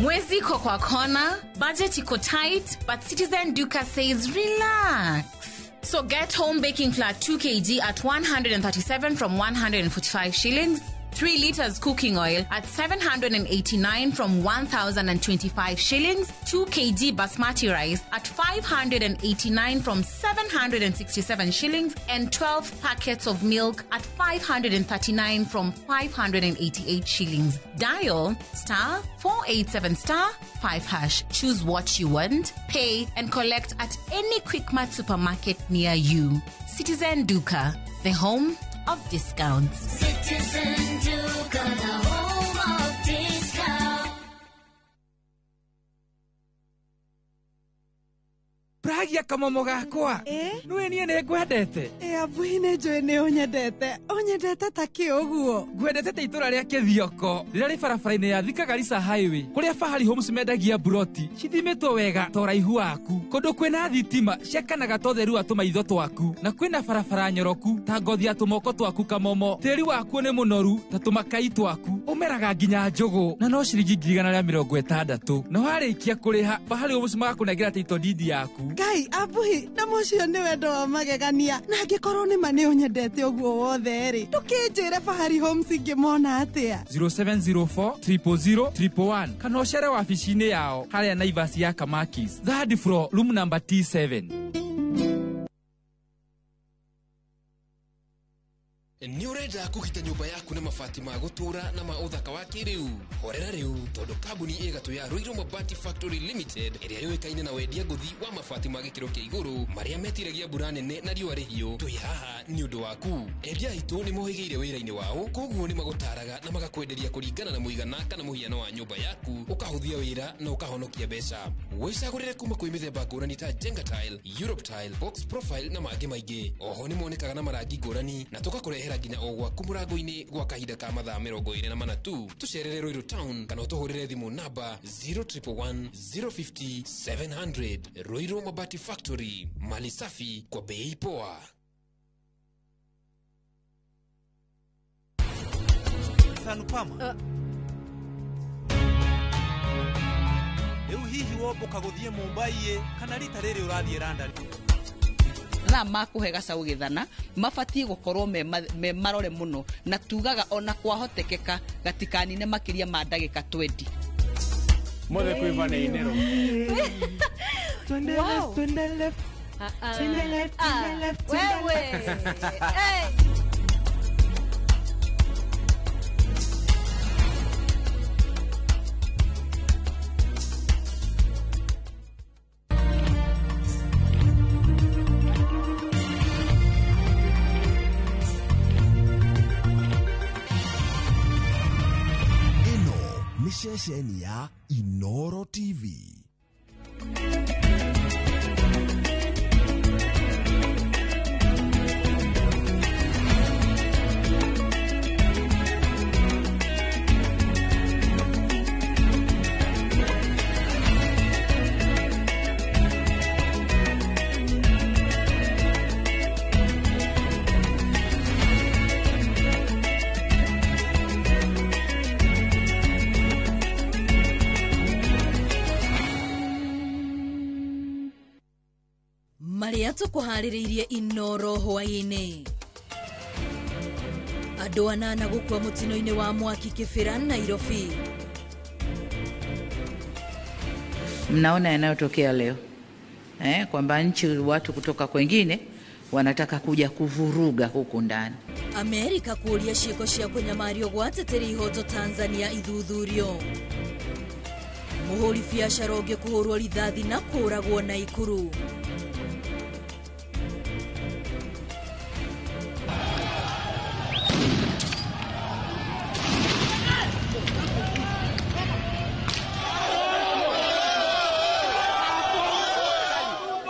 Mwezi iko kwa kona, budget iko tight, but Citizen Duka says relax. So get home baking flour 2 kg at 137 from 145 shillings, 3 liters cooking oil at 789 from 1,025 shillings, 2 kg basmati rice at 589 from 767 shillings, and 12 packets of milk at 539 from 588 shillings. Dial star 487 star 5 hash. Choose what you want, pay, and collect at any Quickmart supermarket near you. Citizen Duka, the home of discounts. Citizen Duka, the home of discounts. Pragia kamomo gakwa. Nĩũĩ niĩ nĩ ngwendete. Abuhi nĩ njũĩ nĩ ũnyendete. Ũnyendete ta kĩ ũguo? Ngwendete ta itũra rĩa Kĩthioko rĩrĩa rĩ barabara-inĩ ya Thika Garissa Highway kũrĩa Fahari Homes mendagia mburoti cithimĩtwo wega ta ũraihu waku, kũndũ kwĩna thitima ciakanaga ta ũtheru wa tũmaitho twaku, na kwĩna barabara nyoroku ta ngothi ya tũmoko twaku kamomo. Tĩri wakuo nĩ mũnoru ta tũmakai twaku, ũmeraga nginya njũgũ na no ciringi 160,000. Na warĩkia kũrĩha Fahari Homes magakũnengera title deed yaku. Ngai abuhi na mũcio nĩ wendo wa magegania, na angĩkorwo nĩ ma nĩ ũnyendete ũguo wothe rĩ, ndũkĩnjĩre Fahari Homes ingĩmona atĩa? 0704 000 111 kana ũcere wabici-inĩ yao harĩa Naivas ya Kamakis, third floor, room number T7. Nĩ ũrenda kũgita nyũmba yaku na mabati ma gũtũũra na ma ũthaka wa kĩrĩu? Horera rĩu, tondũ kambuni ĩgatũ ya Ruiru Mabati Factory Limited ĩrĩa yũĩkaine na wendia ngũthi wa mabati ma gĩkĩro kĩa igũrũ marĩa metiragia mbura nene na riũa rĩhiũ, twĩ haha nĩ ũndũ waku. Endia aitũ nĩ mohĩgĩire wĩra-inĩ wao, koguo nĩ magũtaraga na magakwenderia kũringana na mũigana kana mũhiano wa nyũmba yaku, ũkahũthia wĩra na ũkahonokia mbeca. Wĩcagũrĩre kuma kwĩ mĩthemba ngũrani ta Jenga Tile, Europe Tile, Box Profile na mangĩ maingĩ. Oho nĩ monekaga na marangi ngũrani na tũgakũrehera nginya o gwaku mũrango-inĩ gwa kahinda ka mathaa 24 tu. Tũcerere Ruiru Town kana ũtũhũrĩre thimũ namba 0111 050 700. Ruiru Mabati Factory, mali safi kwa bei poa. Sanupama. Rĩu hihi womboka gũthiĩ Mumbai kana rita rĩrĩ ũrathiĩ London? Thaa makũhe gacau gĩthana mabatiĩ gũkorwo me marore mũno, na tugaga ona kwahotekeka gatikanine makĩria ma ndagĩka 20. Mothe kwĩva nĩ inero. Twende left, twende left, twende left, twende left, twende left. Hey. Ceceni ya Inoro TV. Marĩa tũkũharĩrĩirie Inoro hwaĩ-inĩ. Andũ anana gũkua mũtino-inĩ wa mwaki Kĩbĩra, Nairobi. Mnaona yanayotokea leo kwamba nchi watu kutoka kwengine wanataka kuja kuvuruga huku ndani. Amerika kũũria ciĩko cia kũnyamario gwa ateteri ihoto Tanzania ithuthurio. Mũhũri biacara ũngĩ kũhũrwo rithathi na kũũragwo Naikuru.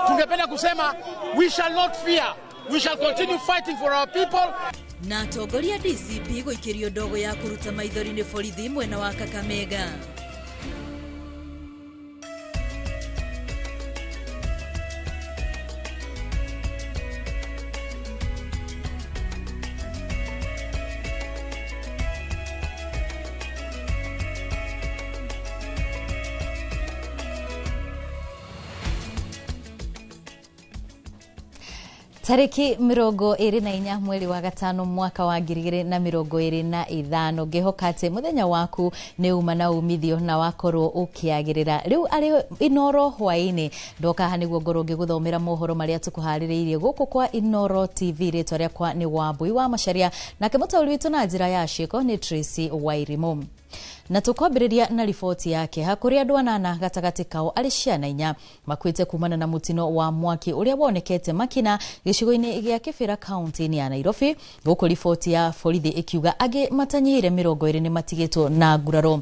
Tungependa kusema we shall not fear. We shall continue fighting for our people. Na atongoria DCP gũikĩrio ndogo ya kũruta maithori nĩ borithi mwena wa Kakamega. Tariki 24 mweri wa gatano mwaka wa 2025 ngihoka ati muthenya waku ni uma na umithio na wakorwo ukiagirira. Riu ari Inoro hwaini ndoka haha niguo ngorwo ngiguthomera mohoro maria tukuhaririirie guku kwa Inoro TV. Ritwa riakwa ni Wambui wa Macharia, nake mutauri witu na njira ya ciiko ni Tracy Wairimu. Na tukwambĩrĩria na riboti yake hakũrĩ andũ anana gatagatĩ kao arĩ ciana inya makuĩte kumana na mũtino wa mwaki ũrĩa wonekete Makina gĩcigo-inĩ gĩa Kĩbĩra kaunti-inĩ ya Nairobi, gũkũ riboti ya borithi ĩkiuga angĩ matanyihĩire 20 nĩ matigĩtwo na nguraro.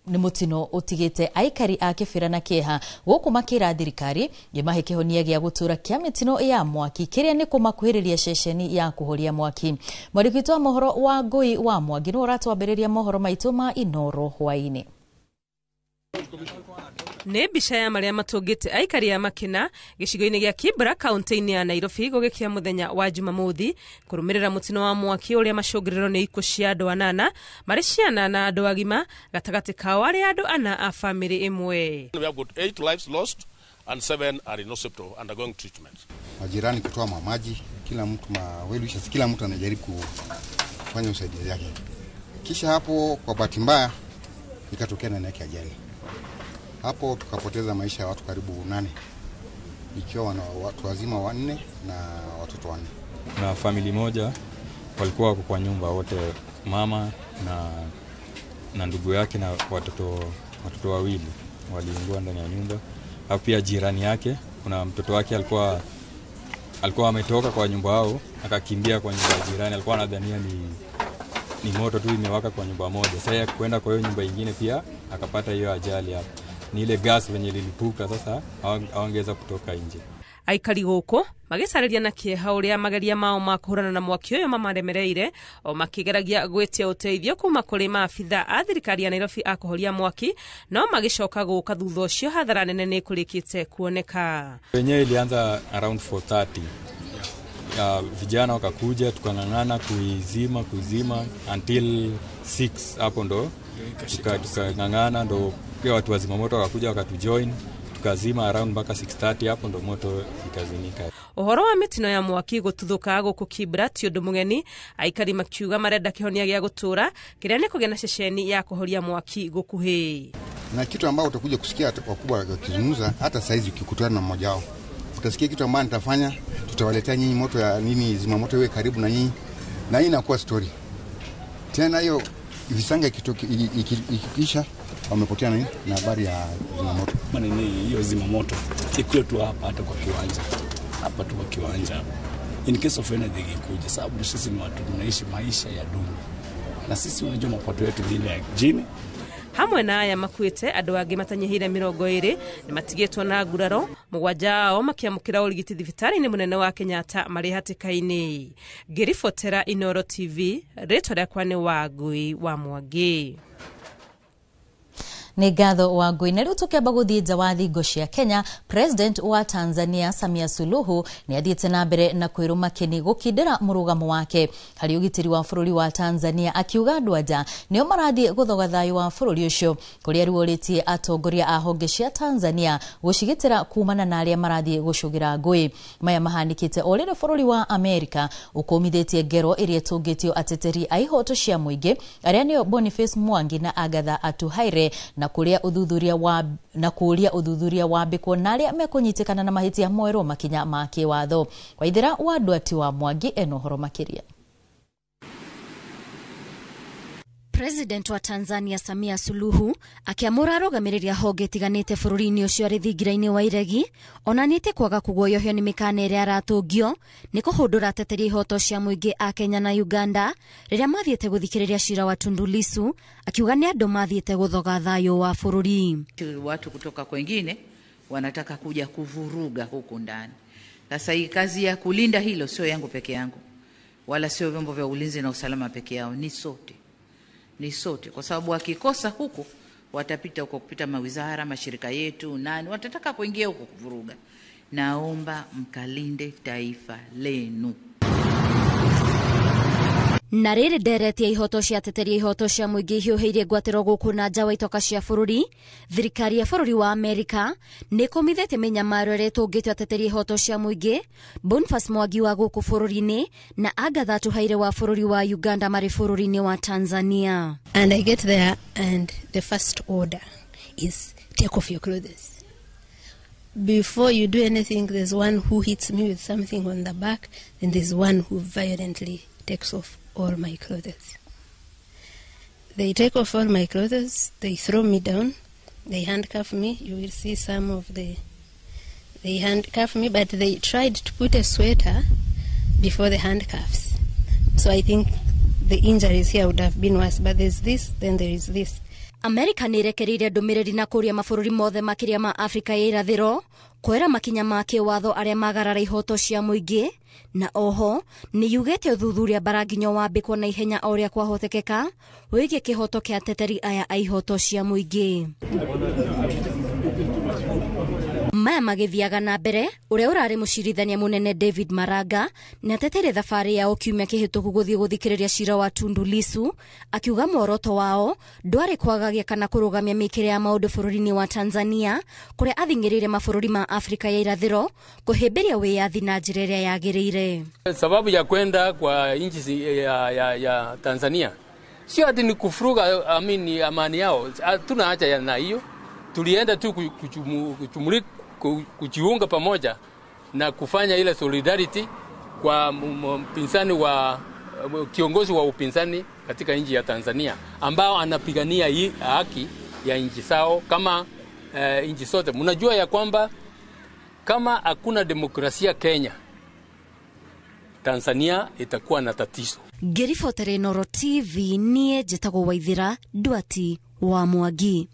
Nĩ mũtino ũtigĩte aikari a Kĩbĩra na kĩeha, gũkũ makĩra thirikari ĩmahe kĩhonia gĩa gũtũra kĩa mĩtino ya mwaki kĩrĩa nĩ kũmakuhĩrĩria ceceni ya kũhoria mwaki. Mwandĩki witũ wa mohoro wa Ngũi wa Mwangi nĩwe ũratwambĩrĩria mohoro maitũ ma Inoro hwainĩ. Nĩ mbica ya marĩa matũngĩte aikari a Makina gĩcigo-inĩ gĩa Kibra kaunti-inĩ ya Nairobi gũgĩkia mũthenya wa Jumamothi kũrũmĩrĩra mũtino wa mwaki ũrĩa macũngĩrĩro nĩ ikuũ cia andũ anana marĩ ciana na andũ agima, gatagatĩ kao arĩ andũ ana a famĩlĩ ĩmwe. We have got 8 lives lost and 7 are in hospital undergoing treatment. Majirani kutoa mamaji, kila mtu mawelisha, kila mtu anajaribu kufanya usaidizi yake. Kisha hapo kwa bahati mbaya ikatokea na yake ajali. Hapo tukapoteza maisha ya watu karibu 8, ikiwa na watu wazima 4 na watoto 4. Na family moja walikuwa wako kwa nyumba wote, mama na ndugu yake na watoto wawili waliungua ndani ya nyumba. Hapo pia jirani yake kuna mtoto wake alikuwa ametoka kwa nyumba yao akakimbia kwa nyumba ya jirani, alikuwa anadhania ni moto tu imewaka kwa nyumba moja. Sasa kwenda kwa hiyo nyumba nyingine pia akapata hiyo ajali hapo. Ni ile gas venye lilipuka, sasa hawangeweza kutoka nje. Aikari gũkũ magĩcarĩria na kĩeha ũrĩa mageria mao ma kũhũrana na mwaki ũyũ mamaremereire, o makĩgeragia gwĩtia ũteithio kuma kũrĩ maabitha a thirikari ya Nairobi a kũhoria mwaki, no magĩcoka gũka thutha ũcio hathara nene nĩ kũrĩkĩte kuoneka. Wenyewe ilianza around 4:30. Vijana wakakuja tukang'ang'ana kuizima until 6, hapo ndo tukang'ang'ana, ndo pia watu wa zimamoto wakakuja wakatujoin, tukazima around mpaka 6:30, hapo ndo moto ikazimika. Ũhoro wa mĩtino ya mwaki gũtuthũka gũkũ Kibra ti ũndũ mũgeni, aikari makiuga marenda kĩhonia gĩa gũtũra kĩrĩa nĩ kũgĩa na ceceni ya kũhoria mwaki gũkuhĩ. Na kitu ambao utakuja kusikia wakubwa wakizungumza, hata saizi ukikutana na mmoja wao utasikia kitu ambacho nitafanya, tutawaletea nyinyi moto ya nini, zimamoto iwe karibu na nyinyi, na hii inakuwa story tena. Hiyo visanga ikikisha wamepotea nini na habari ya zimamoto. Maana ni hiyo zimamoto ikuwe tu hapa, hata kwa kiwanja hapa tu, kwa kiwanja in case of anything ikuja, sababu sisi ni watu tunaishi maisha ya duni, na sisi unajua mapato yetu ni ile ya jini. Hamwe na aya makuĩte andũ angĩ matanyihĩire 20 nĩ matigĩtwo na nguraro, mũgwanja ao makĩamũkĩra ũrigiti thibitarĩ-inĩ mũnene wa Kenyatta marĩ hatĩka-inĩ. Ngĩribotera Inoro TV, rĩtwa rĩakwa nĩ Wangui wa Mwangi. Nĩ ngatho Wangui. Na rĩu tũkĩamba gũthiĩ nja wa thingo cia Kenya, President wa Tanzania Samia Suluhu nĩ athiĩte na mbere na kwĩrũma kĩni gũkindĩra mũrũgamo wake harĩ ũgitĩri wa bũrũri wa Tanzania, akiuga andũ anja nĩo marathiĩ gũthoga thayũ wa bũrũri ũcio, kũrĩa rĩu atongoria a honge cia Tanzania gũcigitĩra kumana na arĩa marathiĩ gũcũgĩra ngũĩ. Maya mahanĩkĩte o rĩrĩ bũrũri wa Amerika ũkũmithĩtie ngero ĩrĩa ĩtũngĩtio ateteri a ihoto cia mũingĩ arĩa nĩo Boniface Mwangi na Agatha Atuhaire, na kuria ũthuthuria wambĩkwo na arĩa mekũnyitĩkana na mahĩtia moerwo makinya ma kĩwatho. Waithera wa Ndwati wa Mwangi ena ũhoro makĩria. President wa Tanzania Samia Suluhu akiamũra arũgamĩrĩri a honge itiganĩte bũrũri-inĩ ũcio arĩ thingira-inĩ wa iregi, onanĩtie kwaga kũguoyohio nĩ mĩkana ĩrĩa aratũngio nĩ kũhũndũra ateteri ihoto cia mũingĩ a Kenya na Uganda rĩrĩa mathiĩte gũthikĩrĩria cira wa Tundu Lissu, akiuga nĩ andũ mathiĩte gũthoga thayũ wa bũrũri. Watu kutoka kwengine wanataka kuja kuvuruga huku ndani. Sasa hii kazi ya kulinda hilo sio yangu peke yangu, wala sio vyombo vya ulinzi na usalama peke yao, ni sote. Ni sote, kwa sababu wakikosa huku watapita huko kupita mawizara, mashirika yetu, nani watataka kuingia huko kuvuruga. Naomba mkalinde taifa lenu. Na rĩrĩ ndereti ya ihoto cia ateteria ihoto cia mũingĩ ihiũhĩirie ngwatĩro gũkũ na nja wa itoka cia bũrũri, thirikari ya bũrũri wa Amerika nĩ ĩkũmithĩtie mĩnyamaro ĩrĩa ĩtũngĩtio ateteria ihoto cia mũingĩ Boniface Mwangi wa gũkũ bũrũri-inĩ na Agatha Atuhaire wa bũrũri wa Uganda marĩ bũrũri-inĩ wa Tanzania. And I get there and the first order is take off your clothes. Before you do anything, there's one who hits me with something on the back, and there's one who violently takes off all my clothes. They take off all my clothes, they throw me down, they handcuff me. You will see some of the... They handcuff me, but they tried to put a sweater before the handcuffs. So I think the injuries here would have been worse, but there's this, then there is this. Amerika nĩ ĩrekereirie ndũmĩrĩri na kũria mabũrũri mothe makĩria ma Afrika ya irathĩro kwera makinya ma kĩwatho arĩa magarara ihoto cia mũingĩ, na oho nĩ yugĩte ũthuthuria mbaranginyo wambĩkwo na ihenya o ũrĩa kwahotekeka wĩgiĩ kĩhoto kĩa ateteri aya a ihoto cia mũingĩ. Maya magĩthiaga na mbere, ũrĩa ũrarĩ mũcirithania mũnene David Maraga nĩ ateteire thabarĩ yao kiumia kĩhĩtũku gũthiĩ gũthikĩrĩria cira wa Tundu Lissu, akiuga muoroto wao ndwarĩ kwagagia kana kũrũgamia mĩkĩre ya maũndũ bũrũri-inĩ wa Tanzania, kũrĩa athing'ĩrĩire mabũrũri ma Afrika ya irathĩro kũhĩmbĩria wĩyathi na njĩra ĩrĩa yagĩrĩire. Sababu ya kwenda kwa nchi ya Tanzania sio ati ni kufuruga amini amani yao, hatuna haja na hiyo. Tulienda tu kujiunga pamoja na kufanya ile solidarity kwa mpinzani wa kiongozi wa upinzani katika nchi ya Tanzania ambao anapigania hii haki ya nchi zao kama nchi zote. Mnajua ya kwamba kama hakuna demokrasia Kenya, Tanzania itakuwa na tatizo. Ngĩribotera Inooro TV niĩ njĩtagwo Waithira Ndwati wa Mwangi.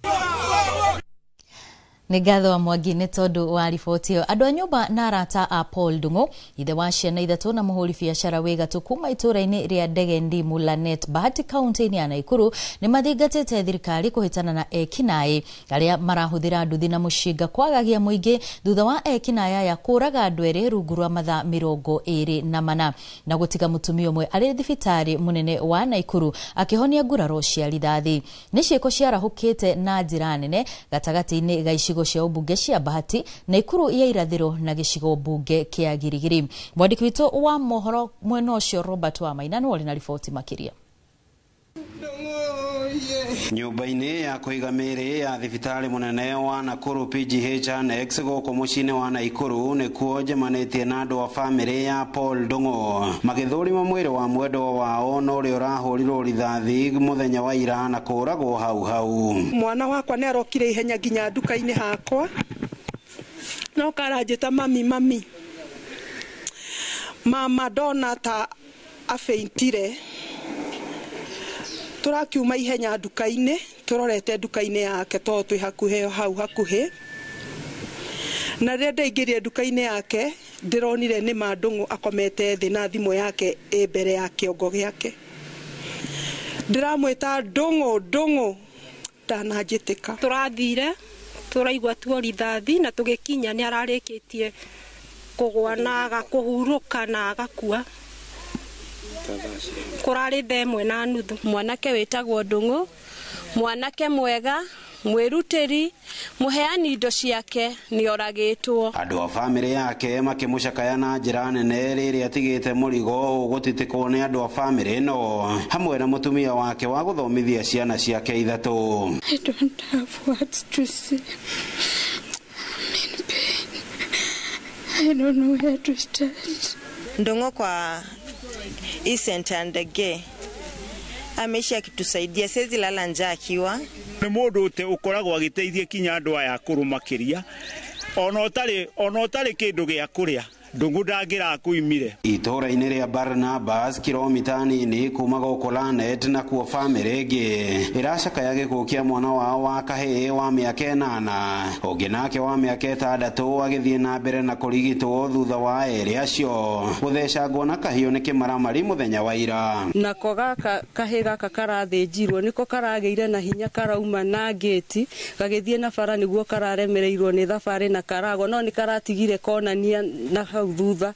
Nĩ ngatho wa Mwangi nĩ tondũ wa riboti ĩyo. Andũ a nyũmba na arata a Paul Ndung'u, ithe wa ciana ithatũ na mũhũri biacara wĩ gatũ kuma itũũra-inĩ rĩa Ndege Ndimu Lanet, Bahati kaunti-inĩ ya Naikuru, nĩ mathingatĩte thirikari kũhĩtana na ekinaĩ arĩa marahũthĩra nduthi na mũcinga kwagagia mũingĩ thutha wa ekinaĩ aya kũraga andũ erĩ rungu rwa mathaa 24 na gũtiga mũtumia ũmwe arĩ thibitarĩ mũnene wa Naikuru akĩhonia nguraro cia rithathi. Nĩ ciĩko ciarahũkĩte na njĩra nene gatagatĩ-inĩ ga icigo cia ũmbunge cia Bahati, Naikuru ya irathĩro na gĩcigo mbunge kĩa Girigiri. Mwandĩki witũ wa mohoro mwena ũcio Robert Wamaina nĩwe ũrĩ na riboti makĩria. Nyũmba-inĩ ya kũiga mĩĩrĩ ya thibitarĩ mũnene wa Nakuru PGH Annex gũkũ mũciĩ-inĩ wa Naikuru nĩkuo njemanĩtie na andũ a bamĩrĩ ya Paul Ndung'u magĩthũrima mwĩrĩ wa mwendwa wao na ũrĩa ũrahũrirwo rithathi mũthenya wa ira na kũragwo hau hau. Mwana wakwa nĩ arokire ihenya nginya nduka-inĩ hakwa no karanjĩta mami mami mama ndona ta afeintire. Tũrakiuma ihenya nduka-inĩ, tũrorete nduka-inĩ yake tondũ twĩ hakuhĩ hau hakuhĩ. Na rĩrĩa ndaingĩrire nduka-inĩ yake ndĩronire nĩ ma Ndung'u akomete thĩ na thimũ yake ĩ mbere ya kĩongo gĩake. Ndĩramwĩta Ndung'u Ndung'u, ndananjĩtĩka. Tũrathire tũraigua tuo rithathi na tũgĩkinya nĩ ararĩkĩtie kũgwa na agakũhurũka na agakua. Kũrarĩ thaa 1:30. Mwanake wĩtagwo Ndung'u, mwanake mwega, mwĩrutĩri, mũheani indo ciake nĩoragĩtwo. Andũ a bamĩrĩ yake makĩmũcakaya na njĩra nene rĩrĩa atigĩte mũrigo ũgũtitikwo nĩ andũ a bamĩrĩ ĩno hamwe na mũtumia wake wa gũthomithia ciana ciake ithatũ. I don't have words to say. I'm in pain. I don't know where to start. Ndung'u kwa hii center Ndege ameishi akitusaidia, siwezi lala njaa akiwa. Nĩ mũndũ ũte ũkoragwo agĩteithia kinya andũ aya akũrũ makĩria, ona ũtarĩ kĩndũ gĩa kũrĩa Ndung'u ndangĩrakuimire. Itũũra-inĩ rĩa Barnabas kilomita nini kuma gũkũ Lanet nakuo bamĩrĩ ĩngĩ ĩracakaya gĩkuũ kĩa mwana wao wa kahĩĩ wa mĩaka 8, ũngĩ nake wa mĩaka 6 agĩthiĩ na mbere na kũrigitwo thutha wa erĩ acio gũthecangwo na kahiũ nĩ kĩmaramari mũthenya wa ira. Nako gaka kahĩĩ gaka karathĩnjirwo nĩko karagĩire na hinya karauma na ngĩti gagĩthiĩ na bara nĩguo kararemereirwo nĩ thabarĩ na karagwa, no nĩ karatigire konania na hau thutha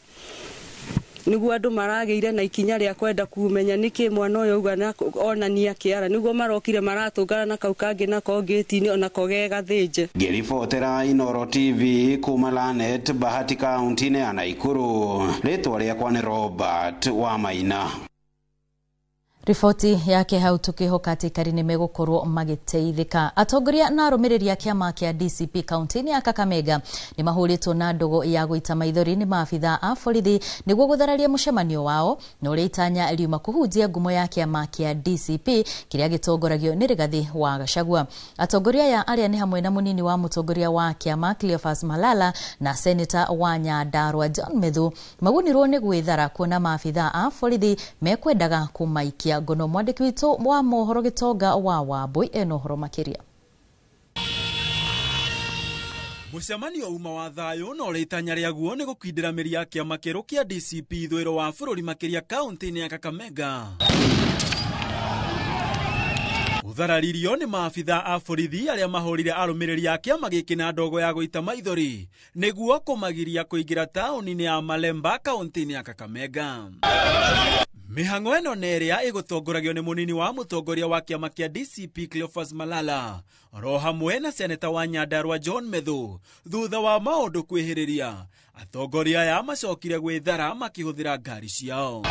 Niguo andu maragĩire na ikinya rĩa kwenda kumenya nĩkĩ mwana ũyũ auga na onania kĩara, niguo marokire maratũngana na kau kangĩ nako ngĩti-inĩ onako ge gathĩnje. Ngĩribotera Inooro TV kuma Lanet, Bahati kaunti-inĩ ya Naikuru, rĩtwa rĩakwa nĩ Robert Wamaina. Riboti yake hau tukihoka atĩ aikari nĩ megũkorwo magĩteithĩka. Atongoria na arũmĩrĩri a kĩama kĩa DCP kaunti-inĩ ya Kakamega nĩ mahũrĩtwo na ndogo ya gũita maithori nĩ maabitha a borithi nĩguo gũthararia mũcemanio wao na ũrĩa itanya riuma kũhunjia ngumo ya kĩama kĩa DCP kĩrĩa gĩtongoragio nĩ Rigathi wa Gachagua. Atongoria aya arĩa nĩ hamwe na mũnini wa mũtongoria wa kĩama Cleophas Malala na seneta wa Nyandarua John Methu magunirwo nĩ gwĩthara kuona maabitha a borithi mekwendaga kũmaikia ngono. Mwandĩki witũ wa mohoro Gĩtonga wa Wambui ena ũhoro makĩria. Mũcemanio uma wa thayũ na ũrĩa itanya rĩaguo nĩ gũkindĩra mĩri ya kĩama kĩerũ kĩa DCP ithũĩro wa bũrũri makĩria kaunti-inĩ ya Kakamega. Ũthararirio nĩ maabitha a borithi arĩa mahũrire arũmĩrĩri a kĩama gĩkĩ na ndogo ya gũita maithori nĩguo kũmagiria kũingĩra taũni-inĩ ya Malemba kaunti-inĩ ya Kakamega. Mĩhang'o ĩno nĩ ĩrĩa ĩgũtongoragio nĩ mũnini wa mũtongoria wa kĩama kĩa DCP Cleophas Malala oro hamwe na seneta wa Nyandarua John Methu. Thutha wa maũndũ kwĩhĩrĩria, atongoria aya macokire gwĩthara makĩhũthĩra ngari ciao.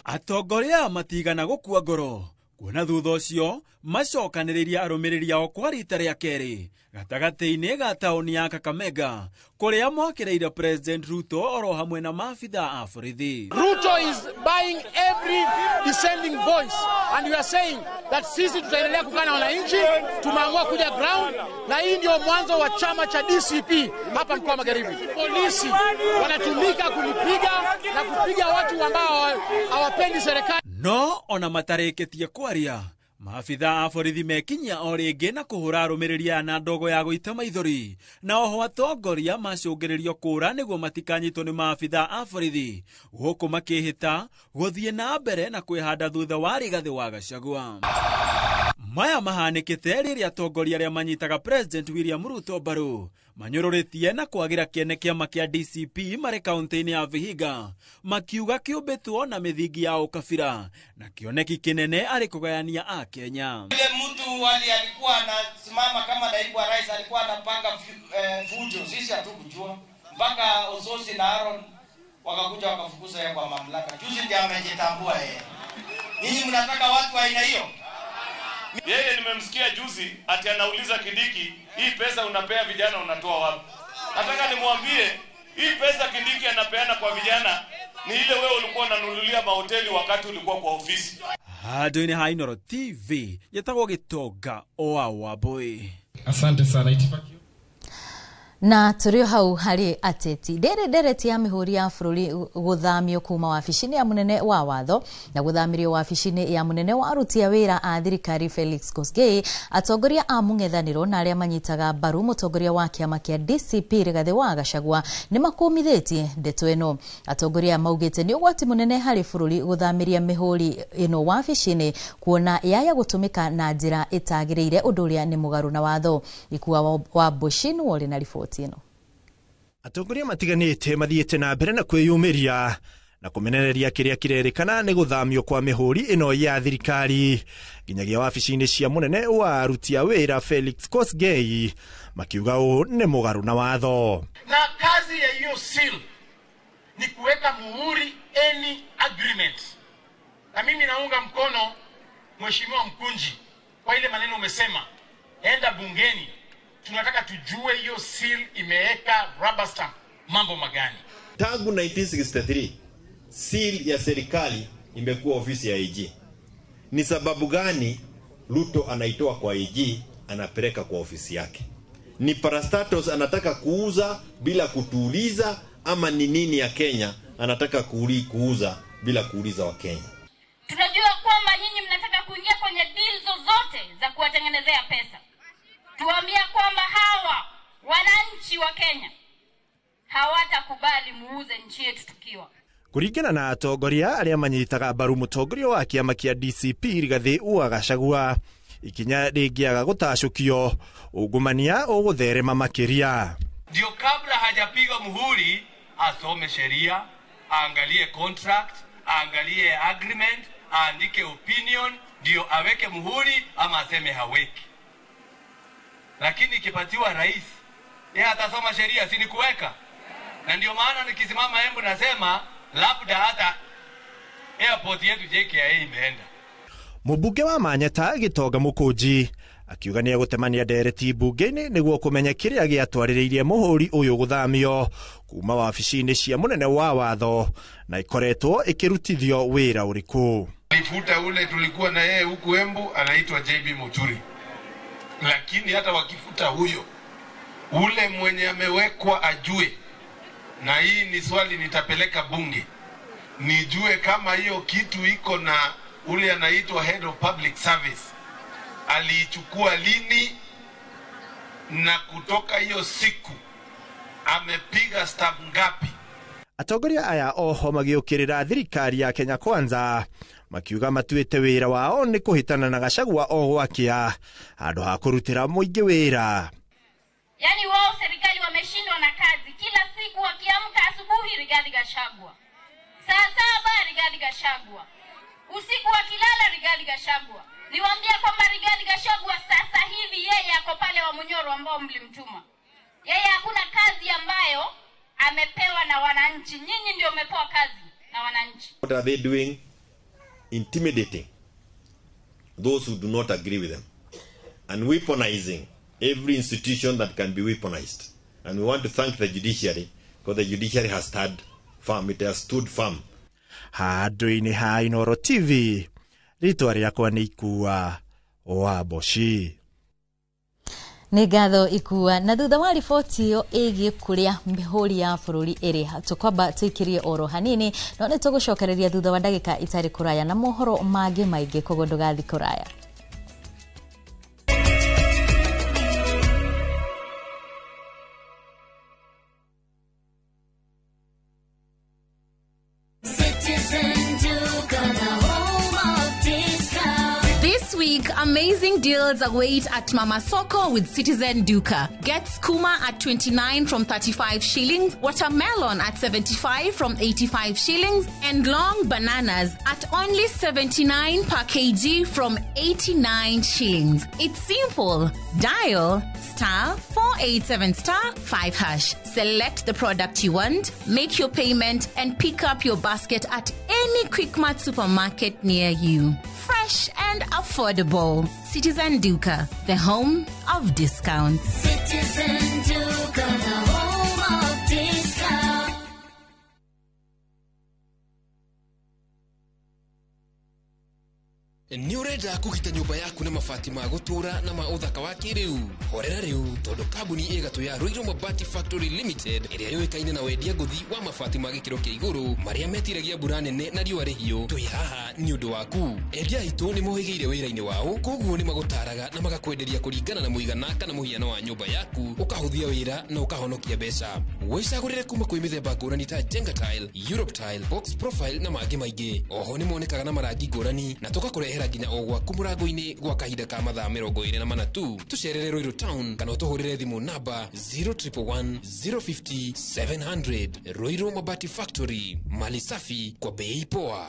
Atongoria aya matigana gũkua ngoro kuona thutha ũcio macokanĩrĩria arũmĩrĩri ao kwa rita rĩa kerĩ gatagatĩ-inĩ ga taũni ya Kakamega kũrĩa mokĩrĩire President Ruto oro hamwe na maabitha a borithi. Ruto is buying every dissenting voice and we are saying that sisi tutaendelea kukaa na wananchi, tumeamua kuja ground na hii ndio mwanzo wa chama cha DCP hapa mkoa wa Magharibi. Polisi wanatumika kulipiga na kupiga watu ambao hawapendi serikali. No ona matarĩkĩtie kwaria, maabitha a borithi mekinyia o rĩngĩ na kũhũra arũmĩrĩri aya na ndogo ya gũita maithori, na oho atongoria macũngĩrĩrio kũũra nĩguo matikanyitwo nĩ maabitha a borithi gũkũ makĩhĩta gũthiĩ na mbere na kwĩhanda thutha wa Rigathi wa Gachagua. Maya mahanĩkĩte rĩrĩa atongoria arĩa manyitaga President William Ruto mbaru manyũrũrĩtie na kwagĩra kĩene kĩama kĩa DCP marĩ kaunti-inĩ ya Vihiga makiuga kĩũmbĩtwo na mĩthingi ya ũkabira na kĩoneki kĩnene arĩ kũgayania a Kenya. Yule mtu alikuwa anasimama kama naibu wa rais alikuwa anapanga fujo, sisi hatukujua mpaka Ososi na Aaron wakakuja wakafukuza yeye kwa mamlaka. Juzi ndiye amejitambua yeye. Ninyi mnataka watu wa aina hiyo? Yeye nimemsikia juzi ati anauliza Kindiki, hii pesa unapea vijana unatoa wapi? Nataka nimwambie hii pesa Kindiki anapeana kwa vijana ni ile wewe ulikuwa unanunulia mahoteli wakati ulikuwa kwa ofisi. Handũ-inĩ ha Inooro TV njĩtagwo Gĩtonga wa Wambui. Asante sana itifaki. Na tũrĩ o hau harĩ ateti ndĩrĩ ndereti ya mĩhũri ya bũrũri gũthamio kuma wabici-inĩ ya mũnene wa watho na gũthamĩrio wabici-inĩ ya mũnene wa aruti a wĩra a thirikari Felix Kosgei. Atongoria a mũng'ethanĩro na arĩa manyitaga mbaru mũtongoria wa kĩama kĩa DCP Rigathi wa Gachagua nĩ makũmithĩtie ndeto ĩno. Atongoria maugĩte nĩ ũgwati mũnene harĩ bũrũri gũthamĩria mĩhũri ĩno wabici-inĩ kuona yaya gũtũmĩka na njĩra ĩtagĩrĩire, ũndũ ũrĩa nĩ mũgarũ na watho. Ikua wa Mbushi nĩwe ũrĩ na riboti. Atongoria matiganĩte mathiĩte na mbere na kwĩyumĩria na kũmenereria kĩrĩa kĩrerĩkana nĩ gũthamio kwa mĩhũri ĩno ya thirikari nginyagia wabici-inĩ cia mũnene wa aruti a wĩra Felix Kosgei makiuga ũũ nĩ mũgarũ na watho. Na kazi ya hiyo seal ni kuweka muhuri any agreement, na mimi naunga mkono Mheshimiwa Mkunji kwa ile maneno umesema, enda bungeni, tunataka tujue hiyo seal imeweka rubber stamp mambo magani. Tangu 1963 seal ya serikali imekuwa ofisi ya AG. Ni sababu gani Ruto anaitoa kwa AG anapeleka kwa ofisi yake? Ni parastatos anataka kuuza bila kutuuliza, ama ni nini ya Kenya anataka kuuza bila kuuliza wa Kenya? Tunajua kwamba nyinyi mnataka kuingia kwenye deal zozote za kuwatengenezea pesa. Tuambia kwamba hawa wananchi wa Kenya hawatakubali muuze nchi yetu tukiwa. Kũringana na atongoria arĩa manyitaga mbaru mũtongoria wa kĩama kĩa DCP Rigathi wa Gachagua, ikinya rĩngĩaga gũtacũkio ungumania ũgũtherema makĩria. Ndio kabla hajapiga muhuri asome sheria, aangalie contract, aangalie agreement, aandike opinion, ndio aweke muhuri ama aseme haweki. Lakini ikipatiwa rais, yeye atasoma sheria, si ni kuweka? Na ndio maana nikisimama Embu nasema labda hata airport yetu JKIA imeenda. Mũmbunge wa Manyata Gĩtonga Mũkũnji akiuga nĩ egũtemania ndereti mbunge-inĩ nĩguo kũmenya kĩrĩa gĩatwarĩrĩirie mũhũri ũyũ gũthamio kuma wabici-inĩ cia mũnene wa watho na ikoretwo ĩkĩrutithio wĩra ũrĩkũ. Alifuta ule tulikuwa na yeye huku Embu anaitwa JB Muturi, lakini hata wakifuta huyo, ule mwenye amewekwa ajue, na hii ni swali nitapeleka bunge nijue kama hiyo kitu iko na ule anaitwa head of public service aliichukua lini, na kutoka hiyo siku amepiga stamp ngapi. Atongoria aya oho magĩũkĩrĩra thirikari ya Kenya Kwanza makiuga matuĩte wĩra wao nĩ kũhĩtana na Gachagua o gwakĩa handũ ha kũrutĩra mũingĩ wĩra. Yaani wao serikali wameshindwa na kazi. Kila siku wakiamka asubuhi Rigathi Gachagua, saa 7 Rigathi Gachagua, usiku wakilala Rigathi Gachagua. Niwaambia kwamba Rigathi Gachagua sasa hivi yeye ako pale wa Munyoro ambao mlimtuma. Yeye hakuna kazi ambayo amepewa na wananchi. Nyinyi ndio mmepewa kazi na wananchi. What are they doing? Intimidating those who do not agree with them and weaponizing every institution that can be weaponized. And we want to thank the judiciary, because the judiciary has stood firm. It has stood firm. Handũ-inĩ ha Inooro TV, rĩtwa rĩakwa nĩ Ikua wa Mboci. Nĩ ngatho Ikua. Na thutha wa riboti ĩyo ĩgiĩ kũrĩa mĩhũri ya bũrũri ĩrĩ, tũkwamba tũikĩrie oro hanini, no nĩ tũgũcokereria thutha wa ndagĩka itarĩ kũraya na mohoro mangĩ maingĩ, koguo ndũgathiĩ kũraya. This week, amazing deals await at Mama Soko with Citizen Duka. Get skuma at 29 from 35 shillings, watermelon at 75 from 85 shillings, and long bananas at only 79 per kg from 89 shillings. It's simple. Dial *487*5#. Select the product you want, make your payment, and pick up your basket at any Quickmart supermarket near you. Fresh and affordable. Citizen Duka, the home of discounts. Citizen Duka, the home of discounts. Nĩ ũrenda kũgita nyũmba yaku na mabati ma gũtũũra na ma ũthaka wa kĩrĩu? Horera rĩu, tondũ kambuni ĩgatũ ya Ruiru Mabati Factory Limited ĩrĩa yũĩkaine na wendia ngũthi wa mabati ma gĩkĩro kĩa igũrũ marĩa metiragia mbura nene na riũa rĩhiũ, twĩ haha nĩ ũndũ waku. Endia aitũ nĩ mohĩgĩire wĩra-inĩ wao, koguo nĩ magũtaraga na magakwenderia kũringana na mũigana kana mũhiano wa nyũmba yaku, ũkahũthia wĩra na ũkahonokia mbeca. Wĩcagũrĩre kuma kwĩ mĩthemba ngũrani ta Jenga Tile, Europe Tile, Box Profile na mangĩ maingĩ. Oho nĩ monekaga na marangi ngũrani na tũgakũrehera nginya o gwaku mũrango-inĩ gwa kahinda ka mathaa 24 tu. Tũcerere Ruiru Town kana ũtũhũrĩre thimũ namba 0111 050 700. Ruiru Mabati Factory, mali safi kwa bei poa.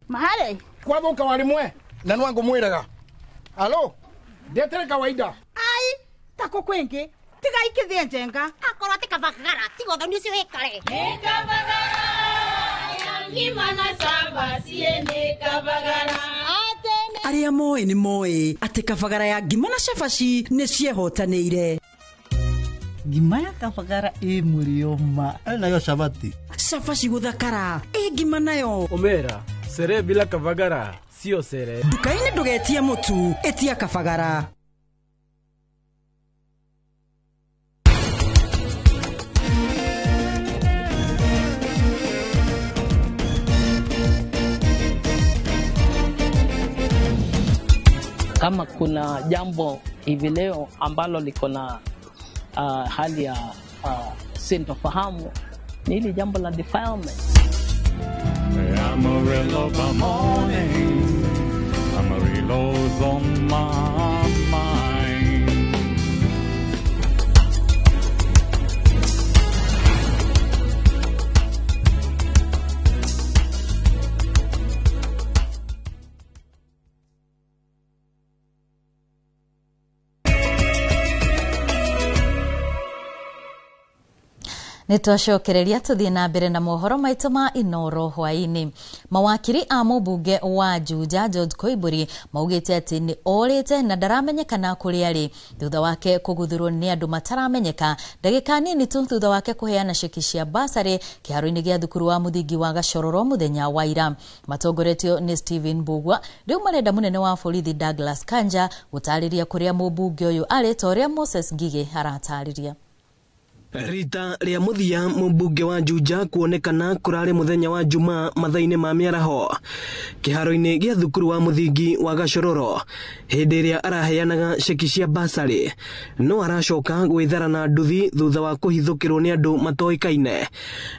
Mahare kwathuka warimwe na nwangu mwiraga alo ndetere kawaida ai tako kwingi tiga ikithie njenga akorwo ti kabagara tiga uthoni ucio wikare ni kabagara ya ngima na cabaci ni kabagara. Arĩa moĩ nĩ moĩ atĩ kabagara ya ngima na cabaci nĩ ciehotanĩire. Ngima ya kabagara ĩ mũrĩo ma nayo cabaci. Cabaci gũthakara ĩ ngima nayo. Omera sere bila kabagara sio sere. Nduka-inĩ ndũgetie mũtu, ĩtia kabagara. Kama kuna jambo hivi leo ambalo liko na hali ya sintofahamu ni hili jambo la defilement. Amarillo by morning, Amarillo's on my mind. Nĩ twacokereria tũthiĩ na mbere na mohoro maitũ ma Inoro hwaĩ-inĩ. Mawakiri a mũmbunge wa Juja George Koimburi maugĩte atĩ nĩ orĩte na ndaramenyekana kũrĩa arĩ thutha wake kũguthũrwo nĩ andũ mataramenyeka ndagĩka nini tu thutha wake kũheana ceki cia basarĩ kĩharo-inĩ gĩa thukuru wa mũthingi wa Gacororo mũthenya wa ira. Matongoretio nĩ Stephen Mbugua rĩu marenda mũnene wa borithi Douglas Kanja gũtarĩria kũrĩa mũmbunge ũyũ arĩ ta ũrĩa Moses Ngigĩ aratarĩria. Rita rĩa mũthia mũmbunge wa Juja kuonekana kũrarĩ mũthenya wa Jumaa mathaa-inĩ ma mĩaraho kĩharo-inĩ gĩa thukuru wa mũthingi wa Gacororo hĩndĩ ĩrĩa araheanaga ceki cia basarĩ, no aracoka gwĩthara na nduthi thutha wa kũhithũkĩrwo nĩ andũ matoĩkaine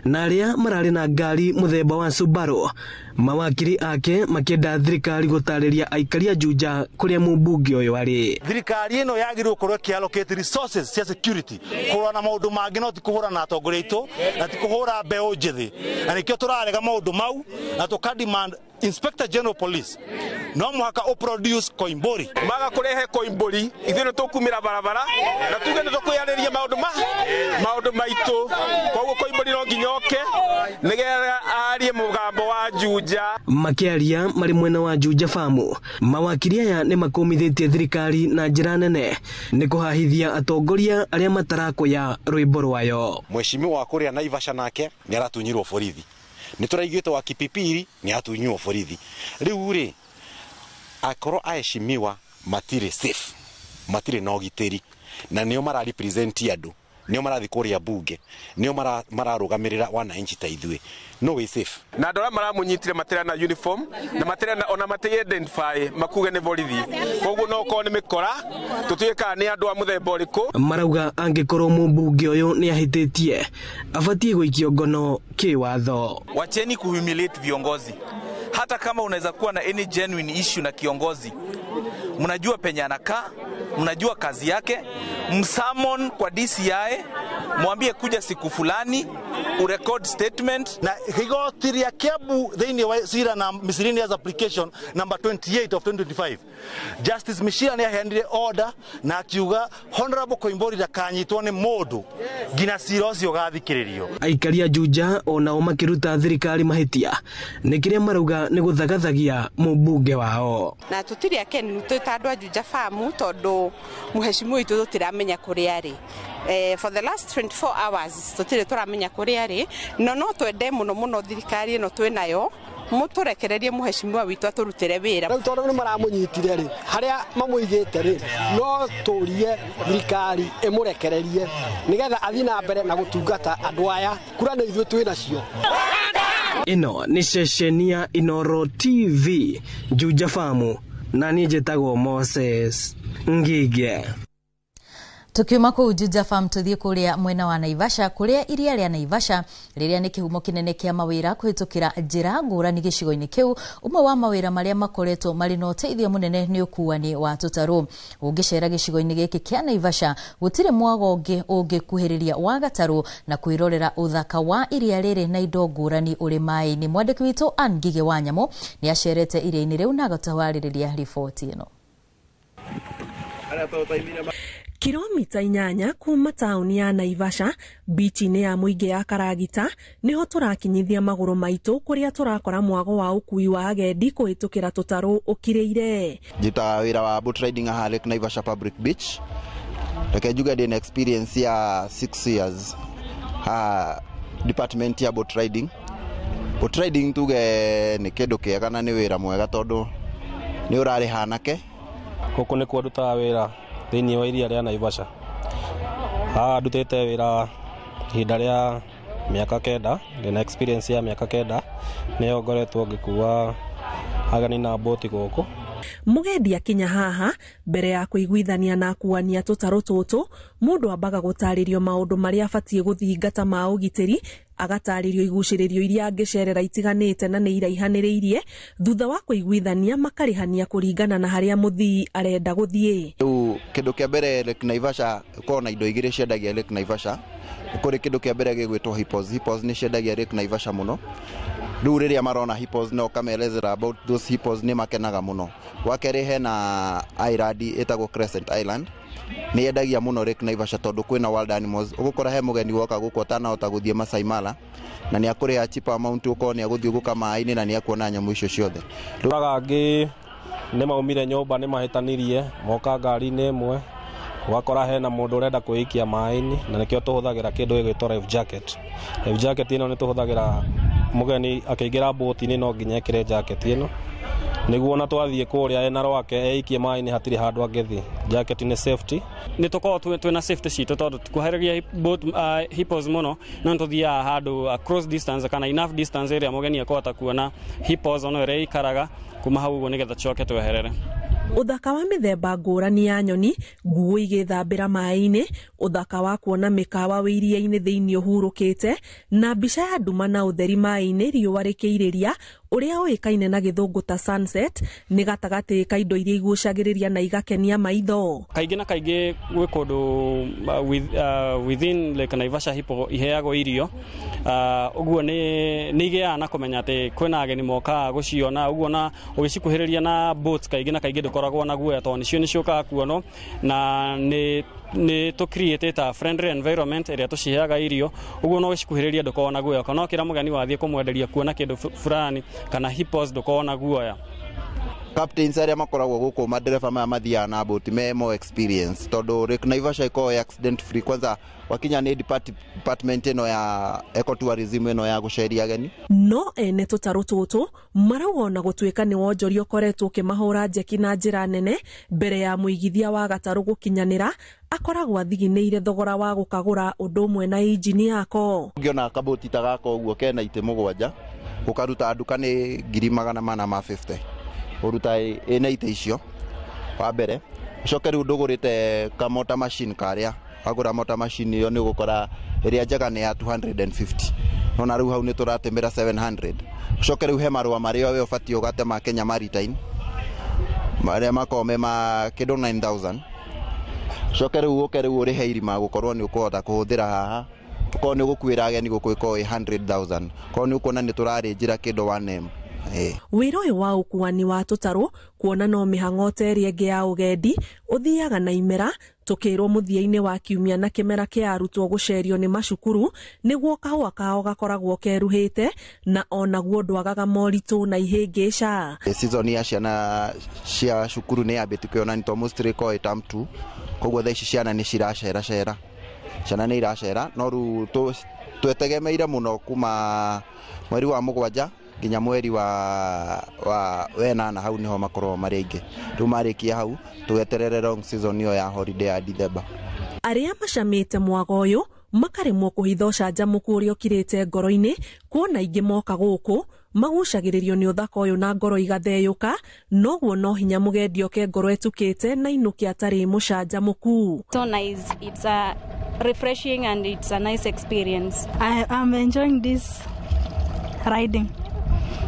na arĩa mararĩ na ngari mũthemba wa Subaru. Mawakiri ake makĩenda thirikari gũtarĩria aikari a Juja kũrĩa mũmbunge ũyũ arĩ. Thirikari ĩno yagĩrĩirwo gũkorwo ĩkĩ-allocate resources cia security kũrũa na maũndũ mangĩ, no ti kũhũra na atongoria aitũ na ti kũhũra mbeũ njĩthĩ, na nĩkĩo tũrarega maũndũ mau na tũka demand Inspector General Police no mũhaka ũproduce Koimburi. Maga kũrehe Koimburi ithuĩ nĩ tũkumĩra barabara na tuge nĩ tũkwĩarĩria maũndũ maitũ, koguo Koimburi no nginya oke nĩgetha arie mũgambo wa Juja. Makĩaria marĩ mwena wa Juja Famu, mawakiri aya nĩ makũmithĩtie thirikari na njĩra nene nĩ kũhahithia atongoria arĩa matarakoya rwĩmbo rwayo. Mheshimiwa wa kũrĩa Naivasha nake nĩ aratunyirwo borithi, nĩ tũraiguĩte wa Kipipiri nĩ atunyirwo borithi. Rĩu rĩ, akorwo aheshimiwa matirĩ safe, matirĩ na ũgitĩri, na nĩo mara represent andũ, nĩo marathiĩ kũrĩa bunge, nĩo mararũgamĩrĩra wananchi ta ithuĩ, no wĩ safe. Na andũ arĩa maramũnyitire matirĩ na uniform na matirĩ na ona matĩ identify makuge nĩ borithi, koguo no ũkorwo nĩ mĩkora tũtuĩke kana nĩ andũ a mũthemba ũrĩkũ. Marauga angĩkorwo mũmbunge ũyũ nĩ ahĩtĩtie abatiĩ gũikio ngono kĩwatho. Wacheni kuhumiliate viongozi. Hata kama unaweza kuwa na any genuine issue na kiongozi, mnajua penye anakaa, mnajua kazi yake, msummon kwa DCI, mwambie kuja siku fulani, urecord statement. Na igoti rĩa Kiambu thĩinĩ wa cira na miscellaneous application number 28 of 2025, Justice Mishira nĩ aheanire order na akiuga Honorable Koimburi ndakanyitwo nĩ mũndũ nginya cira ũcio ũgathikĩrĩrio. Aikari a Juja onao makĩruta thirikari mahĩtia nĩ kĩrĩa marauga nĩ gũthagathagia mũmbunge wao. Na tũtirĩ akenu twĩ ta andũ a Juja Famu tondũ mũheshimiwa witũ tũtiramenya kũrĩa arĩ. For the last 24 hours tũtirĩ tũramenya kũrĩa arĩ, no no twende mũno mũno thirikari ĩno twĩ nayo mũtũrekererie mũheshimiwa witũ atũrutĩre wĩra. Rĩu tondũ nĩ maramũnyitire rĩ, harĩa mamũigĩte rĩ, no tũrie thirikari ĩmũrekererie nĩgetha athiĩ na mbere na gũtungata andũ aya, kura nĩ ithuĩ twĩ nacio. Ĩno nĩ ceceni ya Inoro TV Juja Famu, na niĩ njĩtagwo Moses Ngige. Tukiuma kũu Juja Farm tũthiĩ kũrĩa mwena wa Naivasha kũrĩa iria rĩa Naivasha rĩrĩa nĩ kĩhumo kĩnene kĩa mawĩra kũhĩtũkĩra njĩra ngũrani gĩcigo-inĩ kĩu. Ũmwe wa mawĩra marĩa makoretwo marĩ na ũteithio mũnene nĩ ũkuani wa tũtarũ. Ũngĩcera gĩcigo-inĩ gĩkĩ kĩa Naivasha gũtirĩ mwago ũngĩ ũngĩkuhĩrĩria wa gatarũ na kwĩrorera ũthaka wa iria rĩrĩ na indo ngũrani ũrĩ maĩ-inĩ. Mwandĩki witũ Ann Ngigĩ wa Nyamũ nĩ acerete iria-inĩ rĩu na agatwarĩrĩria riboti ĩno. Kilomita 8 kuma taũni ya Naivasha bichi-inĩ ya mũingĩ ya Karagita nĩho tũrakinyithia magũrũ maitũ kũrĩa tũrakora mwago wa ũkui wa agendi kũhĩtũkĩra tũtarũ ũkirĩire. Njitaga wĩra wa boat riding haha Lake Naivasha Public Beach. Reke njuge ndĩna experience ya 6 years haha department ya boat riding. Boat riding tuge nĩ kĩndũ kĩega na nĩ wĩra mwega tondũ nĩ ũrarĩha anake. Gũkũ nĩkuo ndutaga wĩra thĩinĩ wa iria rĩa Naivasha. Haha ndutĩte wĩra ihinda rĩa mĩaka 9, ndĩna experience ya mĩaka 9, nĩyo ngoretwo ngĩkua ageni na boti gũkũ. Mũgendi akinya haha mbere ya kũiguithania na akuania tũtarũ tũtũ, mũndũ ambaga gũtarĩrio maũndũ marĩa abatiĩ gũthingata ma ũgitĩri, agatarĩrio igucĩrĩrio iria angĩcerera itiganĩte na nĩ iraihanĩrĩirie. Thutha wa kũiguithania makarĩhania kũringana na harĩa mũthii arenda gũthiĩ. Rĩu kĩndũ kĩa mbere Lake Naivasha ĩkoragwo na indo igĩrĩ ciendagia Lake Naivasha. Kũrĩ kĩndũ kĩa mbere gĩgwĩtwo hippos. Hippos nĩ ciendagia Lake Naivasha mũno. Rĩu rĩrĩa marona hippos na ũkamerezera about those hippos nĩ makenaga mũno. Wa kerĩ hena island ĩtagwo Crescent Island, nĩ yendagia mũno Lake Naivasha tondũ kwĩna wild animals. Ũgũkora he mũgeni woka gũkũ atanahota gũthiĩ Masai Mara na nĩ akũrĩha cheaper amount, ũkorwo nĩ agũthiũrũrũka maĩ-inĩ na nĩ akuona nyamũ icio ciothe. Tũraga angĩ nĩ maumire nyũmba nĩ mahĩtanirie moka ngari-inĩ ĩmwe, ũgakora hena mũndũ ũrenda kwĩikia maĩ-inĩ, na nĩkĩo tũhũthagĩra kĩndũ gĩgwĩtwo life jacket. Life jacket ĩno nĩ tũhũthagĩra mũgeni akĩingĩra mbũti-inĩ no nginya ekĩre jacket ĩno, nĩguo ona twathiĩ kũrĩa ena rwake eikie maĩ-inĩ hatirĩ handũ angĩthiĩ. Jacket nĩ safety. Nĩ tũkoragwo twĩna safety citũ tondũ tikuhagĩrĩria boat hippos mũno, no nĩ tũthiaga handũ close distance kana enough distance ĩrĩa mũgeni akũhota kuona hippos ona ĩrĩa ikaraga kuma hau ũguo nĩgetha tũcoke tweherere. Ũthaka wa mĩthemba ngũrani ya nyoni, nguo igĩthambĩra maĩ-inĩ, ũthaka wa kuona mĩkawa wĩ iria-inĩ thĩinĩ ũhurũkĩte, na mbica ya nduma na ũtheri maĩ-inĩ riũa rĩkĩirĩria, ũrĩa ũĩkaine na gĩthũngũ ta sunset, nĩ gatagatĩ ka indo iria igucagĩrĩria na igakenia maitho. Kaingĩ na kaingĩ gwĩ kũndũ within Lake Naivasha hippo iheagwo irio, ũguo nĩ igĩaga na kũmenya atĩ kwĩna ageni mokaga gũciona, ũguo na ũgĩcikuhĩrĩria na boats kaingĩ na kaingĩ ndũkoragwo na guoya tondũ nĩcio nĩciũkaga kuonwo, na nĩ tũ create ta friendly environment ĩrĩa tũciheaga irio, ũguo no ũgĩcikuhĩrĩria ndũkoragwo na guoya. Kana ũkĩra mũgeni wathiĩ kũmwenderia kuona kĩndũ fulani kana hippos ndũkoragwo na guoya. Captains arĩa makoragwo gũkũ, madereba maya mathiaga na boti me more experience tondũ Lake Naivasha ĩkoragwo accident free. Kwanza wakinya nĩ department ĩno ya ecotourism ĩno ya gũceria ageni. No ene tũtarũ tũtũ marauga ona gũtuĩka nĩ wonjoria ũkoretwo ũkĩmahũra njeki na njĩra nene mbere ya mũigithia wa gatarũ gũkinyanĩra, akoragwo athiginĩire thogora wa gũkagũra ũndũ ũmwe na injini yako. Ũngĩona kabũti ta gaka ũguo kena itĩ 7 ũkaruta nduka nĩ 450,000, ũruta ĩna itĩ icio wa mbere, ũcoke rĩu ndũgũrĩte kamota machine karĩa wagũra mota machine ĩyo nĩ ũgũkora ĩrĩa njega nĩ ya 250, nona rĩu hau nĩ tũratĩmĩra 700. Ũcoke rĩu he marũa marĩa we ũbatiĩ ũgate ma Kenya Maritime marĩa makoragwo me ma kĩndũ 9000. Ũcoke rĩu ũke rĩu ũrĩhe irima gũkorwo nĩ ũkũhota kũhũthĩra haha, ũkorwo nĩ ũgũkuĩra ageni gũkũ ĩkorwo ĩ 100,000, korwo nĩ ũkuona nĩ tũrarĩ njĩra kĩndũ 1M. Wĩra ũyũ wa ũkuani wa tũtarũ kuona no mĩhang'o ta ĩrĩa ĩngĩ ya ũgendi ũthiaga na imera, tũkĩrwo mũthia-inĩ wa kiumia na kĩmera kĩa arutwo gũcerio nĩ macukuru nĩguo kahũa kao gakoragwo keruhĩte, na onaguo ndwagaga moritũ na ihĩngĩca. Season ya ciana cia cukuru nĩ yambĩtie kuona nĩ mostly ĩkoragwo ĩ term 2, koguo thaa ici ciana nĩ ciracera, ciana nĩ iracera, no rĩu twetegemeire mũno kuma mweri wa 7 nginya mweri wa 8, hau niho makoragwo marĩ aingĩ. Rĩu marĩkia hau tũgeterere long season ĩyo ya holiday ya December. Arĩa macamĩte mwago ũyũ makaremwo kũhitha ũcanjamũku ũrĩa ũkirĩte ngoro-inĩ, kuona aingĩ moka gũkũ magucagĩrĩrio nĩ ũthaka ũyũ na ngoro igatheyũka, noguo no hinya mũgendi oke ngoro ĩtukĩte na inũke atarĩ mũcanjamũku. So nice. It's a refreshing and it's a nice experience. I am enjoying this riding.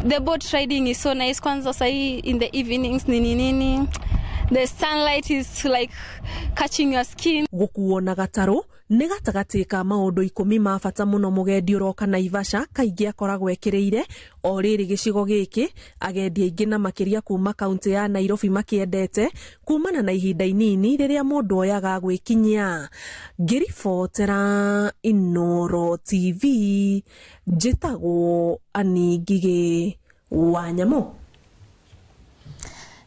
The boat riding is so nice. Kwanza sahi in the evenings nini nini. The sunlight is like catching your skin. Gũkuo na gatarũ nĩ gatagatĩ ka maũndũ 10 ma bata mũno mũgendi ũroka Naivasha kaingĩ akoragwo ekĩrĩire. O rĩrĩ gĩcigo gĩkĩ agendi aingĩ na makĩria kuma kaunti ya Nairobi makĩendete kumana na ihinda inini rĩrĩa mũndũ oyaga gwĩkinyia. Ngĩribotera Inooro TV, njĩtagwo Annie Ngigĩ wa Nyamũ.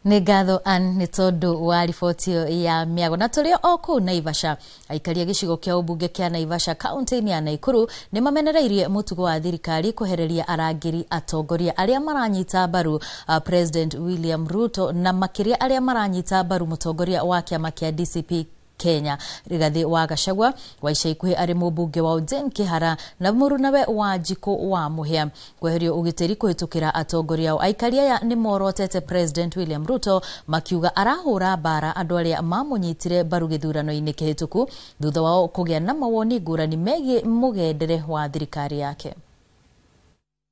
Nĩ ngatho Ann nĩ tondũ wa riboti ĩyo ya mĩago. Na tũrĩ o kũu Naivasha, aikari a gĩcigo kĩa ũmbunge kĩa Naivasha kaunti-inĩ ya Naikuru nĩ mamenereirie mũtugo wa thirikari kwehereria arangĩri atongoria arĩa maranyita mbaru President William Ruto na makĩria arĩa maranyita mbaru mũtongoria wa kĩama kĩa DCP Kenya. Rigathi wa Gachagua wa ica ikuhĩ arĩ mũmbunge wa Ojen Kihara na mũrunawe wa Njikũ wa Mũhĩa kweherio ũgitĩri kũhĩtũkĩra atongoria ao. Aikari aya nĩ morotete President William Ruto makiuga arahũra mbara andũ arĩa mamũnyitire mbaru gĩthurano-inĩ kĩhĩtũku thutha wao kũgĩa na mawoni ngũrani megiĩ mũgendere wa thirikari yake.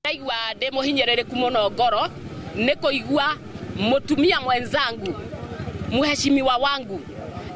Ndaigua ndĩ mũhinyĩrĩrĩku mũno ngoro nĩ kũigua mũtumia mwenzangu mheshimiwa wangu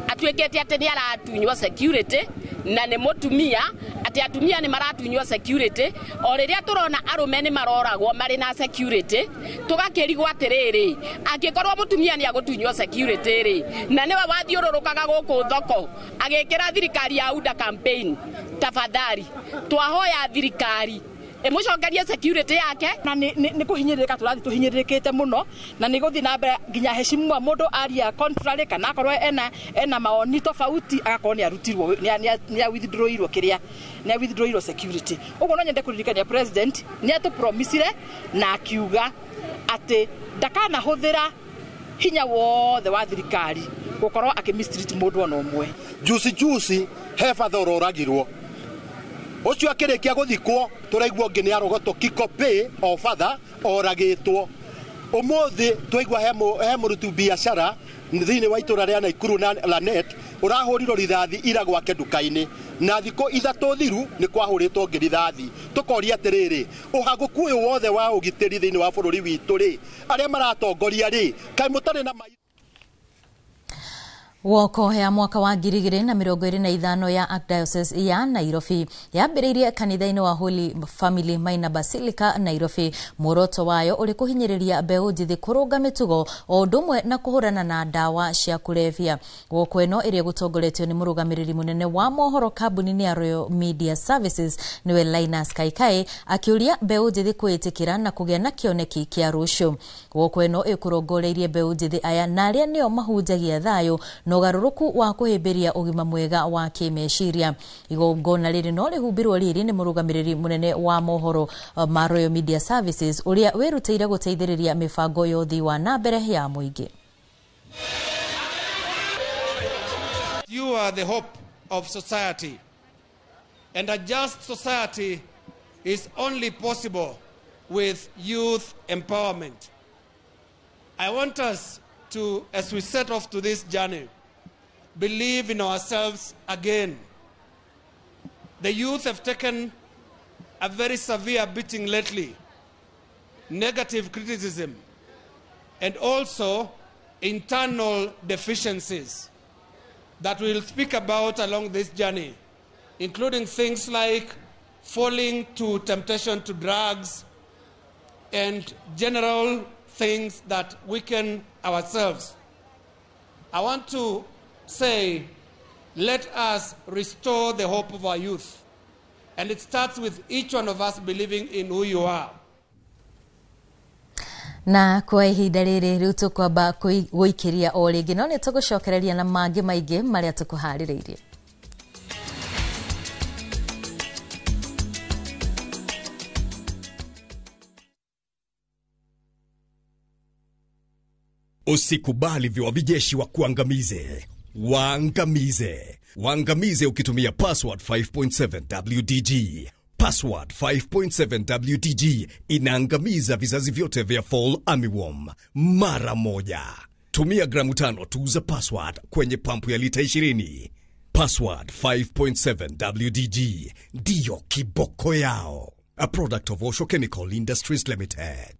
atuĩkĩte atĩ nĩ aratunywo security na nĩ mũtumia, atĩ atumia nĩ maratunywo security o rĩrĩa tũrona arũme nĩ maroragwo marĩ na security, tũgakĩrigwo atĩrĩrĩ, angĩkorwo mũtumia nĩ agũtunywo security rĩ, na nĩwe wathiũrũrũkaga gũkũ thoko agĩkĩra thirikari ya UDA campaign, tafadhali twahoya thirikari ĩmũcokerie security yake. Na nĩ kũhinyĩrĩrĩka tũrathiĩ tũhinyĩrĩrĩkĩte mũno na nĩ gũthiĩ na mbere nginya heshimiwa mũndũ aria contrary kana akorwo ena maoni tofauti agakorwo nĩ arutirwo nĩ withdrawirwo kĩrĩa nĩ withdrawirwo security. Ũguo no nyende kũririkania president nĩ atũpromisire na akiuga atĩ ndakanahũthĩra hinya wothe wa thirikari gũkorwo akĩmistreat mũndũ ona ũmwe. Juicy juicy he batha ũroragirwo ũcio akĩrĩkia gũthikwo tũraigua ũngĩ nĩ arogotwo Kikopey o batha oragĩtwo. Ũmũthĩ twaigua he mũruti biacara thĩinĩ wa itũra rĩa Naikuru na Lanet ũrahũrirwo rithathi ira gwake nduka-inĩ na thikũ 3 thiru nĩ kwahũrĩtwo ũngĩ rithathi. Tũkoria atĩrĩrĩ, ũhagũku ũyũ wothe wa ũgitĩri thĩinĩ wa bũrũri witũ rĩ, arĩa maratongoria rĩ, kaĩ mũtarĩ na Woko ya mwaka wa 2025 ya Archdiocese ya Nairobi yambĩrĩirie kanitha-inĩ wa Holy Family Minor Basilica Nairobi. Muoroto wayo ũrĩ kũhinyĩrĩria mbeũ njĩthĩ kũrũnga mĩtugo o ũndũ ũmwe na kũhũrana na ndawa cia kũrebia. Woko ĩno ĩrĩa ĩgũtongoretio nĩ mũrũgamĩrĩri mũnene wa mohoro kambuni-inĩ ya Royal Media Services nĩwe Linus Kaikai akĩũria mbeũ njĩthĩ kwĩĩtĩkĩra na kũgĩa na kĩoneki kĩa rũciũ. Woko ĩno ĩkũrongoreirie mbeũ njĩthĩ aya na arĩa nĩo mahunjagia thayũ na ũgarũrũku wa kũhĩmbĩria ũgima mwega wa kĩmeciria. Igongona rĩrĩ no rĩhumbĩrwo riri nĩ mũrũgamĩrĩri mũnene wa mohoro ma Royal Media Services ũrĩa wĩrutĩire gũteithĩrĩria mĩbango ya ũthii wa na mbere ya mũingĩ. You are the hope of society, and a just society is only possible with youth empowerment. I want us to, as we set off to this journey, believe in ourselves again. The youth have taken a very severe beating lately, negative criticism, and also internal deficiencies that we will speak about along this journey, including things like falling to temptation to drugs and general things that weaken ourselves. I want to say, let us restore the hope of our youth. And it starts with each one of us believing in who you are. Na kwa ihinda rĩrĩ rĩu tũkwamba gũikĩria o rĩngĩ no nĩ tũgũcokereria na mangĩ maingĩ marĩa tũkũharĩrĩirie. Usikubali viwavijeshi wa kuangamize. Waangamize. Waangamize ukitumia password 5.7 WDG. Password 5.7 WDG inaangamiza vizazi vyote vya fall armyworm mara moja. Tumia gramu 5 tu za password kwenye pampu ya lita 20. Password 5.7 WDG ndiyo kiboko yao. A product of Osho Chemical Industries Limited.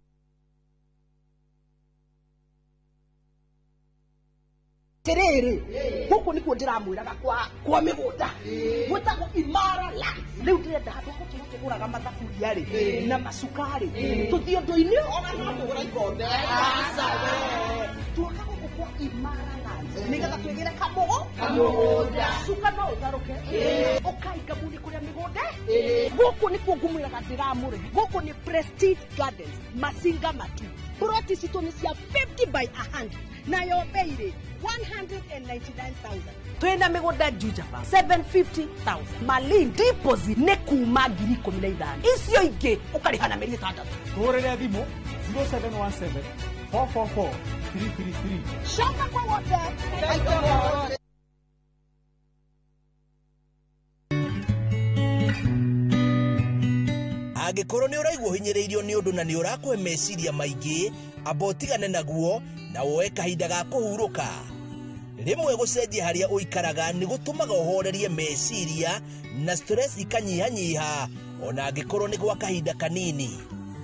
Terere guku nikuo ndiramwiraga kwa migunda gwetagwo Imara Lands. Riu ndirenda handu gũtũra tũgũraga mathaburia rĩ na macukari tũthiĩ ũndũ-inĩ ona no tũgũra ikombe tuoka gũkũ kwa Imara Lands nĩgetha twĩgĩre kamũgũnda cuka no ũtharũke ũkai ngamuni kũrĩa mĩgũnda gũkũ nĩkuo ngũmwĩraga ndĩramũrĩhe. Gũkũ nĩ Prestige Gardens Masinga Matu. Ploti citũ nĩ cia 50 by 100 nayo bei rĩ 199,000. Twina mĩgũnda Juja 750,000. Malin deposit nĩ kuma 15,000. Icio ingĩ ũkarĩha na mĩeri 6. Tũhũrĩre thimũ 0717 444 333. Shamba kwa wote. Angĩkorwo nĩ ũraigua ũhinyĩrĩirio nĩ ũndũ na nĩ ũrakũhe meciria maingĩ, amba ũtigane naguo na woe kahinda ga kũhurũka. Rĩmwe gũcenjia harĩa ũikaraga nĩ gũtũmaga ũhorerie meciria na stress ikanyihanyiha ona angĩkorwo nĩ gwa kahinda kanini.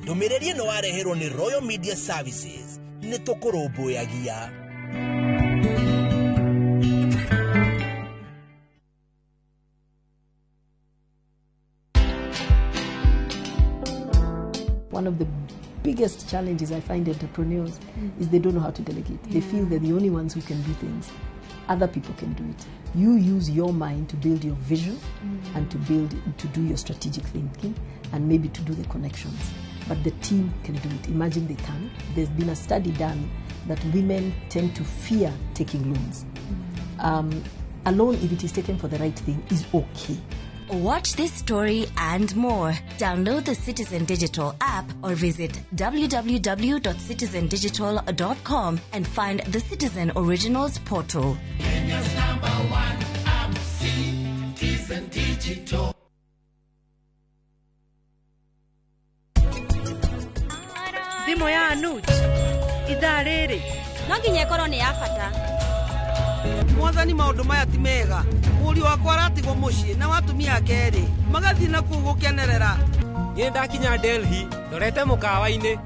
Ndũmĩrĩri ĩno wareherwo nĩ Royal Media Services. Nĩ tũkũrũmbũyagia. One of the biggest challenges I find entrepreneurs is they don't know how to delegate. They feel they're the only ones who can do things. Other people can do it. You use your mind to build your vision and to do your strategic thinking and maybe to do the connections. But the team can do it. Imagine they can. There's been a study done that women tend to fear taking loans. A loan, if it is taken for the right thing, is okay. Watch this story and more. Download the Citizen Digital app or visit www.citizendigital.com and find the Citizen Originals portal. Kenya's number one app, Citizen Digital. Thimũ ya Anuj ithaa rĩrĩ no nginya ĩkorwo nĩ ya bata. Mwathani, maũndũ maya ti mega. Mũriũ wakwa aratigwo mũciĩ na watumia ake erĩ magathiĩ na kũu gũkenerera. Niĩ ndakinya Delhi ndorete mũkawa-inĩ.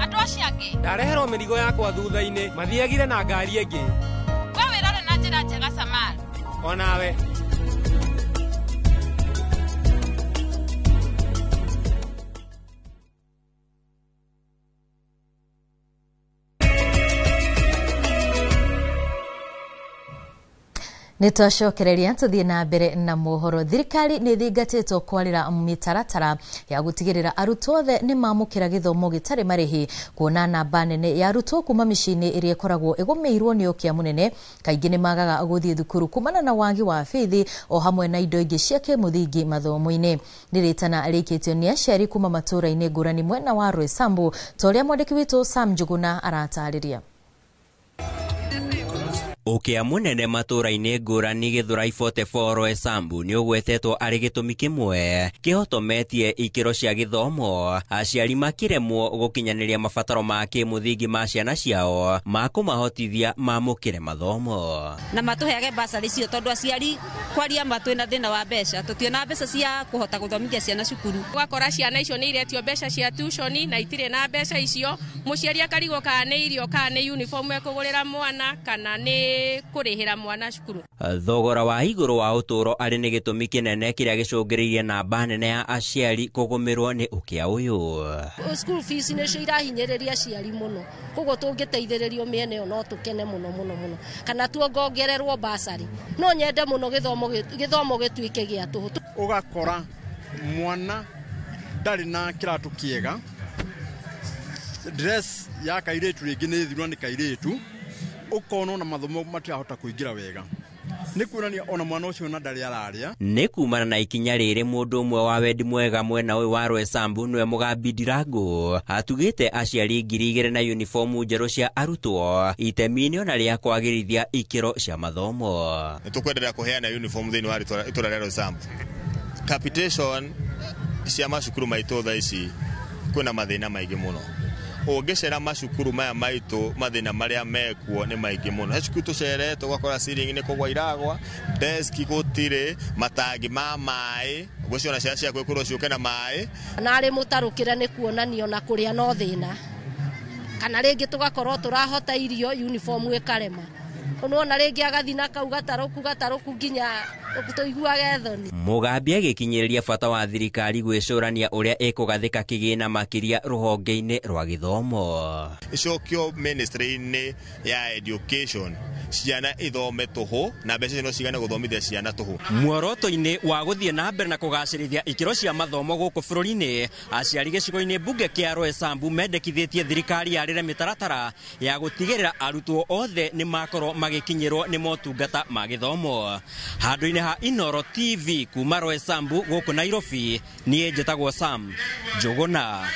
Andũ acio angĩ ndareherwo mĩrigo yakwa thutha-inĩ mathiagire na ngari ĩngĩ. We wĩrore na njĩra njega Samal. Onawe. Nĩ twacokereria tũthiĩ na mbere na mohoro. Thirikari nĩ ĩthingatĩtwo kwarĩra mĩtaratara ya gũtigĩrĩra arutwo othe nĩ mamũkĩra gĩthomo gĩtarĩ marĩhi, kuona namba nene ya arutwo kuma mĩciĩ-inĩ ĩrĩa ĩkoragwo ĩgũmĩirwo nĩ ũkĩa mũnene kaingĩ nĩ magaga gũthiĩ thukuru kumana na wagi wa bithi o hamwe na indo ingĩ cia kĩmũthingi mathomo-inĩ. Nĩ rĩtana rĩikĩtio nĩ aciari kuma matũũra-inĩ ngũrani mwena wa Roysambu, ta ũrĩa mwandĩki witũ Sam Njuguna aratarĩria. Ũkĩa mũnene matũũra-inĩ ngũrani Gĩthũrai 44 Roysambu nĩ ũgwetetwo arĩ gĩtũmi kĩmwe kĩhotometie ikĩro cia gĩthomo, aciari makĩremwo gũkinyanĩria mabataro ma kĩmũthingi ma ciana ciao ma kũmahotithia mamũkĩre mathomo. Na matũheage basarĩ cio tondũ aciari kwaria ma twĩna thĩna wa mbeca, tũtiona mbeca cia kũhota gũthomithia ciana cukuru. Ũgakora ciana icio nĩ iretio mbeca cia tuition na itirĩ na mbeca icio, mũciari akarigwo kana nĩ irio kana nĩ uniform ekũgũrĩra mwana kana nĩ kũrĩhĩra mwana cukuru. Thogora wa igũrũ wa ũtũũro arĩ nĩ gĩtũmi kĩnene kĩrĩa gĩcũngĩrĩirie namba nene ya aciari kũgũmĩrwo nĩ ũkĩa ũyũ. School fees nĩcio irahinyĩrĩria aciari mũno, koguo tũngĩteithĩrĩrio mĩena ĩyo no tũkene mũno mũno mũno, kana tuongongererwo basarĩ. No nyende mũno gĩthomo gĩtuĩke gĩa tũhũ. Ũgakora mwana ndarĩ na kĩratũ kĩega, dress ya kairĩtu rĩngĩ nĩ thirwa nĩ kairĩtu, ũkona ona mathomo matirahota kũingĩra wega, nĩ kuonania ona mwana ũcio na ndarĩ ararĩa. Nĩ kumana na ikinya rĩrĩ mũndũ ũmwe wa wendi mwega mwena ũyũ wa Roysambu nĩwe Mũgambi Ndirango atugĩte aciari 2000 na uniformu njerũ cia arutwo itemi-inĩ ona rĩa kwagĩrithia ikĩro cia mathomo. Nĩ tũkwenderea kũheana uniform thĩinĩ wa itũra rĩa Roysambu. Capitation cia macukuru maitũ thaa ici kwĩna mathĩna maingĩ mũno. Ũngĩcera macukuru maya maitũ mathĩna marĩa mekuo nĩ maingĩ mũno. He cukuru tũcerete ũgakora ceiling nĩ kũgwa iragwa, desk gũtirĩ, matangi ma maĩ, ũguo ciana ciaku ikorwo ciũke na maĩ. Na arĩ mũtarũkĩre nĩ kuonania ona kũrĩa no thĩna, kana rĩngĩ tũgakorwo tũrahota irio uniform ĩkarema, nĩwona rĩngĩ agathiĩ na kau gatarũku nginya tũiguage thoni. Mũgambi agĩkinyĩrĩria bata wa thirikari gwĩcũrania ũrĩa ĩkũgathĩka kĩgĩna makĩria rũhonge-inĩ rwa gĩthomo. Icokio ministry-inĩ ya education, ciana ithome tũhũ na mbeca no cigane gũthomithia ciana tũhũ. Muoroto-inĩ wa gũthiĩ na mbere na kũgacĩrithia ikĩro cia mathomo gũkũ bũrũri-inĩ, aciari gĩcigo-inĩ mbunge kĩa Roysambu mendekithĩtie thirikari yarĩre mĩtaratara ya gũtigĩrĩra arutwo othe nĩ makorwo magĩkinyĩrwo nĩ motungata ma gĩthomo. Handũ-inĩ ha Inoro TV kuma Roysambu gũkũ Nairobi, niĩ njĩtagwo Sam Njuguna.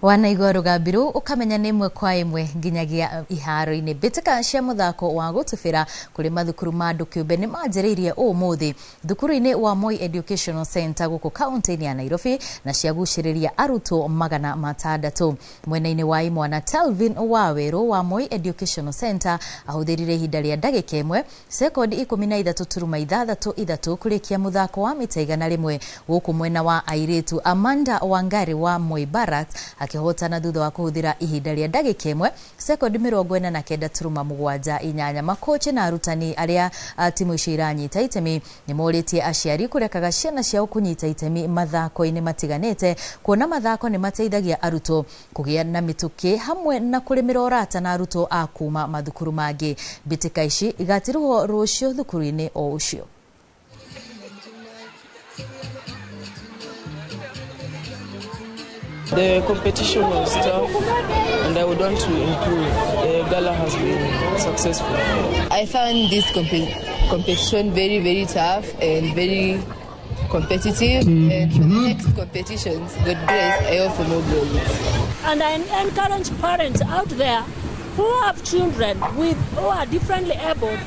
Wanaigua rũgambi rũu ũkamenya nĩ ĩmwe kwa ĩmwe nginyagia iharo-inĩ. Mbĩtĩka cia mũthako wa gũtubĩra kũrĩ mathukuru ma andũ kĩũmbe nĩ manjĩrĩirie ũmũthĩ thukuru-inĩ wa Moi Educational Center gũkũ kaunti-inĩ ya Nairobi na ciagucĩrĩria arutwo 600. Mwena-inĩ wa imwana Telvin Wawerũ wa Moi Educational Center ahũthĩrire ihinda rĩa ndagĩka 1 sekondi 13.63 kũrĩkia mũthako wa mita 100. Gũkũ mwena wa airĩtu Amanda Wangari wa Moi Barracks akĩhotana thutha wa kũhũthĩra ihinda rĩa ndagĩka 1 sekondi 49.78. Makochi na arutani arĩa timu icio iranyita itemi nĩ morĩtie aciari kũrekaga ciana ciao kũnyita itemi mathako-inĩ matiganĩte, kuona mathako nĩ mateithagia arutwo kũgĩa na mĩtũkĩ hamwe na kũrĩmĩra ũrata na arutwo a kuma mathukuru mangĩ. Mbĩtĩka ici igatirwo rũciũ thukuru-inĩ o ũcio. The competition was tough and I would want to improve. The gala has been successful. I found this competition very, very tough and very competitive. And for the next competitions, God bless, I hope for more glory. And I encourage parents out there who have children who are differently abled,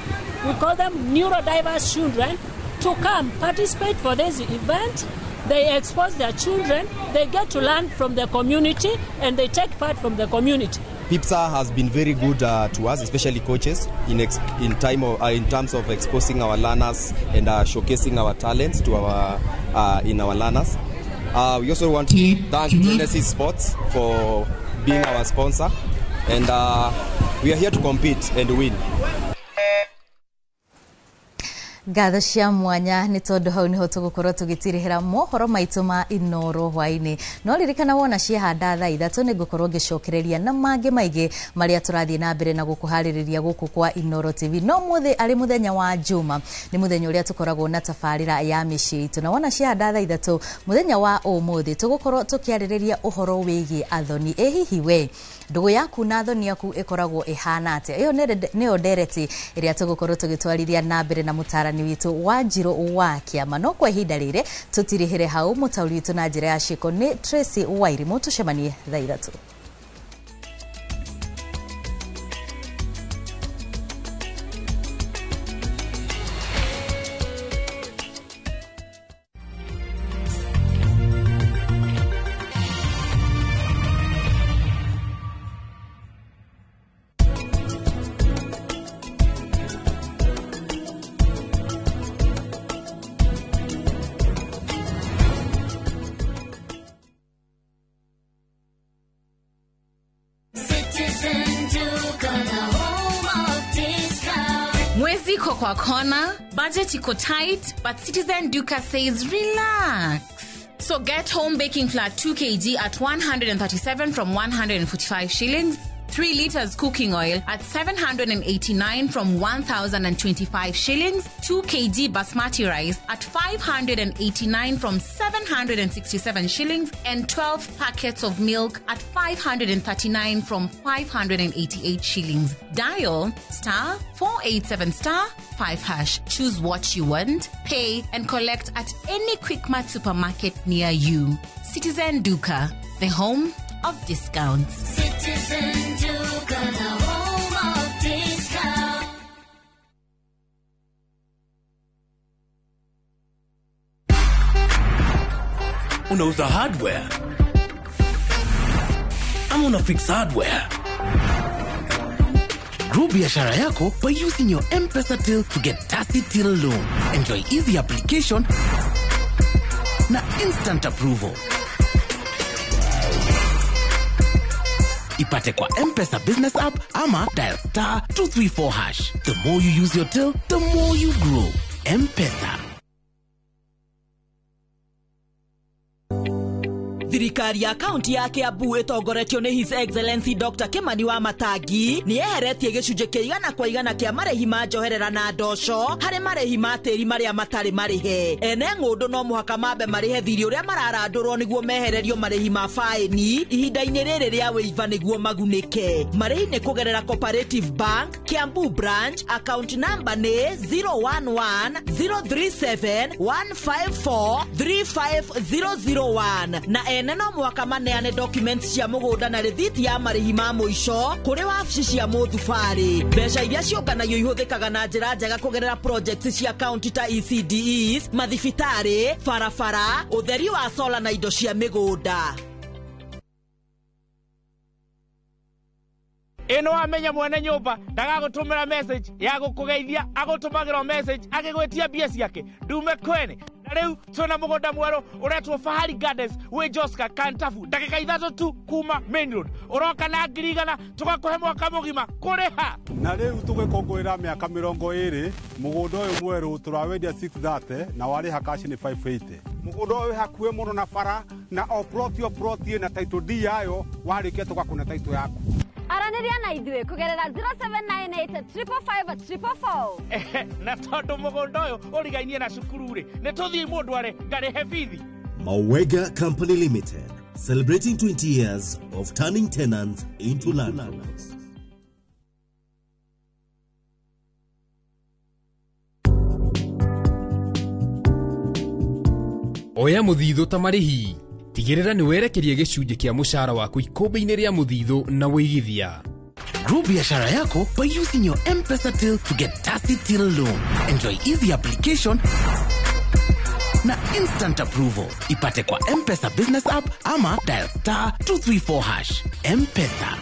we call them neurodiverse children, to come participate for this event. They expose their children, they get to learn from the community, and they take part from the community. PIPSA has been very good to us, especially coaches, in terms of exposing our learners and showcasing our talents to our in our learners. We also want to thank Genesis Sports for being our sponsor, and we are here to compete and win. Ngatho cia mwanya nĩ tondũ hau nĩho tũgũkorwo tũgĩtirĩhĩra mohoro maitũ ma Inoro hwaĩ-inĩ. No ririkana wona ciahanda thaa 3 nĩ ngũkorwo ngĩcokereria na mangĩ maingĩ marĩa tũrathiĩ na mbere na gũkũharĩrĩria gũkũ kwa Inoro TV. No mũthĩ arĩ mũthenya wa Juma, nĩ mũthenya ũrĩa tũkoragwo na tabarĩra ya mĩciĩ itũ, na wona ciahanda thaa 3 mũthenya wa ũmũthĩ tũgũkorwo tũkĩarĩrĩria ũhoro wĩgiĩ athoni. Ĩ hihi we ndũgũ yaku na athoni yaku ĩkoragwo ĩhana atĩa? Ĩyo nĩyo ndereti ĩrĩa tũgũkorwo tũgĩtwarithia na mbere na mũtarani witũ wa Njirũ wa Kĩama. No kwa ihinda rĩrĩ tũtirĩhĩre hau, mũtaũri witũ na njĩra ya ciĩko nĩ Tracy Wairimũ. Tũcemanie thaa 3. Mwezi iko kwa kona, budget iko tight, but Citizen Duka says relax. So get home baking flour 2 kg at 137 from 145 shillings, 3 liters cooking oil at 789 from 1,025 shillings, 2 kg basmati rice at 589 from 767 shillings, and 12 packets of milk at 539 from 588 shillings. Dial star 487 star 5 hash. Choose what you want, pay, and collect at any Quickmart supermarket near you. Citizen Duka, the home of discounts. Citizen Duka, the home of discounts. Unauza hardware ama una fix hardware? Grow biashara yako by using your M-Pesa till to get Tasi Till loan. Enjoy easy application na instant approval. Ipate kwa M-Pesa business app ama dial star 234 hash. The more you use your till, the more you grow. M-Pesa. Thirikari ya kaunti ya Kiambu ĩtongoretio nĩ His Excellency Dr. Kimani wa Matangi nĩ yeheretie gĩcunjĩ kĩa 100% kĩa marĩhi ma njoherera na ndoco harĩ marĩhi ma tĩri marĩa matarĩ marĩhe. Ene ng'ũndũ no mũhaka mambe marĩhe thirĩ ũrĩa mararandũrwo nĩguo mehererio marĩhi ma faĩni ihinda-inĩ rĩrĩ rĩa wĩiva nĩguo magunĩke. Marĩhi nĩ kũgerera Cooperative Bank, Kiambu Branch, account number nĩ 011 037 154 35001 na Ene no mũhaka maneane documents cia mũgũnda na rĩthiti ya marĩhi ma mũico kũrĩ wabici cia mũthubarĩ. Mbeca iria ciũnganagio ihũthĩkaga na njĩra njega kũgerera projects cia county ta ECDEs, mathibitarĩ, barabara, ũtheri wa sola na indo cia mĩgũnda. Ĩno wamenya mwene nyũmba ndagagũtũmĩra message ya gũkũgeithia, agũtũmagĩra message agĩgwĩtia mbia ciake ndume kwene. Na rĩu twĩna mũgũnda mwerũ ũretwo Fahari Gardens wĩ Joska Kantafu, ndagĩka 3 tu kuma main road. Ũroka na 100,000 tũgakũhe mwaka mũgima kũrĩha. Na rĩu tũgĩkũngũĩra mĩaka 20 mũgũnda ũyũ mwerũ tũrawendia 630 na warĩha cash nĩ 580. Mũgũnda ũyũ wĩ hakuhĩ mũno na bara na o plot o plot ĩna title deed yayo, warĩkia tũgakũne title yaku. Aranĩria na ithuĩ kũgerera 0798 555 444. Na tondũ mũgũnda ũyũ ũrigainie na cukuru rĩ, nĩ tũthiĩ mũndũ are ngarĩhe bithi. Mawega Company Limited, celebrating 20 years of turning tenants into landlords. Oya mũthithũ ta marĩhi, tigĩrĩra nĩ werekeria gĩcunjĩ kĩa mũcara waku ikũmbĩ-inĩ rĩa mũthithũ na wĩigithia. Grow biashara yako by using your M-Pesa till to get Tasi Till loan. Enjoy easy application na instant approval. Ipate kwa M-Pesa business app ama dial star 234 hash. M-Pesa.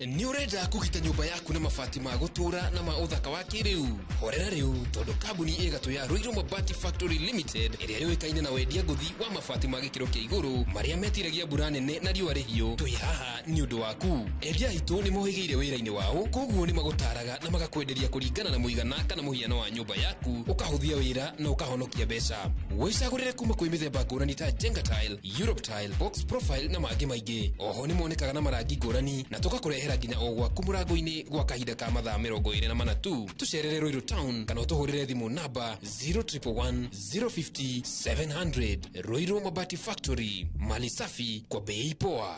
Nĩ ũrenda kũgita nyũmba yaku na mabati ma gũtũũra na ma ũthaka wa kĩrĩu? Horera rĩu tondũ kambuni ĩgatũ ya Ruiru Mabati Factory Limited ĩrĩa yũĩkaine na wendia ngũthi wa mabati ma gĩkĩro kĩa igũrũ marĩa metiragia mbura nene na riũa rĩhiũ, twĩ haha nĩ ũndũ waku. Endia aitũ nĩ mohĩgĩire wĩra-inĩ wao, koguo nĩ magũtaraga na magakwenderia kũringana na mũigana kana mũhiano wa nyũmba yaku, ũkahũthia wĩra na ũkahonokia mbeca. Wĩcagũrĩre kuma kwĩ mĩthemba ngũrani ta Jenga Tile, Europe Tile, Box Profile na mangĩ maingĩ. Oho nĩ monekaga na marangi ngũrani na tũgakũrehera nginya o gwaku mũrango-inĩ gwa kahinda ka mathaa 24 tu. Tũcerere Ruiru Town kana ũtũhũrĩre thimũ namba 0111 050 700. Ruiru Mabati Factory, mali safi kwa bei poa.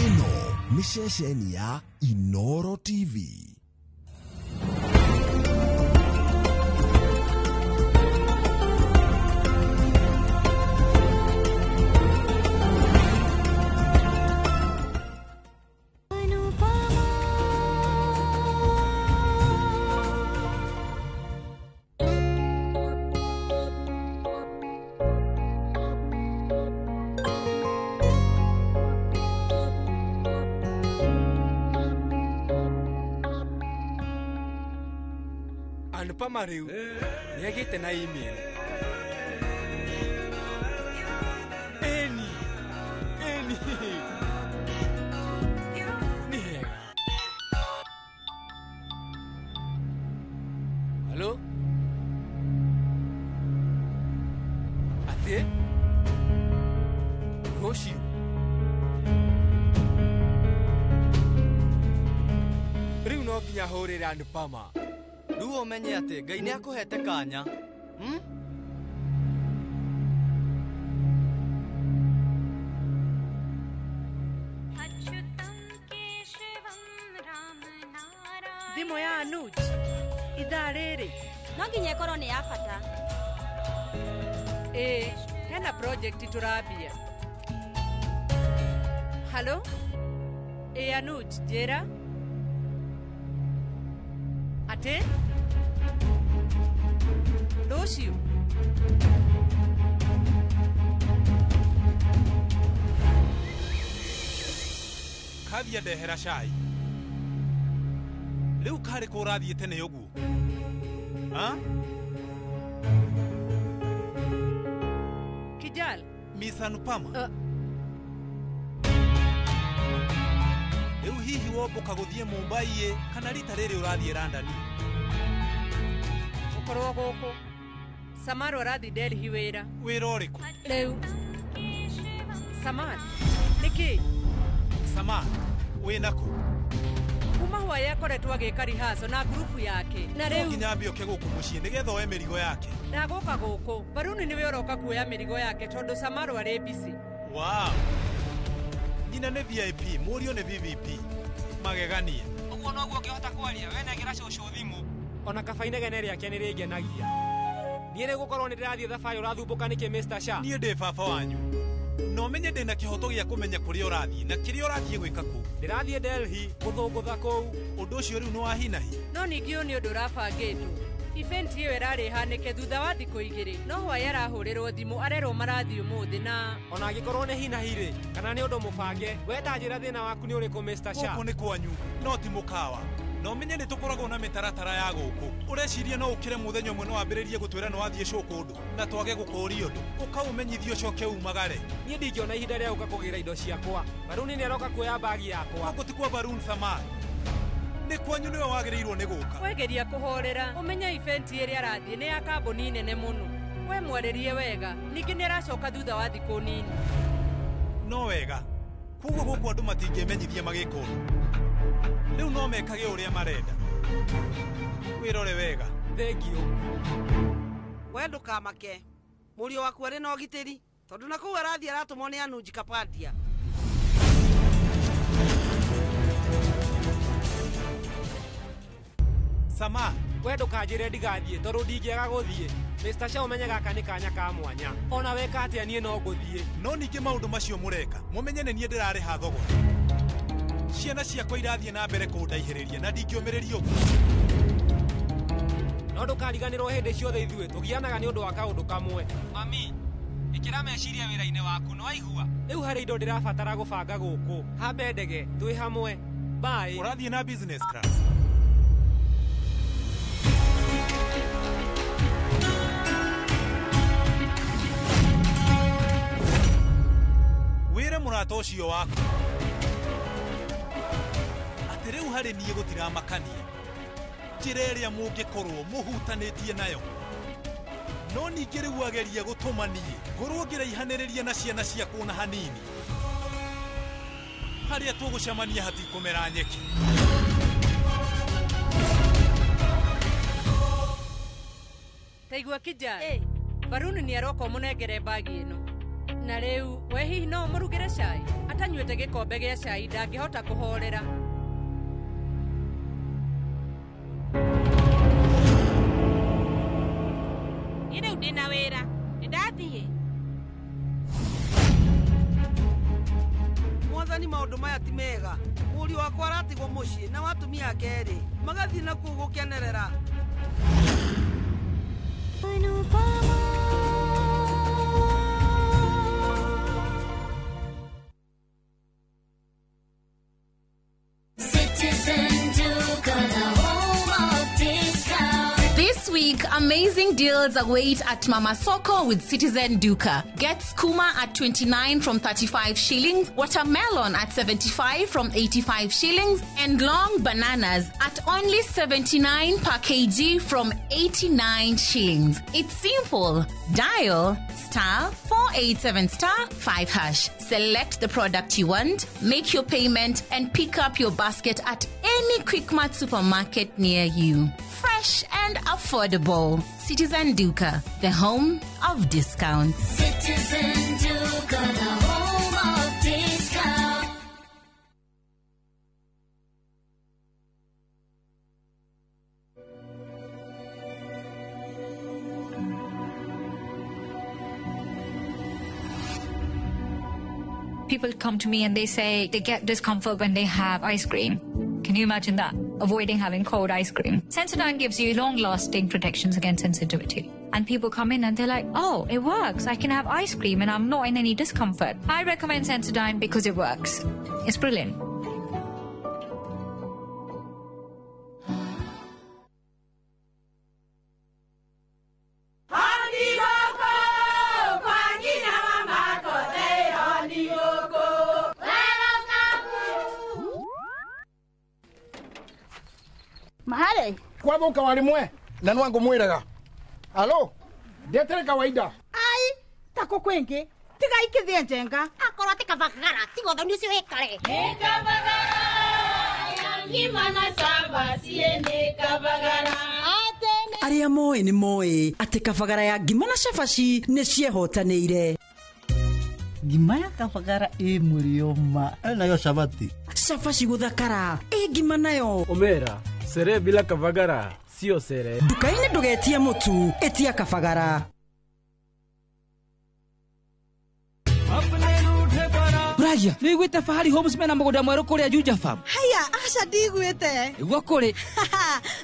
Ĩno nĩ ceceni ya Inoro TV. Anupama rĩu nĩagĩte na email. Eni eni nĩ hega. Halo, atĩ rũciũ rĩu no nginya hũrĩre Anupama. Rĩu ũmenye atĩ Ngai nĩ akũhete kanya. Thimũ ya Anuj ithaa rĩrĩ no nginya ĩkorwo nĩ ya bata. Ĩĩ, hena project tũrambia. Halo, ĩĩ Anuj, njĩra atĩ rũciũ. Kathia ndehera cai. Rĩu karĩ kũ ũrathiĩ tene ũguo? Kijal. Miss Anupama. Rĩu hihi wombũka gũthiĩ Mumbai ĩ kana rita rĩrĩ ũrathiĩ London? Ũkorwo gũkũ. Samar ũrathiĩ Delhi wĩra. Wĩra ũrĩkũ? Rĩu. Samar, nĩkĩ? Samar, wĩna kũ? Kuma hwaĩ akoretwo agĩka rehearsal na ngurubu yake. Na rĩu nginya ambe oke gũkũ mũciĩ nĩgetha oe mĩrigo yake. Ndagũka gũkũ. Baruni nĩwe ũroka kuoya mĩrigo yake tondũ Samar arĩ busy. Wow. Nyina nĩ VIP, mũriũ nĩ VVP. Magegania. Ũguo noguo ũngĩhota kwaria wenegera cũcũ thimũ. Ona kaba inegene rĩake nĩ rĩngenagia. Niĩ rĩu gũkorwo nĩ ndĩrathiĩ thabarĩ ũrathumbũka nĩkĩ Mr. Sha? Niĩ ndĩ baba wanyu. Na ũmenye ndĩna kĩhoto gĩa kũmenya kũrĩa ũrathiĩ na kĩrĩa ũrathiĩ gwĩka kũu. Ndĩrathiĩ Delhi gũthũngũtha kũu. Ũndũ ũcio rĩu nĩ wa hi na hi. No ningĩ ũyũ nĩ ũndũ ũrabangĩtwo. Event ĩyo ĩrarĩ ĩhanĩke thutha wa thikũ igĩrĩ, no Hwaĩ arahũrĩrwo thimũ arerwo marathiĩ ũmũthĩ na Ona angĩkorwo nĩ hi na hi rĩ, kana nĩ ũndũ mũbange, we ta njĩra thĩna waku nĩ ũrĩkũ Mr. Sha? Gũkũ nĩ kwanyu, no ti mũkawa. Na ũmenye nĩ tũkoragwo na mĩtaratara ya gũkũ. Ũreciria no ũkĩre mũthenya ũmwe no wambĩrĩrie gũtwĩra nĩ wathiĩ show kũndũ na twage gũkũũria ũndũ. Ũkaũmenyithia ũcoke umagare. Niĩ ndingĩona ihinda rĩa gũka kũgĩra indo ciakwa. Baruni nĩ aroka kuoya mbagi yakwa. Gũkũ ti kwa Barun Samad. Nĩ kwanyu nĩwe wagĩrĩirwo nĩ gũka. Wegeria kũhorera, ũmenye event ĩrĩa arathiĩ nĩ ya kambuni nene mũno. We mwarĩrie wega, ningĩ nĩ aracoka thutha wa thikũ nini. No wega. Koguo gũkũ andũ matingĩmenyithia magĩka ũndũ. Rĩu no mekage ũrĩa marenda. Wĩrore wega. Thengiũ. We ndũkamake. Mũriũ waku arĩ na ũgitĩri tondũ na kũu arathiĩ aratũmwo nĩ Anuj Kapadia. Sama, we ndũkanjĩre ndigathiĩ tondũ ndingĩaga gũthiĩ. Mr. Sha ũmenye gaka nĩ kanya ka mwanya. Ona weka atĩa niĩ no ngũthiĩ. No ningĩ maũndũ macio mũreka, mũmenye nĩ niĩ ndĩrarĩha thogora. Ciana ciakwa irathiĩ na mbere kũndaihĩrĩria na ndingĩũmĩrĩria ũguo. No ndũkariganĩrwo hĩndĩ ciothe ithuĩ tũgianaga nĩ ũndũ wa kaũndũ kamwe. Mami, ĩkĩra meciria wĩra-inĩ waku nĩ waigua. Rĩu harĩ indo ndĩrabatara gũbanga gũkũ. Hambe ndege, twĩ hamwe. Bye. Ũrathiĩ na business class. Wĩre mũrata ũcio waku atĩ rĩu harĩ niĩ gũtiramakania njĩra ĩrĩa mũngĩkorwo mũhutanĩtie nayo. No ningĩ rĩu ageria gũtũma niĩ ngorwo ngĩraihanĩrĩria na ciana ciakwa ona hanini. Harĩa tũgũcemania hatikũmera nyeki. Taigua kijana. Baruni nĩ aroka ũmũnengere mbagi ĩno. Na rĩu we hihi no ũmũrugĩre cai? Atanyuĩte gĩkombe gĩa cai ndangĩhota kũhorera. Niĩ rĩu ndĩna wĩra, nĩndathiĩ. Mwathani maũndũ maya ti mega. Mũriũ wakwa aratigwo mũciĩ na watumia ake erĩ magathiĩ na kũu gũkenerera. Citizen Duka, the home of discount. This week, amazing deals await at Mama Soko with Citizen Duka. Get skuma at 29 from 35 shillings, watermelon at 75 from 85 shillings, and long bananas at only 79 per kg from 89 shillings. It's simple. Dial star 487 star 5 hash. Select the product you want, make your payment, and pick up your basket at any Quickmart supermarket near you. Fresh and affordable. Citizen Duka, the home of discounts. Citizen Duka, the home of discount. People come to me and they say they get discomfort when they have ice cream. Can you imagine that? Avoiding having cold ice cream. Sensodyne gives you long-lasting protections against sensitivity. And people come in and they're like, oh, it works. I can have ice cream and I'm not in any discomfort. I recommend Sensodyne because it works. It's brilliant. Mahare kwathuka wari mwe na nwangu mwiraga alo ndetere kawaida ai tako kwingi tiga ikithie njenga akorwo ti kabagara tiga ũthoni ũcio wĩkare Arĩa moĩ nĩ moĩ atĩ kabagara ya ngima na cabaci nĩ ciehotanĩire. Ngima ya kabagara ĩ mũrĩo ma. Nayo cabaci. Cabaci gũthakara ĩ ngima nayo. Omera, sere bila Kabagara sio sere. Nduka-inĩ ndũgetie mũtu, ĩtia kabagara. Ragia, nĩ wĩiguĩte Fahari Homes mena mũgũnda mwerũ kũrĩa Juja Farm? Haya, aca ndiguĩte. Nĩguo kũrĩ.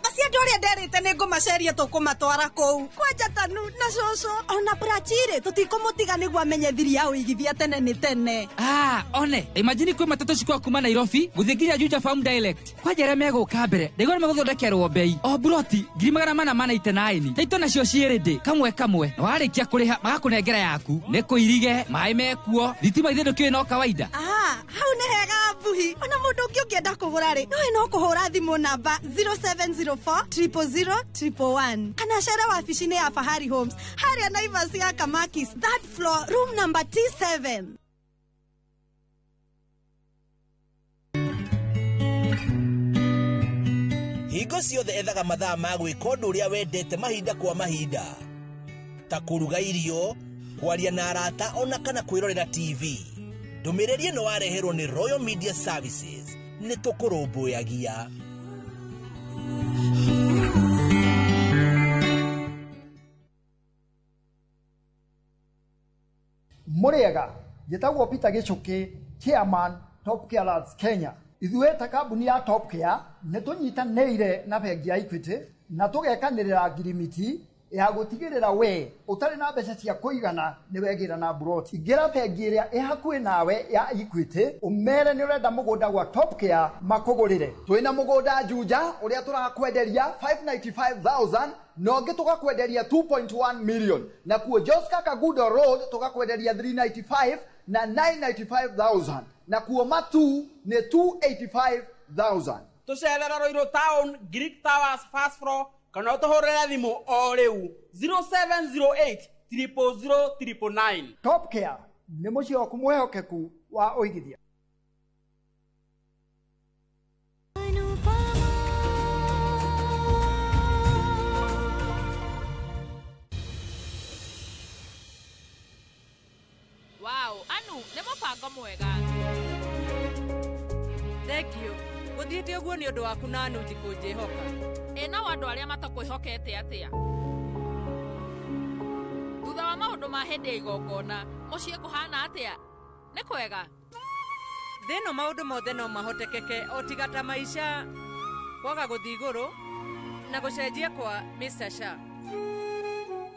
Acio andũ arĩa nderĩte nĩ ngũmaceria tũkũmatwara kũu. Kwanja Tanu na cũcũ ona Brachirĩ tũtikũmũtiga nĩguo amenye thiri ya ũigithia tene nĩ tene. Ah, one, imagine kwĩ matatũ cikwa kuma Nairobi gũthiĩ nginya Juja Farm direct. Kwanja arĩa megũka mbere, ndaigua nĩ megũthondekerwo bei. O buroti 499. Taito nacio ciĩ ready kamwe kamwe. Na warĩkia kũrĩha magakũnengera yaku. Nĩ kũirige, maĩ mekuo, thitima ithe ndũkĩũĩ no kawaida. Ah, hau nĩ hega Mbuhi. Ona mũndũ ũngĩ ũngĩenda kũgũra rĩ, nowe no kũhũra thimũ namba 0704 000 111 kana cere wabici-inĩ ya Fahari Homes harĩa Naivas ya Kamakis, third floor, room number T7. Hingo ciothe ethaga mathaa ma gwĩka ũndũ ũrĩa wendete mahinda kwa mahinda, ta kũruga irio, kwaria na arata ona kana kwĩrorera TV. Ndũmĩrĩri ĩno wareherwo nĩ Royal Media Services. Nĩ tũkũrũmbũyagia. Mũrĩega, njĩtagwo Peter Gĩchũkĩ, chairman Top Care Lads Kenya. Ithuĩ ta kambuni ya Top Care nĩ tũnyitanĩire na bengi ya Equity na tũgekanĩrĩra ngirimiti ya gũtigĩrĩra we ũtarĩ na mbeca cia kũigana nĩ wegĩra na buroti. Ingĩra bengi ĩrĩa ĩ hakuhĩ nawe ya Equity ũmere nĩ ũrenda mũgũnda gwa Top Care makũgũrĩre. Twĩna mũgũnda Juja ũrĩa tũrakwenderia 595,000 na ũngĩ tũgakwenderia 2.1 million, na kuo Joska Kagudo Road tũgakwenderia 395 na 995,000, na kuo Matu nĩ 285,000. Tũcerera Ruiru Town, Greek Towers first floor, kana ũtũhũrĩre thimũ o rĩu 0708 000 999. Top Care nĩ mũciĩ waku mwĩhokeku wa ũigithia. Wow, Anu, nĩ mũbango mwega. Thank you. Gũthiĩte ũguo nĩ ũndũ waku na Anuji kũnjĩhoka. Ĩ nao andũ arĩa matakwĩhokete atĩa? Thutha wa maũndũ ma hĩndĩ ya igongona, mũciĩ kũhana atĩa? Nĩ kwega? Thĩ ĩno maũndũ mothe no mahotekeke o tiga ta maica kwaga gũthiĩ igũrũ na gũcenjia kwa Mr. Sha.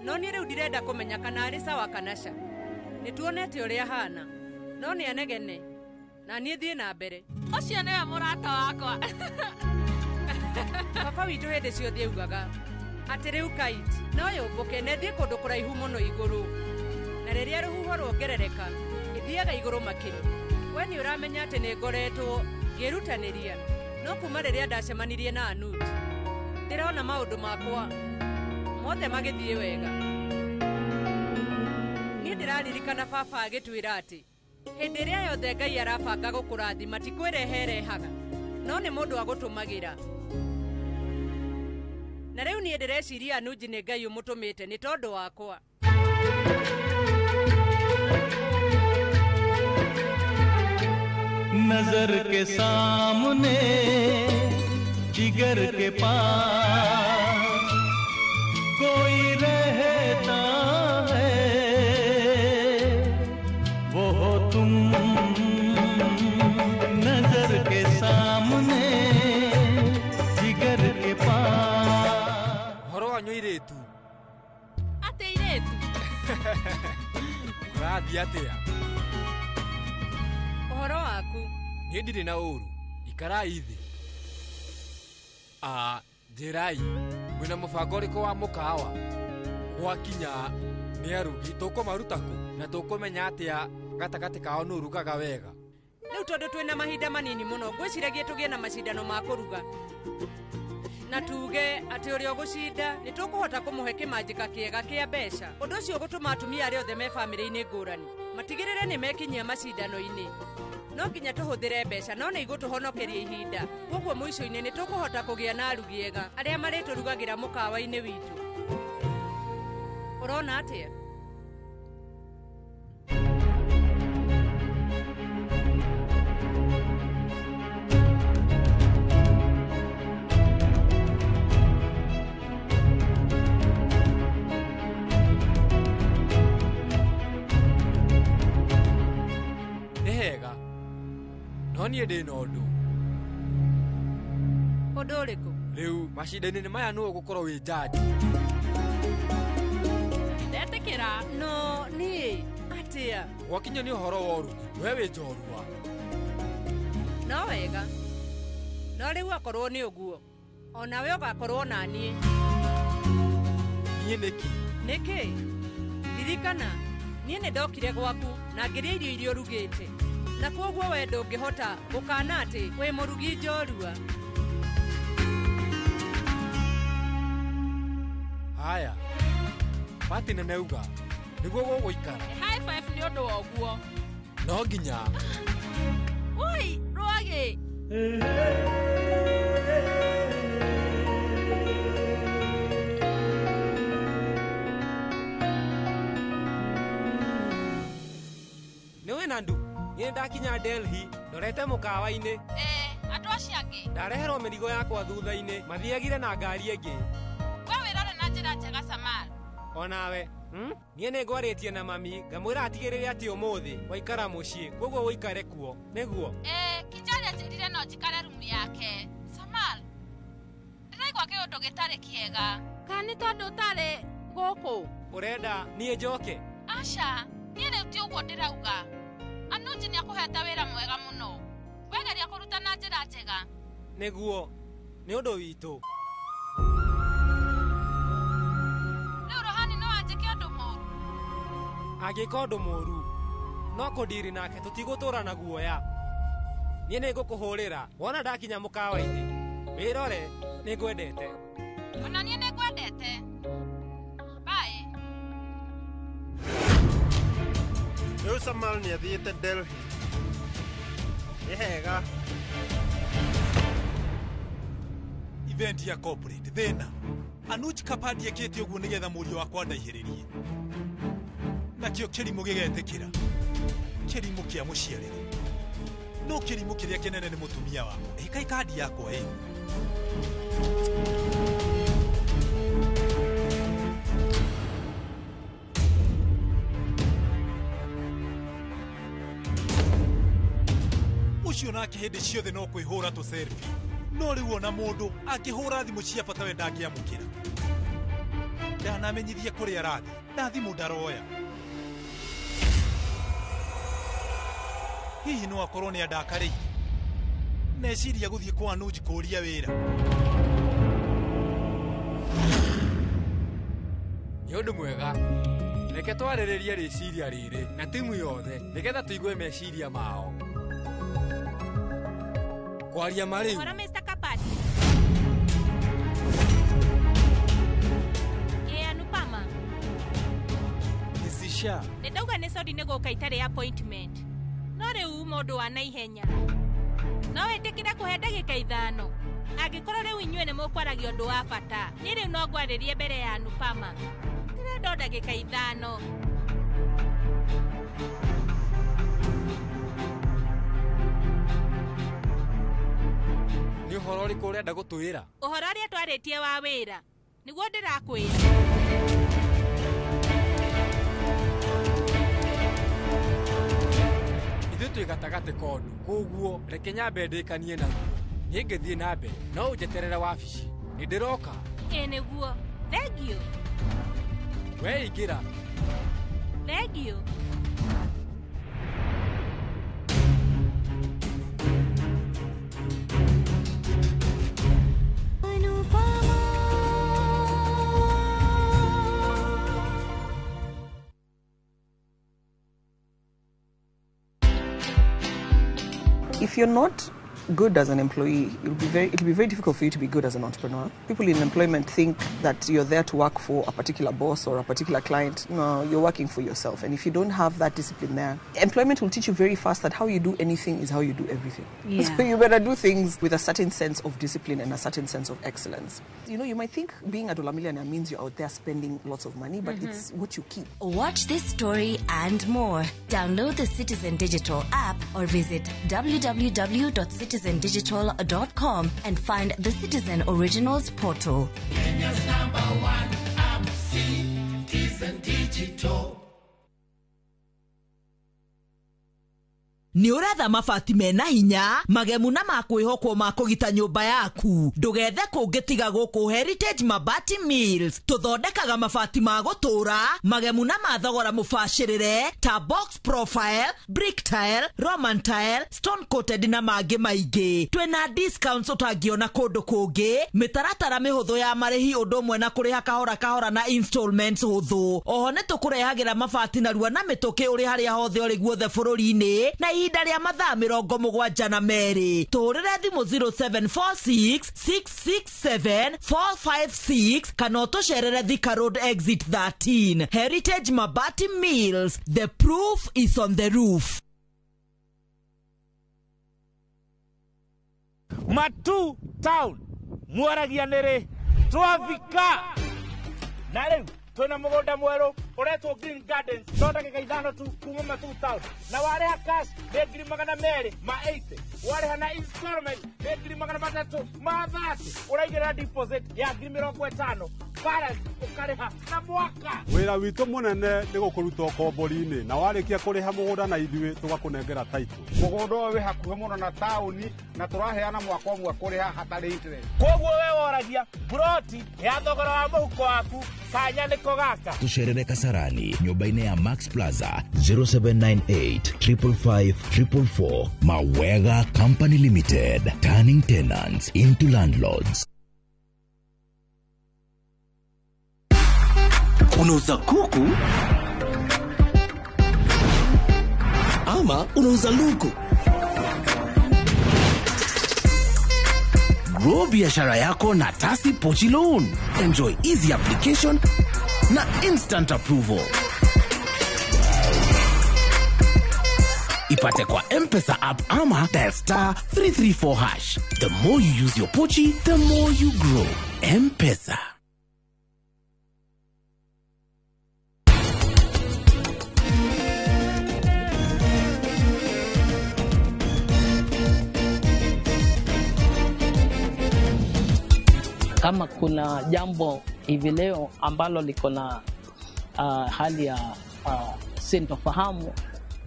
No niĩ rĩu ndirenda kũmenya kana arĩ sawa kana ca. Nĩ tuonete ũrĩa ahana, no nĩ anegene na niĩ thiĩ na mbere. Ũcio nĩwe mũrata wakwa. Baba witũ hĩndĩ ciothe augaga atĩ rĩu kite no yũmbũke na ĩthiĩ kũndũ kũraihu mũno igũrũ, na rĩrĩa rũhuho ruongerereka ĩthiaga igũrũ makĩria. We nĩ ũramenya atĩ nĩ ngoretwo ngĩrutanĩria, no kuma rĩrĩa ndacemanirie na Anuj ndĩrona maũndũ makwa mothe magĩthiĩ wega. Niĩ ndĩraririkana baba agĩtwĩra atĩ hĩndĩ ĩrĩa yothe Ngai arabanga gũkũrathima ti kwĩrehe erehaga, no nĩ mũndũ agũtũmagĩra. Na rĩu niĩ ndĩreciria Anuji nĩ Ngai ũmũtũmĩte nĩ tondũ wakwa. नजर के सामने जिगर के पास कोई रहता है, वो हो तुम। नजर के सामने जिगर के पास। Ũhoro wanyu airĩtu? Atĩ airĩtu? Kũrathiĩ atĩa? Ũhoro waku? Niĩ ndirĩ na ũru, ikarai thĩ. Njĩrai, mwĩna mũbango ũrĩkũ wa mũkawa? Gwakinya nĩ arugi, tũkũmaruta kũ? Na tũkũmenya atĩa gatagatĩ kao nũ ũrugaga wega? Rĩu tondũ twĩna mahinda manini mũno, ngwĩciragia tũgĩe na macindano ma kũruga. Na tuge atĩ ũrĩa ũgũcinda nĩ tũkũhota kũmũhe kĩmanjĩka kĩega kĩa mbeca. Ũndũ ũcio ũgũtũma atumia arĩa othe me bamĩrĩ-inĩ ngũrani matigĩrĩre nĩ mekinyia macindano-inĩ. No nginya tũhũthĩre mbeca, no nĩ igũtũhonokeria ihinda. Koguo mũico-inĩ nĩ tũkũhota kũgĩa na arugi ega arĩa marĩtũrugagĩra mũkawa-inĩ witũ. Ũrona atĩa? niĩ ndĩ na ũndũ. Ũndũ ũrĩkũ? Rĩu macinda-inĩ maya nũũ ũgũkorwo wĩ jaji? Ndetĩkĩra. No niĩ atĩa? Gwakinya nĩ ũhoro wa ũrugi, we wĩ njorua. No wega. No rĩu akorwo nĩ ũguo, onawe ũgakorwo na niĩ. Niĩ nĩkĩ? Nĩkĩ? Ririkana, niĩ nĩ ndokire gwaku na ngĩrĩa irio iria ũrugĩte. Na kwoguo we ndũngĩhota gũkana atĩ wĩ mũrugi njorua. Haya. Pati nene uga nĩguo gũgũikara. High five nĩ ũndũ wa ũguo. No nginya. Oi, rwagĩ. Nĩ wĩna ndu? Niĩ ndakinya Delhi, ndorete mũkawa-inĩ. Andũ acio angĩ. Ndareherwo mĩrigo yakwa thutha-inĩ, mathiagire na ngari ĩngĩ. We wĩrore na njĩra njega Samal. Onawe, niĩ nĩ ngwarĩtie na mami, ngamwĩra atigĩrĩre atĩ ũmũthĩ waikara mũciĩ, kwoguo ũikare kuo, nĩguo? Kijari anjĩrire no njikare rumu yake. Samal, ndĩraigua kĩũndũ gĩtarĩ kĩega. Kana nĩ tondũ ũtarĩ gũkũ? Ũrenda niĩ njoke? Aca, niĩ rĩu ti ũguo ndĩrauga. Anuji nĩ akũhete wĩra mwega mũno. Wegeria kũruta na njĩra njega. Nĩguo, nĩ ũndũ witũ. Rĩu Rohani no anjĩke ũndũ mũũru. Angĩka ũndũ mũũru, no kũndiri nake tũtigũtũũra na guoya. Niĩ nĩngũkũhũrĩra wona ndakinya mũkawa-inĩ. Wĩrore, nĩngwendete. Ona niĩ nĩngwendete. Bye. Rĩu Samal nĩ athiĩte Delhi. Nĩ hega. Event ya corporate thĩna. Anuj Kapadia ekĩte ũguo nĩgetha mũriũ wakwa ndaihĩrĩrie. Nakĩo kĩrimũ gĩgetĩkĩra. Kĩrimũ kĩa mũciarĩre. No kĩrimũ kĩrĩa kĩnene nĩ mũtumia wakwa. Ĩka ikandi yakwa ĩ. Ũcio nake hĩndĩ ciothe no kwĩhũra tũ selfie. No rĩu ona mũndũ angĩhũra thimũ cia bata we ndangĩamũkĩra. Ndanamenyithie kũrĩa arathiĩ, na thimũ ndaroya. Hihi no akorwo nĩ andakarĩire? Meciria gũthiĩ kwa Anuj kũũria wĩra. Nĩ ũndũ mwega. Reke twarĩrĩrie rĩciria rĩrĩ na timu yothe nĩgetha tũigue meciria mao. Kwaria marĩu. Ora Mr. Kapati. Ĩ Anupama. Nĩcisha. Nĩ ndauga nĩ sori nĩ gũka itarĩ appointment. No rĩu uma ũndũ wa naihenya. No wĩtĩkĩre kũhe ndagĩka 5. Angĩkorwo rĩu inyuĩ nĩ mũkwaragia ũndũ wa bata, niĩ rĩu no ngwarĩrie mbere ya Anupama. Ndĩrenda o ndagĩka 5. Nĩ ũhoro ũrĩkũ ũrenda gũtwĩra? Ũhoro ũrĩa twarĩtie wa wĩra nĩguo ndĩrakwĩra. Ithuĩ twĩ gatagatĩ ka ũndũ, koguo reke nyambe ndĩkanie naguo. Niĩ ngĩthiĩ na mbere, no ũnjeterere wabici. Nĩ ndĩroka. Ĩ nĩguo. Thengiũ. We ingĩra. Thengiũ. If you're not good as an employee, it'll be very difficult for you to be good as an entrepreneur. People in employment think that you're there to work for a particular boss or a particular client. No, you're working for yourself. And if you don't have that discipline there, employment will teach you very fast that how you do anything is how you do everything. Yeah. So you better do things with a certain sense of discipline and a certain sense of excellence. You know, you might think being a dollar millionaire means you're out there spending lots of money, but it's what you keep. Watch this story and more. Download the Citizen Digital app or visit www.citizendigital.com and find the Citizen Originals portal. Kenya's number one app, Citizen Digital. Nĩ ũretha mabati mena hinya, magemu na ma kwĩhokwo ma kũgita nyũmba yaku. Ndũgethe kũngĩ tiga gũkũ Heritage Mabati Mills. Tũthondekaga mabati ma gũtũũra, magemu na ma thogora mũbacĩrĩre ta box profile, brick tile, Roman tile, stone coated na mangĩ maingĩ. Twĩna discounts ũtangĩona kũndũ kũngĩ, mĩtaratara mĩhũthũ ya marĩhi ũndũ ũmwe na kũrĩha kahora kahora na installments hũthũ. Oho nĩ tũkũrehagĩra mabati narua na mĩtũkĩ ũrĩ harĩa hothe ũrĩ guothe bũrũri-inĩ na ihinda rĩa mathaa 72. Tũhũrĩre thimũ 0746 667 456 kana ũtũcerere Thika Road exit 13. Heritage Mabati Mills, the proof is on the roof. Matu Town mwaragia nĩrĩ twafika na rĩu twĩna mũgũnda mwerũ ũretwo Green Gardens no ndagĩka 5 tu kuma Matu Town na warĩha cash nĩ 280,000, warĩha na installment nĩ 330,000, ũraigĩrĩra deposit ya 50,000, balance ũkarĩha na mwaka. Wĩra witũ mũnene nĩ gũkũruta ũkombori-inĩ na warĩkia kũrĩha mũgũnda na ithuĩ tũgakũnengera title. Mũgũnda ũyũ wĩ hakuhĩ mũno na taũni na tũraheana mwaka ũmwe kũrĩha hatarĩ interest. Koguo we woragia broti ya thogora wa mũhuko waku kanya nĩko gaka. Tũcerere Kasarani nyũmba-inĩ ya Max Plaza 0798 555 444. Mawega Company Limited, turning tenants into landlords. Unauza kuku ama unauza luku? Grow biashara yako na Tasi Pochi Loan. Enjoy easy application na instant approval. Ipate kwa M-Pesa app ama dial star 334#. The more you use your Pochi, the more you grow. M-Pesa. Kama kuna jambo hivi leo ambalo liko na hali ya sintofahamu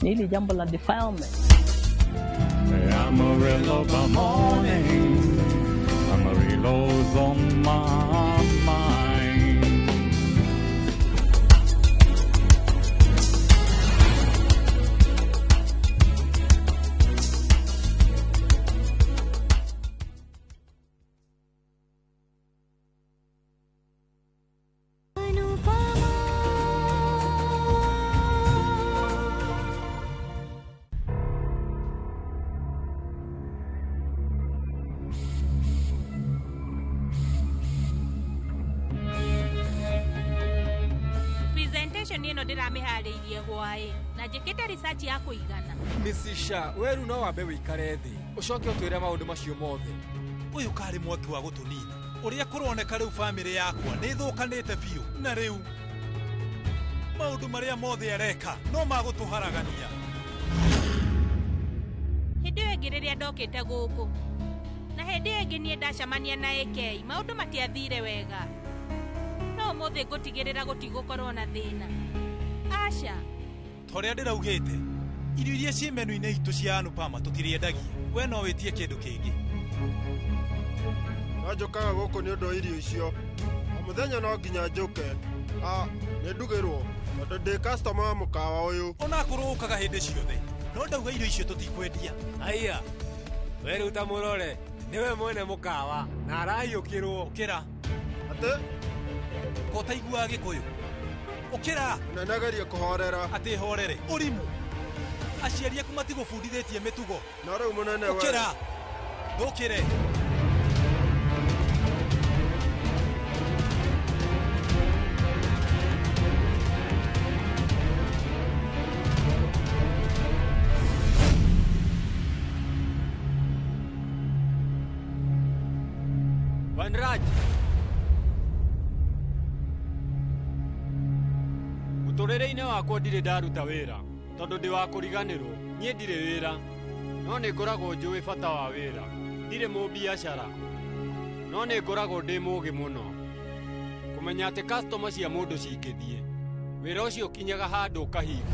ni hili jambo la defilement. Amarillo by morning, Amarillo's on my mind. Presentation ĩno ndĩramĩharĩirie hwaĩ na njĩkĩte research ya kũigana. Mrs. Weru no wambe wĩikare thĩ ũcoke ũtwĩre maũndũ macio mothe. Ũyũ karĩ mwaki wa gũtũnina ũrĩa kũroneka rĩu famĩlĩ yakwa nĩ ĩthũkanĩte biũ na rĩu maũndũ marĩa mothe areka no magũtũharagania. Hĩndĩ ĩyo ĩngĩ rĩrĩa ndokĩte gũkũ na hĩndĩ ĩyo ĩngĩ niĩ ndacemania na AK maũndũ matiathire wega. No ũmũthĩ ngũtigĩrĩra gũtigũkorwo na thĩna. Aca. Torĩa ndĩraugĩte irio iria ciĩ menu-inĩ itũ cia Anupama tũtirĩendagia, we no wĩtie kĩndũ kĩngĩ. No njũkaga gũkũ nĩ ũndũ wa irio icio. O mũthenya no nginya njũke. Nĩ ndugĩrwo tondũ ndĩ customer wa mũkawa ũyũ. Onakorwo ũkaga hĩndĩ ciothe no ndauga irio icio tũtikwendia. Aya, we rĩu ta mũrore nĩwe mwene mũkawa na arahiũkĩrwo. Ũkĩra. Atĩ? Ko ũtaiguaga Gĩkũyũ? Ũkĩra. Ũnenegerie kũhorera. Atĩ horere. Ũrimũ. Aciari aku matigũbundithĩtie mĩtugo. No rĩu mũnene we. Ũkĩra. Ndũkĩre. Vanraj. Mũtũrĩre-inĩ wakwa ndirĩ ndaruta wĩra tondũ ndĩ wa kũriganĩrwo. Niĩ ndirĩ wĩra no nĩ ngoragwo njũĩ bata wa wĩra. Ndirĩ mũbiacara no nĩ ngoragwo ndĩ mũũgĩ mũno kũmenya atĩ customer cia mũndũ cingĩthiĩ wĩra ũcio ũkinyaga handũ ũkahingwo.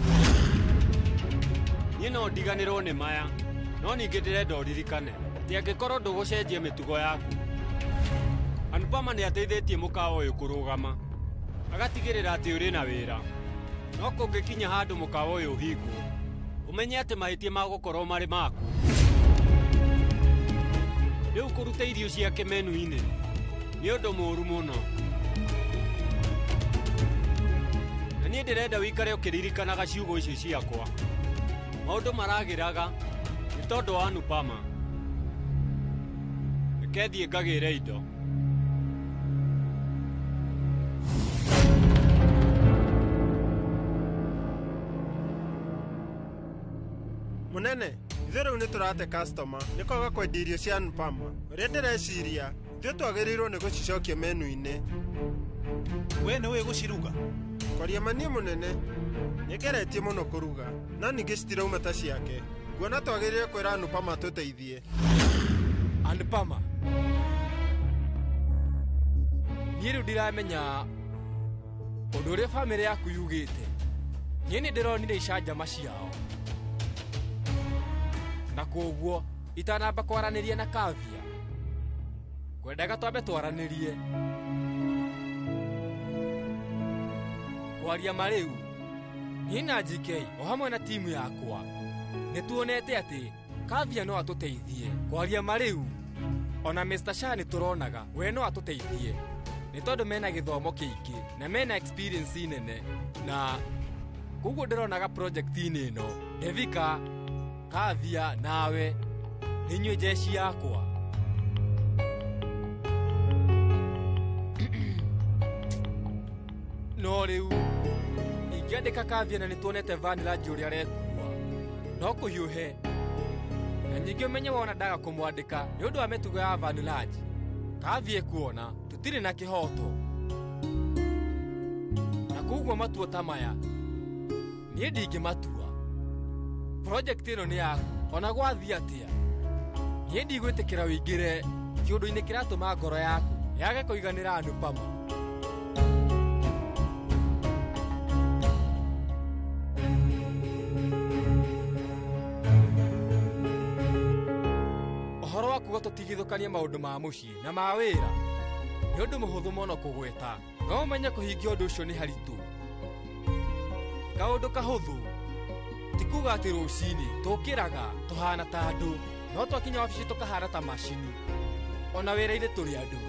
Niĩ Niĩ no ndiganĩrwo nĩ maya, no ningĩ ndĩrenda ũririkane atĩ angĩkorwo ndũgũcenjia mĩtugo yaku. Anupama nĩ ateithĩtie mũkawa ũyũ kũrũgama, agatigĩrĩra atĩ ũrĩ na wĩra. No kũngĩkinya handũ mũkawa ũyũ ũhingwo, ũmenye atĩ mahĩtia magũkorwo marĩ maku. Rĩu kũruta irio ciake menu-inĩ nĩ ũndũ mũũru mũno. Na niĩ ndĩrenda wĩikare ũkĩririkanaga ciugo icio ciakwa. Maũndũ maragĩraga nĩ tondũ wa Anupama. Reke thiĩ ngagĩre indo. Munene, ithuĩ rĩu nĩ tũrate customer nĩ kwaga kwendia irio cia Anupama. Ũrĩa ndĩreciria, ithuĩ twagĩrĩirwo nĩ gũcicokia menu-inĩ. We nĩ ũĩ gũciruga? Kwaria ma niĩ mũnene, nĩngeretie mũno kũruga, no ningĩ citirauma ta ciake. Nguona twagĩrĩire kwĩra Anupama tũteithie. Anupama, niĩ rĩu ndiramenya ũndũ ũrĩa bamĩrĩ yaku yugĩte. Niĩ nĩ ndĩronire icanjama ciao, na kwoguo itanamba kwaranĩria na Kavya, kwendaga twambe twaranĩrie. Kwaria ma rĩu, niĩ na GK o hamwe na timu yakwa nĩ tuonete atĩ Kavya no atũteithie. Kwaria ma rĩu, ona Mr. Shah nĩ tũronaga we no atũteithie, nĩ tondũ mena gĩthomo kĩingĩ na mena experience nene, na koguo ndĩronaga project-inĩ ĩno Devika, Kavya nawe nĩ inyuĩ jeshi yakwa. No rĩu ingĩandĩka Kavya na nĩ tuonete Vanilla ũrĩa arekua, no kũhiũhe. Na ningĩ ũmenye wona ndaga kũmwandĩka nĩ ũndũ wa mĩtugo ya Vanilla, Kavya ekuona tũtirĩ na kĩhoto. Na koguo matua ta maya niĩ ndingĩmatua. Project ĩno nĩ yaku, ona gwathiĩ atĩa niĩ ndigwĩtĩkĩra wĩingĩre kĩũndũ-inĩ kĩratũma ngoro yaku yage kũiganĩra Anupama. Ũhoro wa kuga tũtigithũkanie maũndũ ma mũciĩ na ma wĩra nĩ ũndũ mũhũthũ mũno kũgweta, no ũmenye kũhingia ũndũ ũcio nĩ haritũ. Kaũndũ kahũthũ ti kuga atĩ rũcinĩ tũkĩraga tũhana ta andũ, no twakinya wabici tũkahana ta macini. Ona wĩra-inĩ tũrĩ andũ,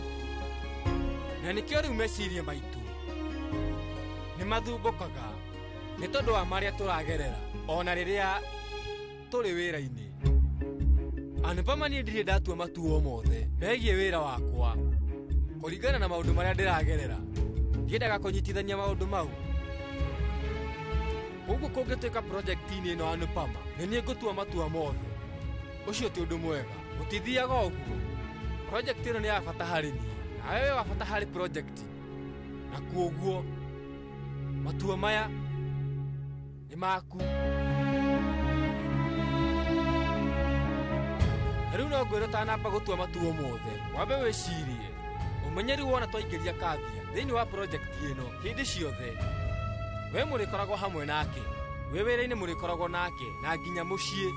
na nĩkĩo rĩu meciria maitũ nĩ mathumbũkaga nĩ tondũ wa marĩa tũragerera ona rĩrĩa tũrĩ wĩra-inĩ. Anupama niĩ ndirĩ ndatua matua o mothe megiĩ wĩra wakwa kũringana na maũndũ marĩa ndĩragerera. Ndiendaga kũnyitithania maũndũ mau. Koguo kũngĩtuĩka project-inĩ ĩno Anupama nĩ niĩ ngũtua matua mothe, ũcio ti ũndũ mwega. Gũtithiaga ũguo. Project ĩno nĩ ya bata harĩ niĩ, nawe wĩ wa bata harĩ project, na kwoguo matua maya nĩ maku. Na rĩu no ngwĩre ũtanamba gũtua matua mothe, wambe wĩcirie, ũmenye rĩu wona twaingĩria Kavya thĩinĩ wa project ĩno hĩndĩ ciothe we mũrĩkoragwo hamwe nake, wĩ wĩra-inĩ mũrĩkoragwo nake, na nginya mũciĩ.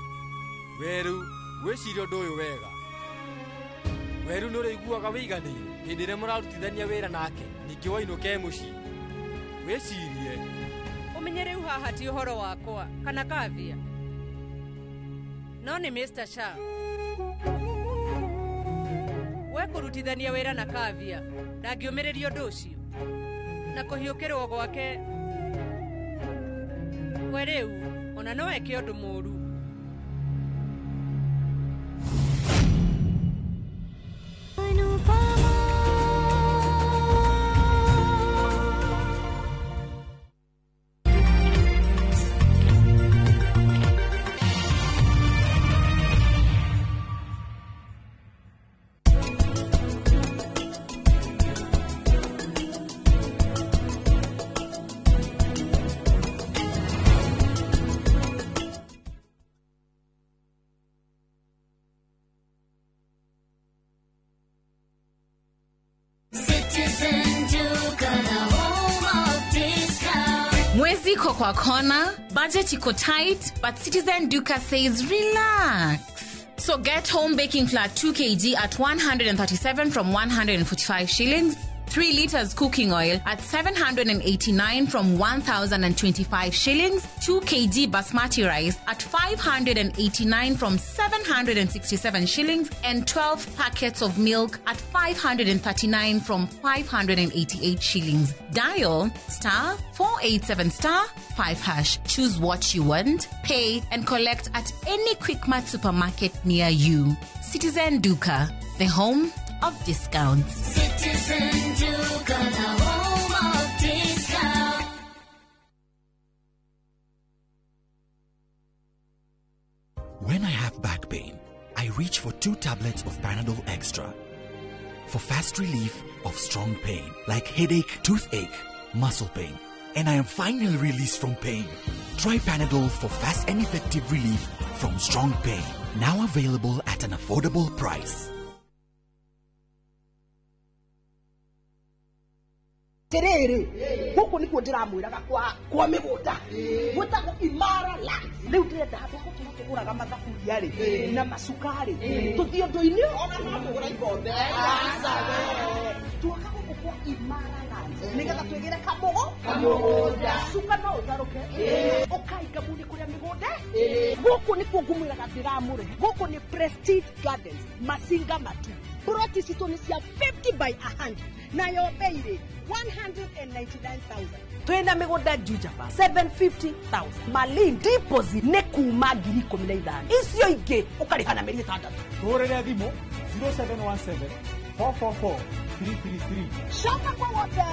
We rĩu wĩcirie ũndũ ũyũ wega. We rĩu nĩ ũrĩiguaga wĩiganĩire hĩndĩ ĩrĩa mũrarutithania wĩra nake, ningĩ wainũke mũciĩ. Wĩcirie. Ũmenye rĩu haha ti ũhoro wakwa kana Kavya, no nĩ Mr. Shah. We kũrutithania wĩra na Kavya ndangĩũmĩrĩria ũndũ ũcio na kũhiũkĩrwo gwake. We rĩu ona no eke ũndũ mũũru. Mandazi iko kwa kona, budget iko tight, but Citizen Duka says relax. So get home baking flour 2 kg at 137 from 145 shillings, 3 liters cooking oil at 789 from 1,025 shillings, 2 kg basmati rice at 589 from 767 shillings, and 12 packets of milk at 539 from 588 shillings. Dial star 487 star 5 hash. Choose what you want, pay, and collect at any Quickmart supermarket near you. Citizen Duka, the home of discounts. Citizen Duka, the home of discounts. When I have back pain, I reach for 2 tablets of Panadol Extra for fast relief of strong pain like headache, toothache, muscle pain, and I am finally released from pain. Try Panadol for fast and effective relief from strong pain. Now available at an affordable price. Terere guku nikuo ndiramwiraga kwa migunda gwitagwo Imara Land. Riu ndirenda handu ha gukorwo tuguraga mathaburia ri na macukari tuthie undu-ini ona no tugura ikombe twaka guku kwa Imara Land nigetha twigire kamugunda cuka no utharuke ukai kabuni kuria migunda guku nikuo ngumwiraga ndiramure. Guku ni Prestige Gardens Masinga Matu. Ploti citũ nĩ cia 50 by 100 nayo bei rĩ 199,000. Twĩna mĩgũnda Juja 750,000. Malin deposit nĩ kuma 15,000. Icio ingĩ ũkarĩha na mĩeri 6. Tũhũrĩre thimũ 0717 444 333. Coka kwa wote.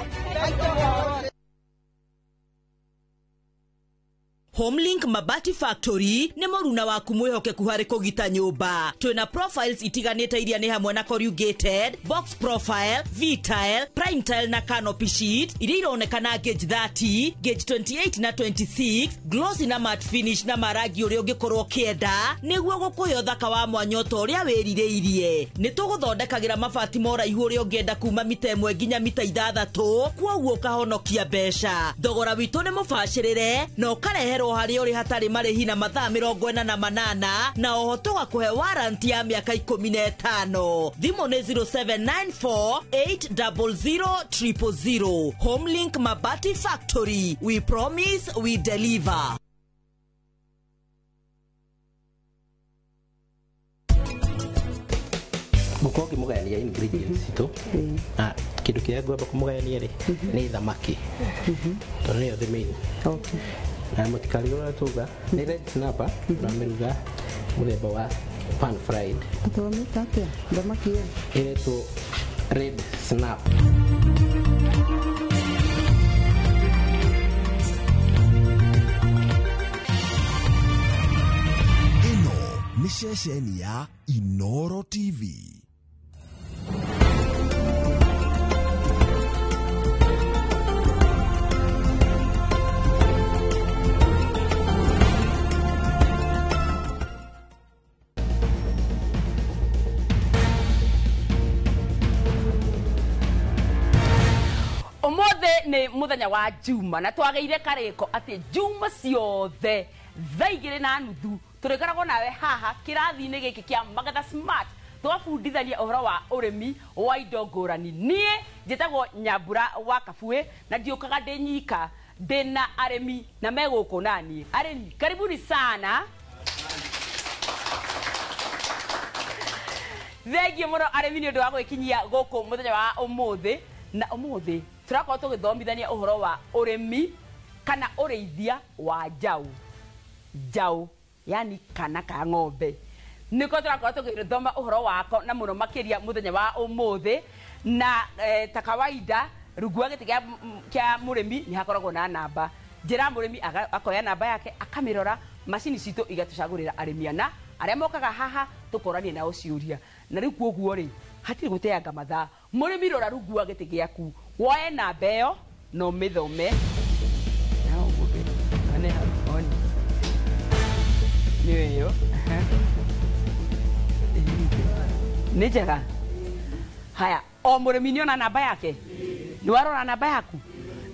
Homelink Mabati Factory nĩ mũruna waku mwĩhokeku harĩ kũgita nyũmba. Twĩna profiles itiganĩte iria nĩ hamwe na corrugated, box profile, V-tile, prime tile na canopy sheet iria ironekana gauge 30, gauge 28 na 26, glossy na matte finish na marangi ũrĩa ũngĩkorwo ũkĩenda nĩguo gũkũhe ũthaka wa mwanya ta ũrĩa wĩrirĩirie. Nĩ tũgũthondekagĩra mabati ma ũraihu ũrĩa ũngĩenda kuma mita 1 nginya mita 6 kwoguo ũkahonokia mbeca. Thogora witũ nĩ mũbacĩrĩre na ũkareherwo harĩa ũrĩ hatarĩ marĩhi na mathaa 48 na oho tũgakũhe warranty ya mĩaka 15. Thimũ nĩ 0794 800 000. Homelink Mabati Factory, we promise we deliver. Ngũkorwo ngĩmũgayania ingredients citũ na kĩndũ kĩrĩa ngwamba kũmũgayania rĩ nĩ thamaki tondũ nĩyo the main. Na mũtikarigwo ũrĩa tuga nĩ red snapper tũramĩruga mũthemba wa pan fried. Tũramĩta atĩa thamaki ĩyo? Ĩretwo red snap. Ĩno nĩ ceceni ya Inoro TV. Nĩ mũthenya wa Juma na twagĩire karĩko atĩ Juma ciothe thaa 2:30 tũrĩkoragwo nawe haha kĩrathi-inĩ gĩkĩ kĩa Magetha Smart twabundithania ũhoro wa ũrĩmi wa indo ngũrani. Niĩ njĩtagwo Nyambura wa Kabue na ndiũkaga ndĩ nyika, ndĩna arĩmi na me gũkũ naniĩ. Arĩmi karibuni sana. Thengiũ mũno arĩmi nĩ ũndũ wa gwĩkinyia gũkũ mũthenya wa ũmũthĩ. Na ũmũthĩ tũrakorwo tũgĩthomithania ũhoro wa ũrĩmi kana ũrĩithia wa njaũ. Njaũ yani kana ka ng'ombe. Nĩko tũrakorwo tũgĩthoma ũhoro wako na mũno makĩria mũthenya wa ũmũthĩ. Na ta kawaida rungu wa gĩtĩ kĩa mũrĩmi nĩ hakoragwo na namba. Njĩra mũrĩmi akoya namba yake akamĩrora, macini citũ igatũcagũrĩra arĩmi ana arĩa mokaga haha tũkoranie nao ciũria. Na rĩu kuoguo rĩ hatirĩ gũteanga mathaa. Mũrĩmi rora rungu wa gĩtĩ gĩaku woe namba ĩyo na ũmĩthome. Nĩ ĩyo nĩ njega. Haya, o mũrĩmi nĩ ona namba yake? Nĩ warora namba yaku?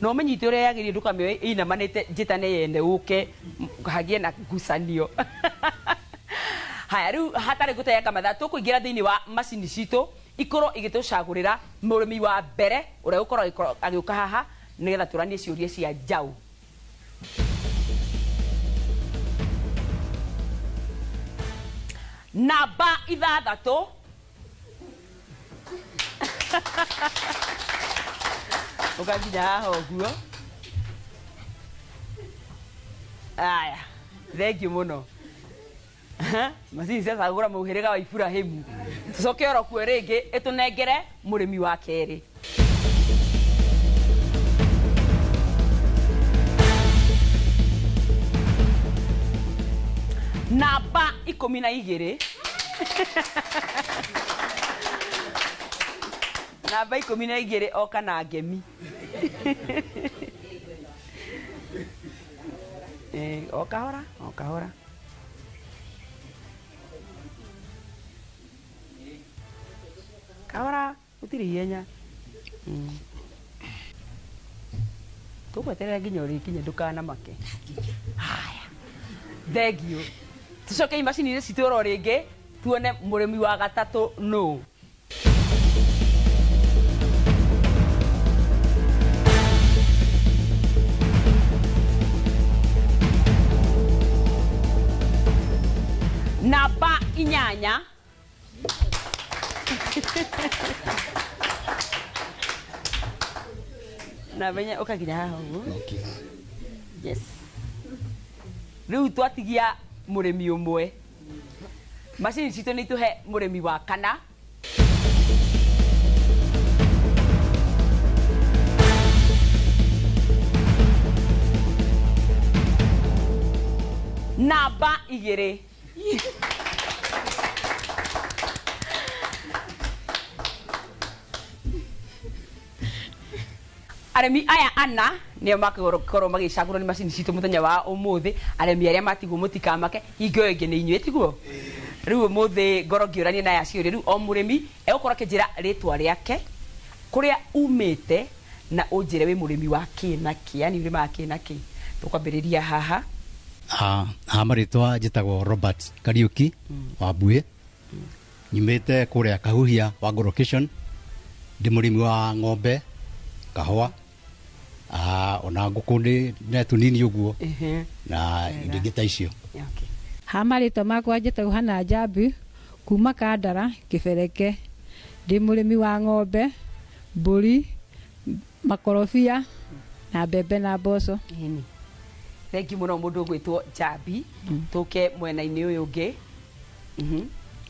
Na ũmĩnyite ũrĩa yagĩrĩire ndũkamĩoe ĩinamanĩte njĩtane yene ũke hagĩe na ngucanio. Haya rĩu hatarĩ gũteanga mathaa tũkũingĩra thĩinĩ wa macini citũ ikorwo igĩtũcagũrĩra mũrĩmi wa mbere ũrĩa ũgũkorwo agĩũka haha nĩgetha tũranie ciũria cia njaũ. Namba 6 ũkakinya haha ũguo. Aya, thengiũ mũno. Macini ciacagũra mũhĩrĩga wa Iburahĩmu. Tũcoke oro kuo rĩngĩ ĩtũnengere mũrĩmi wa kerĩ. Namba 12. Namba 12 oka na ngemi. O kahora, o kahora. Kahora, gũtirĩ ihenya. Tũgweterera nginya ũrĩkinye ndũkanamake. Haya. Thengiũ. Tũcoke macini-inĩ citũ oro rĩngĩ tuone mũrĩmi wa gatatũ nũ. Namba 8. Namba 8 ũkakinya haha ũguo. Yes. Rĩu twatigia mũrĩmi ũmwe. Macini citũ nĩ itũhe mũrĩmi wa kana. Namba 2. Arĩmi aya ana nĩo makorwo magĩcagũrwo nĩ macini citũ mũthenya wa ũmũthĩ. Arĩmi arĩa matigwo mũtikamake, hingo ĩyo ĩngĩ nĩ inyuĩ tiguo? Rĩu ũmũthĩ ngorwo ngĩũrania na aya ciũria. Rĩu o mũrĩmi egũkorwo akĩnjĩra rĩtwa rĩake, kũrĩa umĩte na ũnjĩre wĩ mũrĩmi wa kĩ na kĩ, yani ũrĩmaga kĩ na kĩ. Tũkwambĩrĩria haha. Ha marĩtwa njĩtagwo Robert Kariuki wa Mbuĩ. Nyumĩte kũrĩa Kahuhia wa Location. Ndĩ mũrĩmi wa ng'ombe, kahũa, ona ngũkũ nĩ tũnini ũguo na indo ingĩ ta icio. Ha marĩtwa makwa njĩtagwo Hannah Njambi kuma Kandara Kĩbereke. Ndĩ mũrĩmi wa ng'ombe, mbũri, makorobia na mbembe na mboco. Thengiũ mũno mũndũ ũgwĩtwo Njambi. Tũke mwena-inĩ ũyũ ũngĩ.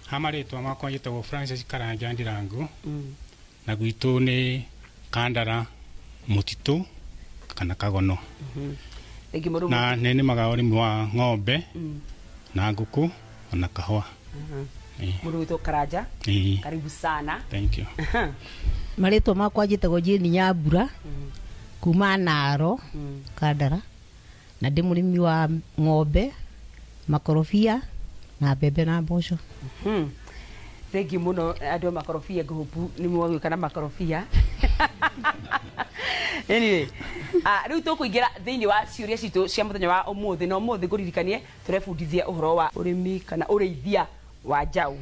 Ha marĩtwa makwa njĩtagwo Francis Karanja Ndirangu. Na gwitũ nĩ Kandara Mũtitũ kana Kagono. Na nĩ nĩmaga ũrĩmi wa ng'ombe na ngũkũ ona kahũa. Mũndũ ũgwĩtwo Karanja, karibu sana. Thank you. Marĩtwa makwa njĩtagwo Jane Nyambura kuma Naro Kandara, na ndĩ mũrĩmi wa ng'ombe, makorobia na mbembe na mboco. Thengiũ mũno andũ a makorobia, ngũhũpu nĩ mwagĩũka na makorobia. Anyway, rĩu tũkũingĩra thĩinĩ wa ciũria citũ cia mũthenya wa ũmũthĩ, na ũmũthĩ ngũririkanie tũrebundithia ũhoro wa ũrĩmi kana ũrĩithia wa njaũ.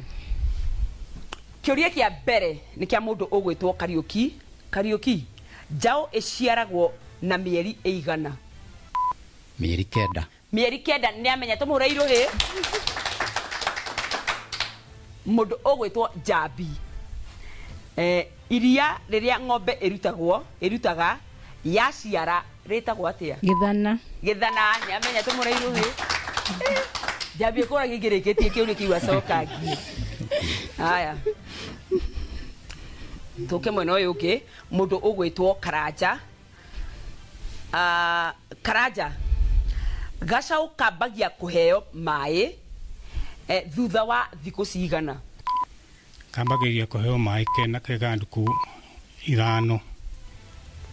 Kĩũria kĩa mbere nĩ kĩa mũndũ ũgwĩtwo Kariũki. Kariũki, njaũ ĩciaragwo na mĩeri ĩigana? Mĩeri 9. Mĩeri 9. Nĩ amenya, tũmũhũre irũhĩ. Mũndũ ũgwĩtwo Njambi, iria rĩrĩa ng'ombe ĩrutaga yaciara rĩtagwo atĩa? Gĩthana. Gĩthana, nĩ amenya, tũmũhũre irũhĩ. Njambi ĩkũragia ingĩrĩkĩtie kĩũria kĩu acokangie. Haya, tũke mwena ũyũ ũngĩ, mũndũ ũgwĩtwo Karanja. Karanja, gacaũ kambagia kũheo maĩ thutha wa thikũ cigana? Kambagĩrĩria kũheo maĩ kena kega ndukũ 5.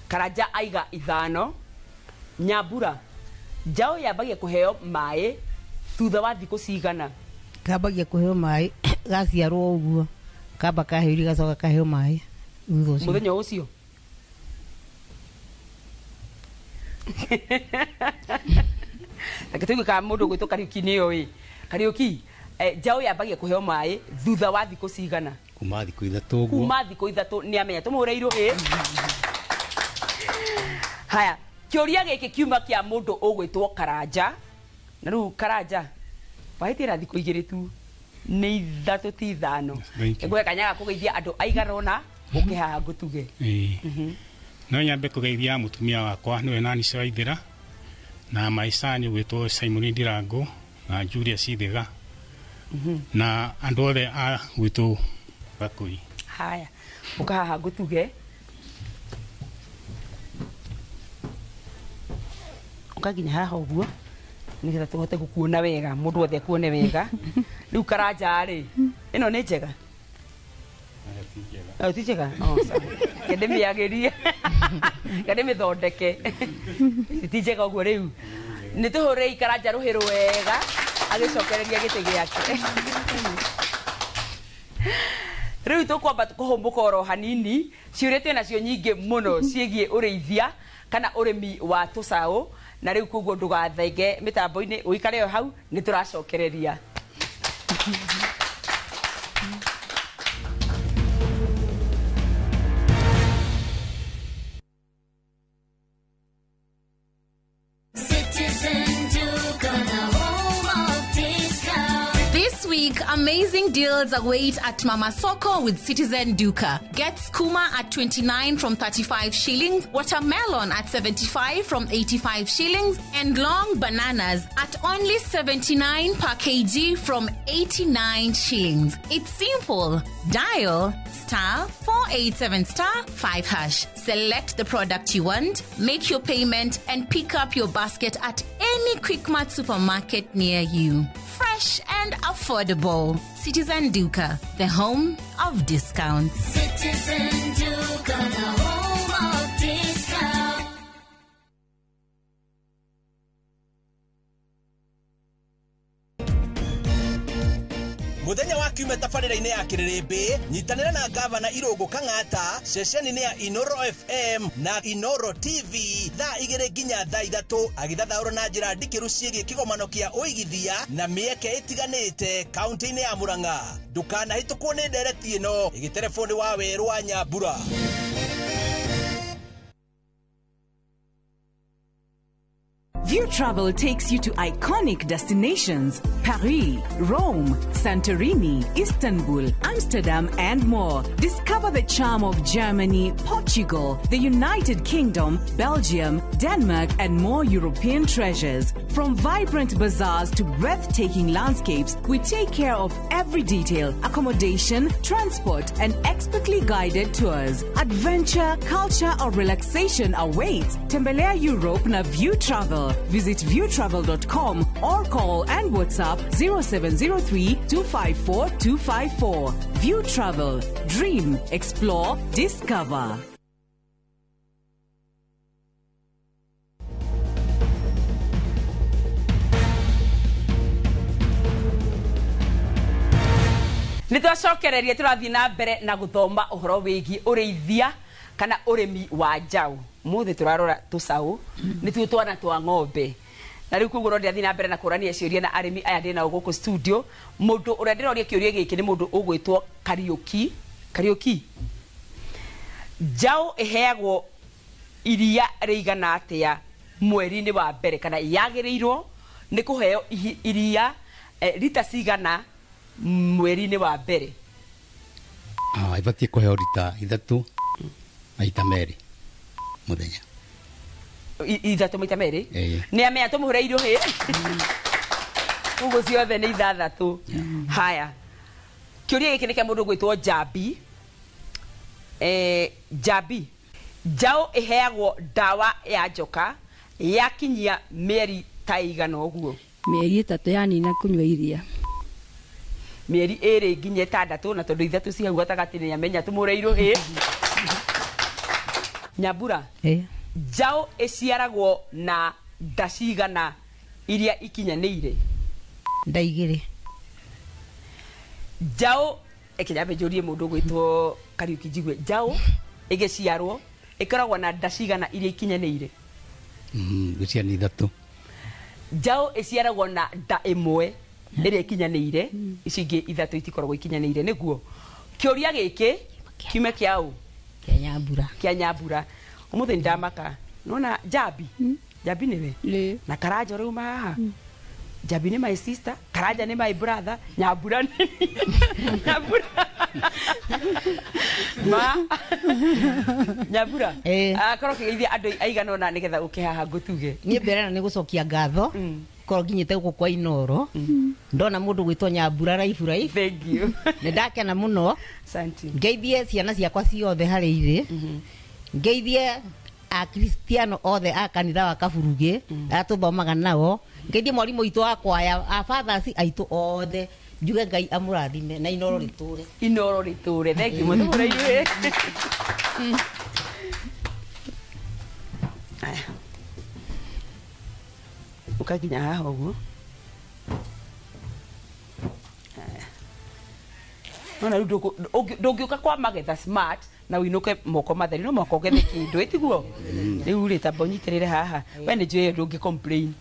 Karanja aiga 5. Nyambura, njaũ yambagia kũheo maĩ thutha wa thikũ cigana? Kambagia kũheo maĩ gaciarwo ũguo, kamba kaheo irio gacoka kaheo maĩ thutha ũcio. Mũthenya ũcio? Reke tũigue kana mũndũ ũgwĩtwo Kariũki nĩyo ĩ. Kariũki, njaũ yambagia kũheo maĩ thutha wa thikũ cigana? Kuma thikũ 3 ũguo. Kuma thikũ 3 nĩ amenya. Tũmũhũre irũhĩ. Haya, kĩũria gĩkĩ kiuma kĩa mũndũ ũgwĩtwo Karanja. Na rĩu Karanja, wahĩtĩra thikũ 2 tu, nĩ 3 ti 5. Ngũhe kanya ga kũgeithia andũ aigana ũna ũke haha ngũtuge. No nyambe kũgeithia mũtumia wakwa nĩwe Nancy Waithera na maicani ũgwĩtwo Simon Ndirango na Julius Ithiga na andũ othe a gwitũ Gakũi. Haya, ũka haha ngũtuge. Ũka nginya haha ũguo nĩgetha tũhote gũkuona wega, mũndũ wothe akuone wega. Rĩu Karanja rĩ, ĩno nĩ njega? Oh, ti njega? Oh, sawa. Kende mĩagĩrie. Kende mĩthondeke. Ti njega ũguo rĩu. Nĩ tũhũrei Karanja rũhĩ rwega agĩcokereria gĩtĩ gĩake. Rĩu tũkwamba kũhũmbũka oro hanini, ciũria twĩ nacio nyingĩ mũno ciĩgiĩ ũrĩithia kana ũrĩmi wa tũcaũ, na rĩu koguo ndũgathenge mĩtambo-inĩ, ũikare o hau nĩ tũracokereria. Citizen Duka, the home of discount. This week, amazing deals await at Mama Soko with Citizen Duka. Get skuma at 29 from 35 shillings, watermelon at 75 from 85 shillings, and long bananas at only 79 per kg from 89 shillings. It's simple. Dial *487*5#. Select the product you want, make your payment, and pick up your basket at any Quickmart supermarket near you. Fresh and affordable. Citizen Duka, the home of discounts. Citizen Duka, the home of discounts. Muthenya wa kiumia tabarĩra-inĩ ya Kĩrĩrĩmbĩ, nyitanĩra na gavana Irũngũ Kang'ata ceceni-inĩ ya Inoro FM na Inoro TV thaa 2 nginya thaa 3 agĩthathaũra na njĩra ndikĩru ciĩgiĩ kĩgomano kĩa ũigithia na mĩeke ĩtiganĩte kaunti-inĩ ya Murang'a. Ndũkanahĩtũkwo nĩ ndereti ĩno ĩgĩterebwo nĩ Wawerũ wa Nyambura. View Travel takes you to iconic destinations: Paris, Rome, Santorini, Istanbul, Amsterdam, and more. Discover the charm of Germany, Portugal, the United Kingdom, Belgium, Denmark, and more European treasures. From vibrant bazaars to breathtaking landscapes, we take care of every detail: accommodation, transport, and expertly guided tours. Adventure, culture, or relaxation awaits. Tembelea Europe na View Travel. Visit viewtravel.com or call and WhatsApp 0703 254 254. View Travel. Dream, explore, discover. Nĩ twacokereria tũrathiĩ na mbere na gũthoma ũhoro wĩgiĩ ũrĩithia kana ũrĩmi wa njaũ. Mũthĩ tũrarora tũcaũ, nĩtuo twana twa ng'ombe. Na rĩu koguo no ndĩrathiĩ na mbere na kũrania ciũria na arĩmi aya ndĩ nao gũkũ studio. Mũndũ ũrĩa ndĩroria kĩũria gĩkĩ nĩ mũndũ ũgwĩtwo Kariũki. Kariũki, njaũ ĩheagwo iria rĩigana atĩa mweri-inĩ wa mbere, kana yagĩrĩirwo nĩ kũheo iria rita cigana mweri-inĩ wa mbere? Ĩbatiĩ kũheo rita 3 maita 2 mũthenya. 3 maita 2? Nĩ amenya tũmũhũre irũhĩ. Koguo ciothe nĩ 6. Haya, kĩũria gĩkĩ nĩ kĩa mũndũ ũgwĩtwo Njambi. Njambi, njaũ ĩheagwo ndawa ya njoka yakinyia mĩeri ta ĩigana ũguo? Mĩeri 3 yanina kũnyua iria. Mĩeri 2 nginya 6, na tondũ 3 ci hau gatagatĩ nĩ amenya tũmũhũre irũhĩ. Nyambura, njaũ ĩciaragwo na nda cigana iria ikinyanĩire? Nda 2. Njaũ, reke nyambe njũrie mũndũ ũgwĩtwo Kariũki njigue, njaũ ĩgĩciarwo ĩkoragwo na nda cigana iria ikinyanĩire? Ngwĩciria nĩ 3. Njaũ ĩciaragwo na nda ĩmwe ĩrĩa ĩkinyanĩire, ici ingĩ 3 itikoragwo ikinyanĩire. Nĩguo kĩũria gĩkĩ kiume kĩa ũ? Kĩa Nyambura. Kĩa Nyambura. Ũmũthĩ nĩndamaka. Nĩwona Njambi? Njambi nĩwe na Karanja ũrĩa uma haha. Njambi nĩ my sister, Karanja nĩ my brother, Nyambura nĩ Nyambura. Ma Nyambura. Korwo ũkĩgeithia andũ aigana ũna nĩgetha ũke haha ngũtuge. Niĩ mbere na nĩ gũcokia ngatho korwo nginyĩte gũkũ kwa Inoro ndona mũndũ gwĩtwo Nyambura raifu raifu. Thank you. Nĩ ndakena mũno. Asante. Ngeithie ciana ciakwa ciothe harĩ irĩ. Ngeithie Akristiano othe a kanitha wa Kaburugĩ arĩa tũthomaga nao. Ngeithie mwarimũ witũ wa kwaya, a fathers aitũ othe. Njuge Ngai amũrathime na Inoro rĩtũre. Inoro rĩtũre. Thank you mũno mũno inyuĩ. Aya. Ũkakinya haha ũguo. Aya. Nona rĩu ndũngĩũka kwa magetha smart na ũinũke moko matheri, no mũhaka ũgethe kĩndũ, ĩtiguo? Rĩu rĩ, tamba ũnyitĩrĩre haha. We nĩ njũĩ ndũngĩ complain.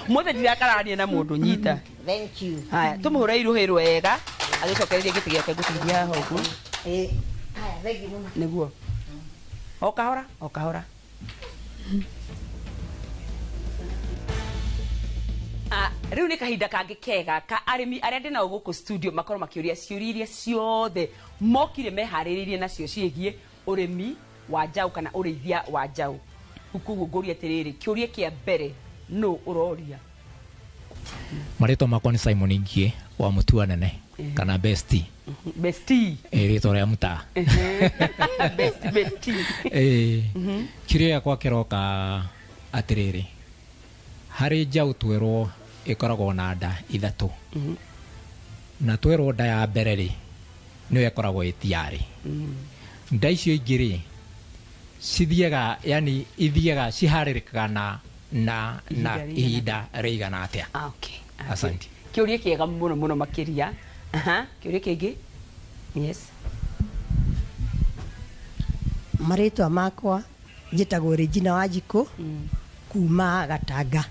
Mũthĩ ndirakarania na mũndũ, nyita. Thank you. Haya, tũmũhũre irũhĩ rwega, agĩcokererie gĩtĩ gĩake ngũteithia haha ũguo. Haya, thank you mũno. Nĩguo. O kahora, o kahora. Rĩu nĩ kahinda kangĩ kega ka arĩmi arĩa ndĩ nao gũkũ studio makorwo makĩũria ciũria iria ciothe mokire meharĩrĩirie nacio ciĩgiĩ ũrĩmi wa njaũ kana ũrĩithia wa njaũ. Koguo ngũria atĩrĩrĩ, kĩũria kĩa mbere nũ ũroria? Marĩtwa makwa nĩ Simon Ngie wa Mũtua Nene kana Bestie. Bestie. Rĩtwa rĩa mũtaa. Bestie. Kĩũria gĩakwa kĩroka atĩrĩrĩ, harĩ njaũ twerwo ĩkoragwo na nda 3. Na twerwo nda ya mbere rĩ, nĩyo ĩkoragwo ĩtiarĩ. Nda icio ingĩ rĩ, cithiaga, yani ithiaga ciharĩrĩkaga na ihinda rĩigana atĩa? Okay. Asante. Kĩũria kĩega mũno mũno makĩria. Kĩũria kĩngĩ? Yes. Marĩtwa makwa njĩtagwo Regina Wanjikũ kuma Gatanga.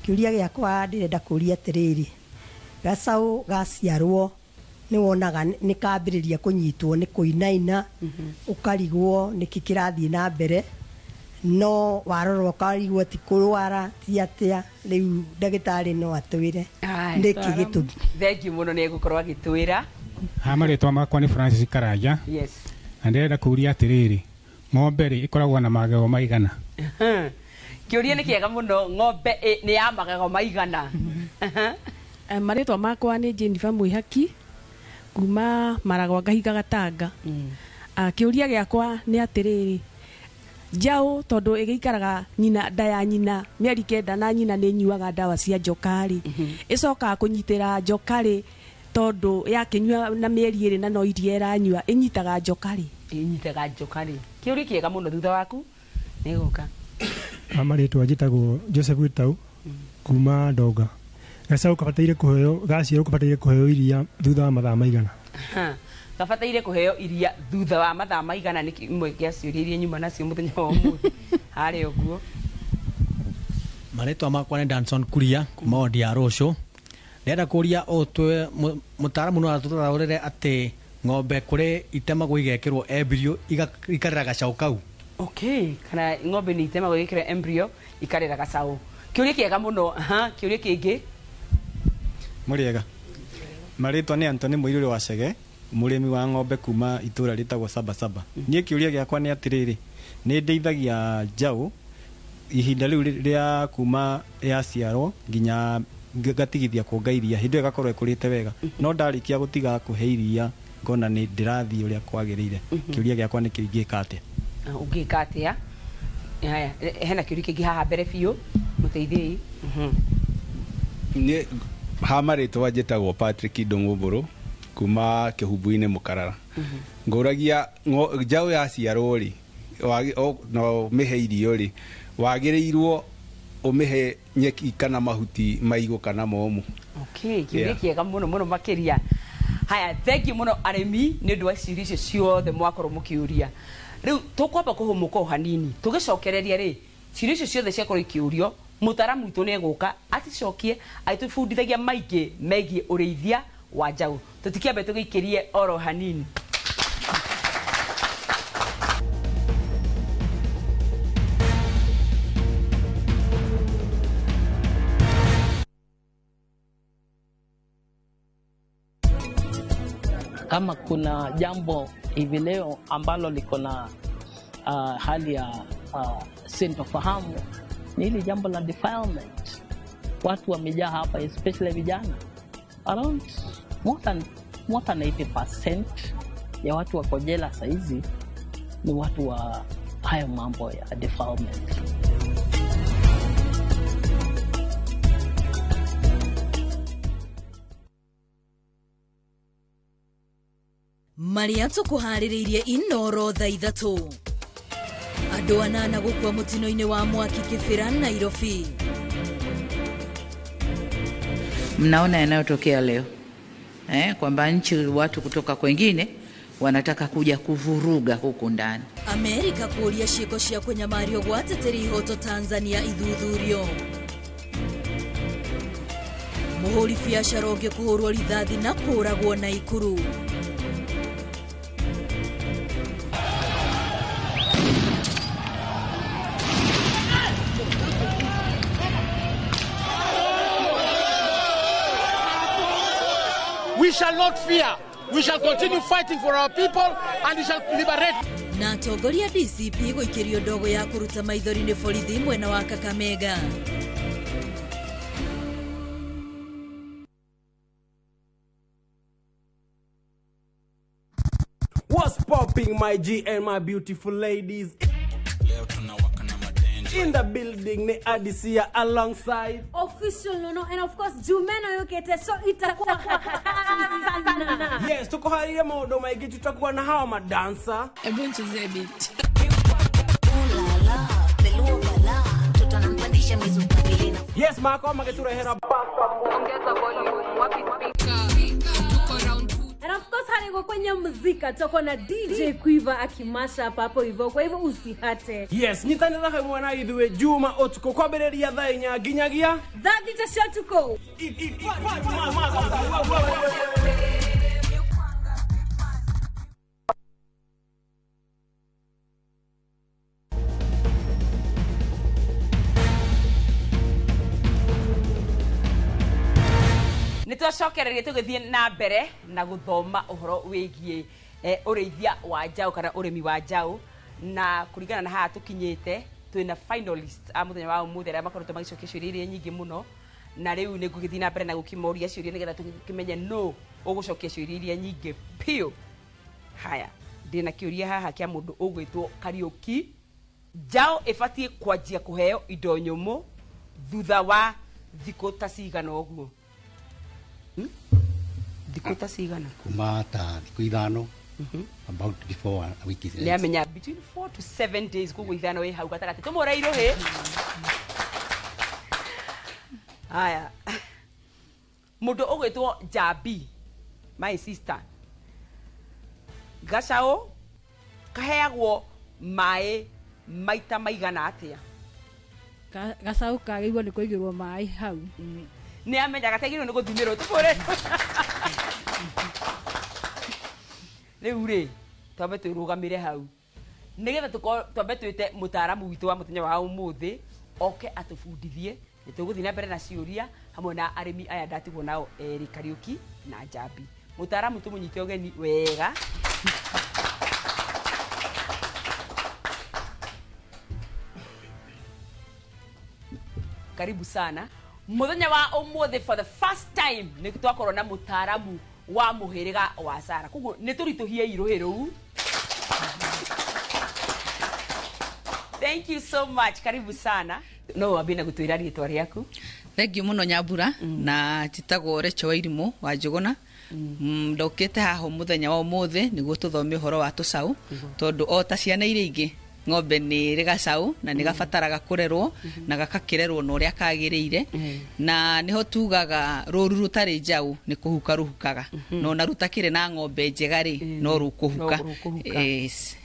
Kĩũria gĩakwa ndĩrenda kũria atĩrĩrĩ, gacaũ gaciarwo nĩ wonaga nĩ kambĩrĩria kũnyitwo nĩ kũinaina, ũkarigwo nĩkĩ kĩrathiĩ na mbere, no warora ũkarigwo ti kũrwara ti atĩa, rĩu ndagĩtarĩ no atwĩre nĩkĩ gĩtũmi. Thank you mũno, nĩ egũkorwo agĩtwĩra. Ha, marĩtwa makwa nĩ Francis Karanja. Yes. Na ndĩrenda kũũria atĩrĩrĩ, ng'ombe rĩ ĩkoragwo na magego maigana? Kĩũria nĩ kĩega mũno, ng'ombe nĩ ya magego maigana? Marĩtwa makwa nĩ Jennifer Mwĩhaki kuma Maragwa Ngahinga Gatanga. Kĩũria gĩakwa nĩ atĩrĩrĩ, njaũ tondũ ĩgĩikaraga nyina nda ya nyina mĩeri 9 na nyina nĩ ĩnyuaga ndawa cia njoka rĩ, ĩcokaga kũnyitĩra njoka rĩ, tondũ yakĩnyua na mĩeri 2 na no iria ĩranyua, ĩnyitaga njoka rĩ? Ĩnyitaga njoka rĩ? Kĩũria kĩega mũno, thutha waku nĩgũka. Marĩtwa njĩtagwo Joseph Gĩtau kuma Ndonga. Gacaũ kabataire kũheo, gaciarwo kabataire kũheo iria thutha wa mathaa maigana? Gabataire kũheo iria thutha wa mathaa maigana nĩ kĩmwe kĩa ciũria iria nyuma nacio mũthenya wa ũmũthĩ. Harĩa ũguo. Marĩtwa makwa nĩ Danson Kuria kuma wodi ya Rũcũ. Ndĩrenda kũria ũtwe mũtaaramu no atũtaũrĩre atĩ ng'ombe kũrĩ itemagwo igekĩrwo embryo ikarera gacaũ kau. Okay, kana ng'ombe nĩ itemagwo igekĩrwo embryo ikarera gacaũ. Kĩũria kĩega mũno. Kĩũria kĩngĩ? Mũrĩega. Marĩtwa nĩ Anthony Mũirũrĩ wa Chege, mũrĩmi wa ng'ombe kuma itũra rĩtagwo Sabasaba. Niĩ kĩũria gĩakwa nĩ atĩrĩrĩ, nĩ ndeithagia njaũ ihinda rĩu rĩa kuma yaciarwo nginya ngatigithia kuonga iria, hĩndĩ ĩyo ĩgakorwo ĩkũrĩte wega, no ndarĩkia gũtiga kũhe iria ngona nĩ ndĩrathiĩ ũrĩa kwagĩrĩire. Kĩũria gĩakwa nĩ kĩu, ingĩka atĩa? Ũngĩka atĩa? Haya, hena kĩũria kĩngĩ haha mbere biũ, mũteithiei. Niĩ ha marĩtwa njĩtagwo Patrick Ndũng'ũmbũrũ kuma Kĩhumbu-inĩ Mũkarara. Ngũragia njaũ yaciarwo rĩ, na ũmĩhe irio rĩ, wagĩrĩirwo ũmĩhe nyeki kana mahuti maigũ kana momũ? Okay, kĩũria kĩega mũno mũno makĩria. Haya, thank you mũno arĩmi nĩ ũndũ wa ciũria icio ciothe mwakorwo mũkĩũria. Rĩu tũkwamba kũhũmũka o hanini tũgĩcokereria rĩ ciũria icio ciothe ciakorwo ikĩũrio mũtaaramu witũ nĩ egũka acicokie agĩtũbundithagia maingĩ megiĩ ũrĩithia wa njaũ. Tũtikĩambe tũgĩikĩrie oro hanini. Kama kuna jambo hivi leo ambalo liko na hali ya sintofahamu ni hili jambo la defilement. Watu wamejaa hapa, especially vijana. Around more than 80% ya watu wako jela saizi ni watu wa hayo mambo ya defilement. Marĩa tũkũharĩrĩirie Inoro thaa 3. Andũ 8 gũkua mũtino-inĩ wa mwaki Kĩbĩra, Nairobi. Mnaona yanayotokea leo kwamba nchi watu kutoka kwengine wanataka kuja kuvuruga huku ndani. Amerika kũũria ciĩko cia kũnyamario gwa ateteri ihoto Tanzania ithuthurio. Mũhũri biacara ũngĩ kũhũrwo rithathi na kũũragwo Naikuru. We shall not fear. We shall continue fighting for our people and we shall liberate. Na atongoria DCP gũikĩrio ndogo ya kũruta maithori nĩ borithi mwena wa Kakamega. What's popping, my G and my beautiful ladies? In the building ni Adisia alongside Official Nono and of course Jumena yokete, so itakuwa sana. Yes, tuko harire maũndũ maingĩ, tutakuwa na hawa madansa. Hebu nichezee beat. Yes, mako magĩtũrehera. And of course hariko kwenye muzika tutakuwa na DJ Quiver akimasha hapa hapo hivyo, kwa hivyo usihate. Yes, nyitanĩra hamwe na ithuĩ Juma ũtukũ kwambĩrĩria thaa 4 nginyagia thaa 6 cia ũtukũ. Nĩ twacokereria tũgĩthiĩ na mbere na gũthoma ũhoro wĩgiĩ ũrĩithia wa njaũ kana ũrĩmi wa njaũ, na kũringana na haha tũkinyĩte twĩna finalist a mũthenya wa ũmũthĩ arĩa makoretwo magĩcokia ciũria iria nyingĩ mũno, na rĩu nĩ ngũgĩthiĩ na mbere na gũkĩmoria ciũria nĩgetha tũkĩmenye nũ ũgũcokia ciũria iria nyingĩ biũ. Haya, ndĩna kĩũria haha kĩa mũndũ ũgwĩtwo Kariũki. Njaũ ĩbatiĩ kwanjia kũheo indo nyũmũ thutha wa thikũ ta cigana ũguo? Thikũ ta cigana? Kuma ta thikũ 5, about before a week is Nĩ amenya between 4 to 7 days, koguo 5 ĩ hau gatagatĩ. Tũmũre irũhĩ. Haya, mũndũ ũgwĩtwo Jambi, my sister, gacaũ kaheagwo maĩ maita maigana atĩa? Gacaũ kagĩrĩirwo nĩ kũigĩrwo maĩ hau. Nĩ amenya gatiagĩrĩirwo nĩ gũthimĩrwo. Tũbũre rĩu rĩ twambe twĩrũgamĩre hau nĩgetha twambe twĩte mũtaaramu witũ wa mũthenya wa ũmũthĩ oke atũbundithie. Nĩ tũgũthiĩ na mbere na ciũria hamwe na arĩmi aya ndatigwo nao erĩ, Kariũki na Njambi. Mũtaaramu tũmũnyite ũgeni wega. Karibu sana muthenya wa umuthi. For the first time nĩ twakorwo na mũtaaramu wa mũhĩrĩga wa Sara, koguo nĩ tũritũhie irũhĩ rũu. Thank you so much, karibu sana. No wambie na gũtwĩra rĩtwa rĩaku. Thank you muno Nyambura. Na njĩtagwo Rachel Wairimũ wa Njũgũna. Ndokĩte haha mũthenya wa ũmũthĩ nĩguo tũthome ũhoro wa tũcaũ, tondũ o ta ciana iria ingĩ ng'ombe nĩ ĩrĩ gacaũ na nĩ gabataraga kũrerwo na gakakĩrerwo na ũrĩa kagĩrĩire, na nĩho tugaga rũru rũtarĩ njaũ nĩ kũhuka rũhukaga, na ona rũtakĩrĩ na ng'ombe njega rĩ no rũkũhuka. No rũkũhuka. Yes.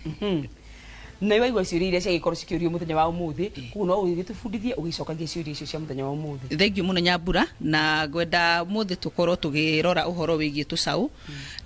Na waigua ciũria iria ciagĩkorwo cikĩũrio mũthenya wa ũmũthĩ, koguo no ũgĩtũbundithie ũgĩcokagia ciũria icio cia mũthenya wa ũmũthĩ. Thengiũ mũno Nyambura, na ngwenda mũthĩ tũkorwo tũgĩrora ũhoro wĩgiĩ tũcaũ.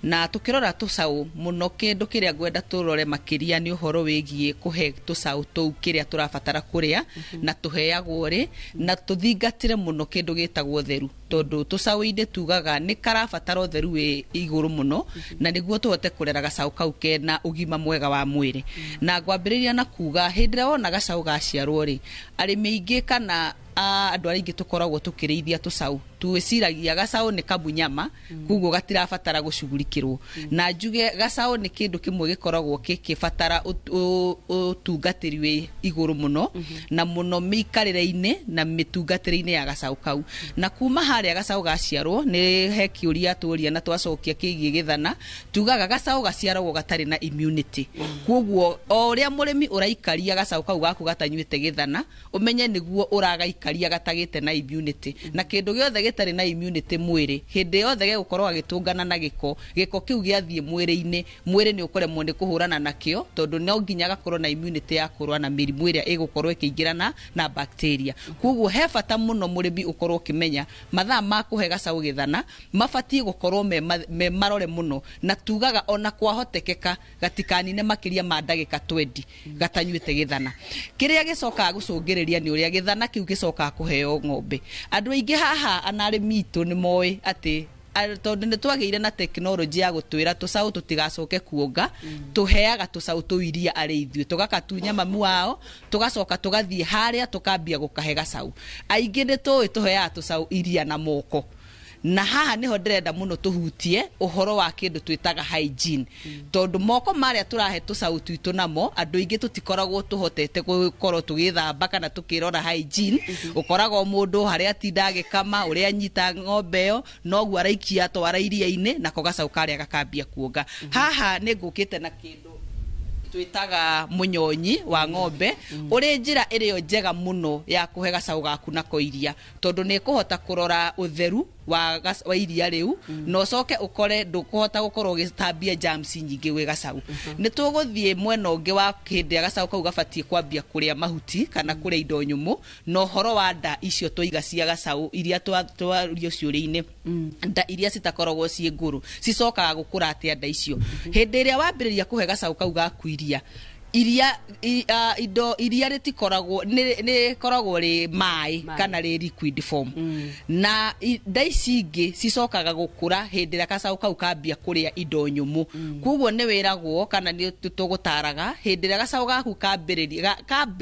Na tũkĩrora tũcaũ mũno, kĩndũ kĩrĩa ngwenda tũrore makĩria nĩ ũhoro wĩgiĩ kũhe tũcaũ tũu kĩrĩa tũrabatara kũrĩa na tũheagwo rĩ, na tũthingatĩre mũno kĩndũ gĩtagwo ũtheru, tondũ tũcaũ-inĩ tugaga nĩ karabatara ũtheru wĩ igũrũ mũno na nĩguo tũhote kũrera gacaũ kau kena ũgima mwega wa mwĩrĩ. Na ngwambĩrĩria na kuga hĩndĩ ĩrĩa wona gacaũ gaciarwo rĩ, arĩmi aingĩ kana andũ arĩa aingĩ tũkoragwo tũkĩrĩithia tũcaũ twĩciragia gacaũ nĩ kamunyama, koguo gatirabatara gũcugurikĩrwo. Na njuge gacaũ nĩ kĩndũ kĩmwe gĩkoragwo gĩkĩbatara ũtungatĩri wĩ igũrũ mũno, na mũno mĩikarĩre-inĩ na mĩtungatĩre-inĩ ya gacaũ kau. Na kuma harĩa gacaũ gaciarwo, nĩ he kĩũria tũria na twacokia kĩgiĩ gĩthana. Tugaga gacaũ gaciaragwo gatarĩ na immunity, koguo o ũrĩa mũrĩmi ũraikaria gacaũ kau gaku gatanyuĩte gĩthana, ũmenye nĩguo ũragaikaria gatagĩte na immunity. Na kĩndũ gĩothe gĩtarĩ na immunity mwĩrĩ, hĩndĩ yothe gĩgũkorwo gagĩtũngana na gĩko, gĩko kĩu gĩathiĩ mwĩrĩ-inĩ, mwĩrĩ nĩ ũkũremwo nĩ kũhũrana nakĩo, tondũ no nginya gakorwo na immunity ya kũrũa na mĩrimũ ĩrĩa ĩgũkorwo ĩkĩingĩrana na bacteria. Koguo he bata mũno mũrĩmi ũkorwo ũkĩmenya mathaa ma kũhe gacaũ gĩthana mabatiĩ gũkorwo me marore mũno, na tugaga ona kwahotekeka gatikanine makĩria ma ndagĩka 20 gatanyuĩte gĩthana. Kĩrĩa gĩcokaga gũcũngĩrĩria nĩ ũrĩa gĩthana kĩu gĩcokaga kũheo ng'ombe. Andũ aingĩ haha ana arĩmi itũ nĩ moĩ atĩ tondũ nĩ twagĩire na tekinoronjĩ ya gũtwĩra tũcaũ tũtigacoke kuonga, tũheaga tũcaũ tũu iria arĩ ithuĩ, tũgakatunya mamu wao, tũgacoka tũgathiĩ harĩa tũkambia gũkahe gacaũ. Aingĩ nĩ tũĩ tũheaga tũcaũ iria na moko, na haha niho ndĩrenda mũno tũhutie ũhoro wa kĩndũ twĩtaga hygiene, tondũ moko marĩa tũrahe tũcaũ twitũ namo, andũ aingĩ tũtikoragwo tũhotete gũkorwo tũgĩthamba kana tũkĩrora hygiene. Ũkoraga o mũndũ harĩa atinda agĩkama, ũrĩa anyita ng'ombe ĩyo noguo araikia twara iria-inĩ, nako gacaũ karĩa gakambia kuonga. Haha nĩ ngũkĩte na kĩndũ twĩtaga mũnyonyi wa ng'ombe, ũrĩ njĩra ĩrĩa njega mũno ya kũhe gacaũ gaku nako iria, tondũ nĩ ĩkũhota kũrora ũtheru wa iria rĩu, na ũcoke ũkore ndũkũhota gũkorwo ũgĩtambia germs nyingĩ gwĩ gacaũ. Nĩ tũgũthiĩ mwena ũngĩ wa hĩndĩ ĩrĩa gacaũ kau gabatiĩ kwambia kũrĩa mahuti kana kũrĩa indo nyũmũ, na ũhoro wa nda icio twaiga cia gacaũ iria twario ciũria-inĩ, nda iria citakoragwo ciĩ ngũrũ cicokaga gũkũra atĩa nda icio. Hĩndĩ ĩrĩa wambĩrĩria kũhe gacaũ kau gaku iria, indo iria rĩtikoragwo nĩ rĩkoragwo rĩ maĩ kana rĩ liquid form, na nda ici ingĩ cicokaga gũkũra hĩndĩ ĩrĩa gacaũ kau kambia kũrĩa indo nyũmũ. Koguo nĩ wĩragwo kana nĩ tũgũtaraga hĩndĩ ĩrĩa gacaũ gaku kambĩrĩria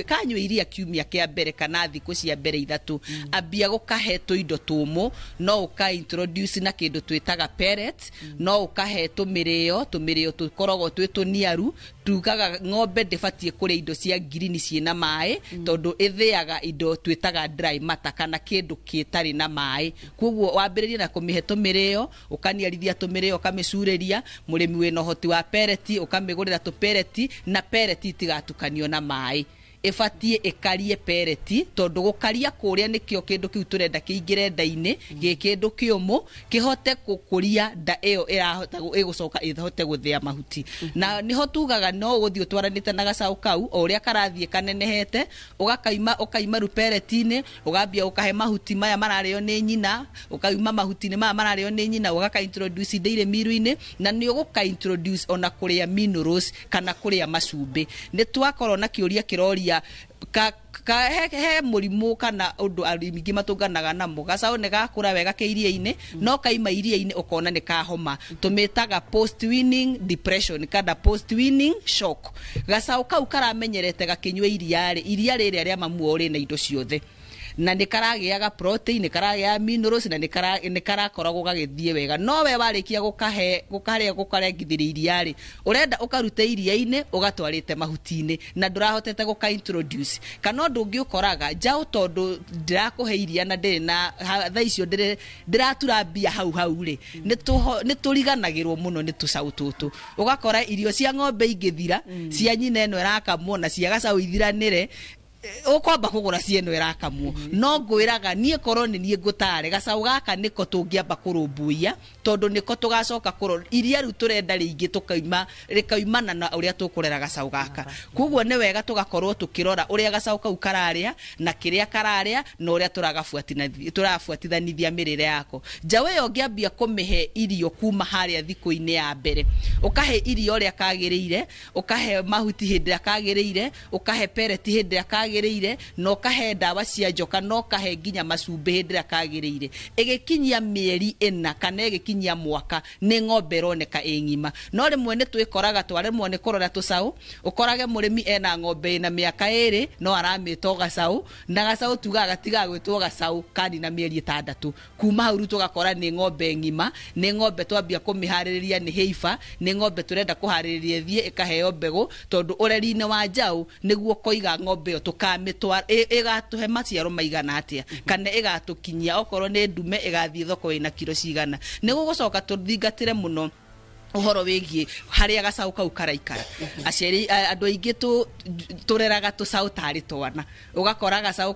kanyua iria kiumia kĩa mbere kana thikũ cia mbere 3, ambia gũkahe tũindo tũmũ. No ũka introduce na kĩndũ twĩtaga pellet, no ũkahe tũmĩrĩo tũkoragwo twĩ tũniaru. Tugaga ng'ombe ndĩbatiĩ kũrĩa indo cia ngirini ciĩna maĩ, tondũ ĩthĩaga indo twĩtaga dry matter kana kĩndũ gĩtarĩ na maĩ. Koguo wambĩrĩrie na kũmĩhe tũmĩrĩo, ũkaniarithia tũmĩrĩo, ũkamĩcurĩria. Mũrĩmi wĩna ũhoti wa pellet ũkamĩgũrĩra tũpellet, na pellet itigatukanio na maĩ, ĩbatiĩ ĩkarie pellet, tondũ gũkaria kũrĩa nĩkĩo kĩndũ kĩu tũrenda kĩingĩre nda-inĩ gĩ kĩndũ kĩũmũ kĩhote gũkũria nda ĩyo ĩrahota ĩgũcoka ĩhote gũthĩa mahuti. Na nĩho tugaga no ũgũthiĩ ũtwaranĩte na gacaũ kau o ũrĩa karathiĩ kanenehete, ũgakaima ũkaima rĩu pellet-inĩ, ũgambia ũkahe mahuti maya mararĩo nĩ nyina, ũkaima mahuti-inĩ maya mararĩo nĩ nyina, ũgaka introduce dairy meal-inĩ, na nĩ ũgũka introduce ona kũrĩa minerals kana kũrĩa macumbĩ. Nĩ twakorwo na kĩũria kĩroria he mũrimũ kana ũndũ arĩmi aingĩ matũnganaga namo. Gacaũ nĩ gakũra wega ke iria-inĩ, no kaima iria-inĩ ũkona nĩ kahoma. Tũmĩtaga post weaning depression kana post weaning shock. Gacaũ kau karamenyerete gakĩnyua iria rĩ, iria rĩrĩa rĩa mamu wao rĩna indo ciothe, na nĩ karagĩaga protein, nĩ karagĩaga minerals, na nĩ karakoragwo gagĩthiĩ wega. No we warĩkia gũkahe gũkarĩa gũkarengithĩria iria rĩ, ũrenda ũkarute iria-inĩ ũgatwarĩte mahuti-inĩ, na ndũrahotete gũka introduce. Kana ũndũ ũngĩ ũkoraga njaũ, tondũ ndĩrakũhe iria na ndĩrĩ na thaa icio ndĩratura mbia hau hau rĩ, nĩ tũriganagĩrwo mũno nĩ tũcaũ tũtũ. Ũgakora irio cia ng'ombe ingĩthira, cia nyina ĩno ĩrakamwo na cia gacaũ ithiranĩre, Ũkwamba kũgũra cieno ĩrakamwo. No ngwĩraga niĩ korwo nĩ niĩ ngũtare gacaũ gaka nĩko tũngĩamba kũrũmbũiya, tondũ nĩko tũgacoka kũrora iria rĩu tũrenda rĩingĩ tũkaima rĩkaimana na ũrĩa tũkũrera gacaũ gaka. Koguo nĩ wega tũgakorwo tũkĩrora ũrĩa gacaũ kau kararĩa na kĩrĩa kararĩa na ũrĩa tũrabuatithanithia mĩrĩre yako. Njaũ ĩyo ũngĩambia kũmĩhe irio kuma harĩa thikũ-inĩ ya mbere, ũkahe irio ũrĩa kagĩrĩire, ũkahe mahuti hĩndĩ ĩrĩa kagĩrĩire, ũkahe pereti hĩndĩ ĩrĩa kagĩrĩire, na ũkahe ndawa cia njoka, na ũkahe nginya macumbĩ hĩndĩ ĩrĩa kagĩrĩire. Ĩgĩkinyia mĩeri 4 kana ĩgĩkinyia mwaka nĩ ng'ombe ĩroneka ĩ ng'ima. No rĩmwe nĩ twĩkoraga twaremwo nĩ kũrora tũcaũ, ũkorage mũrĩmi ena ng'ombe ĩna mĩaka 2 no aramĩta o gacaũ, na gacaũ tugaga gatigaga gwĩtwo gacaũ kanina mĩeri 6. Kuma hau rĩu tũgakora nĩ ng'ombe ng'ima, nĩ ng'ombe twambia kũmĩharĩrĩria nĩ heifa, nĩ ng'ombe tũrenda kũharĩrĩria ĩthiĩ ĩkaheo mbegũ, tondũ ũreri-inĩ wa njaũ nĩguo koiga ng'ombe ĩyo tũkamĩtwara ĩgatũhe maciaro maigana atĩa, kana ĩgatũkinyia okorwo nĩ ndume ĩgathiĩ thoko ĩna kiro cigana. Nĩ gũgũcoka tũthingatĩre mũno ũhoro wĩgiĩ harĩa gacaũ kau karaikara. Aciari andũ aingĩ tũreraga tũcaũ tarĩ twana, ũgakora gacaũ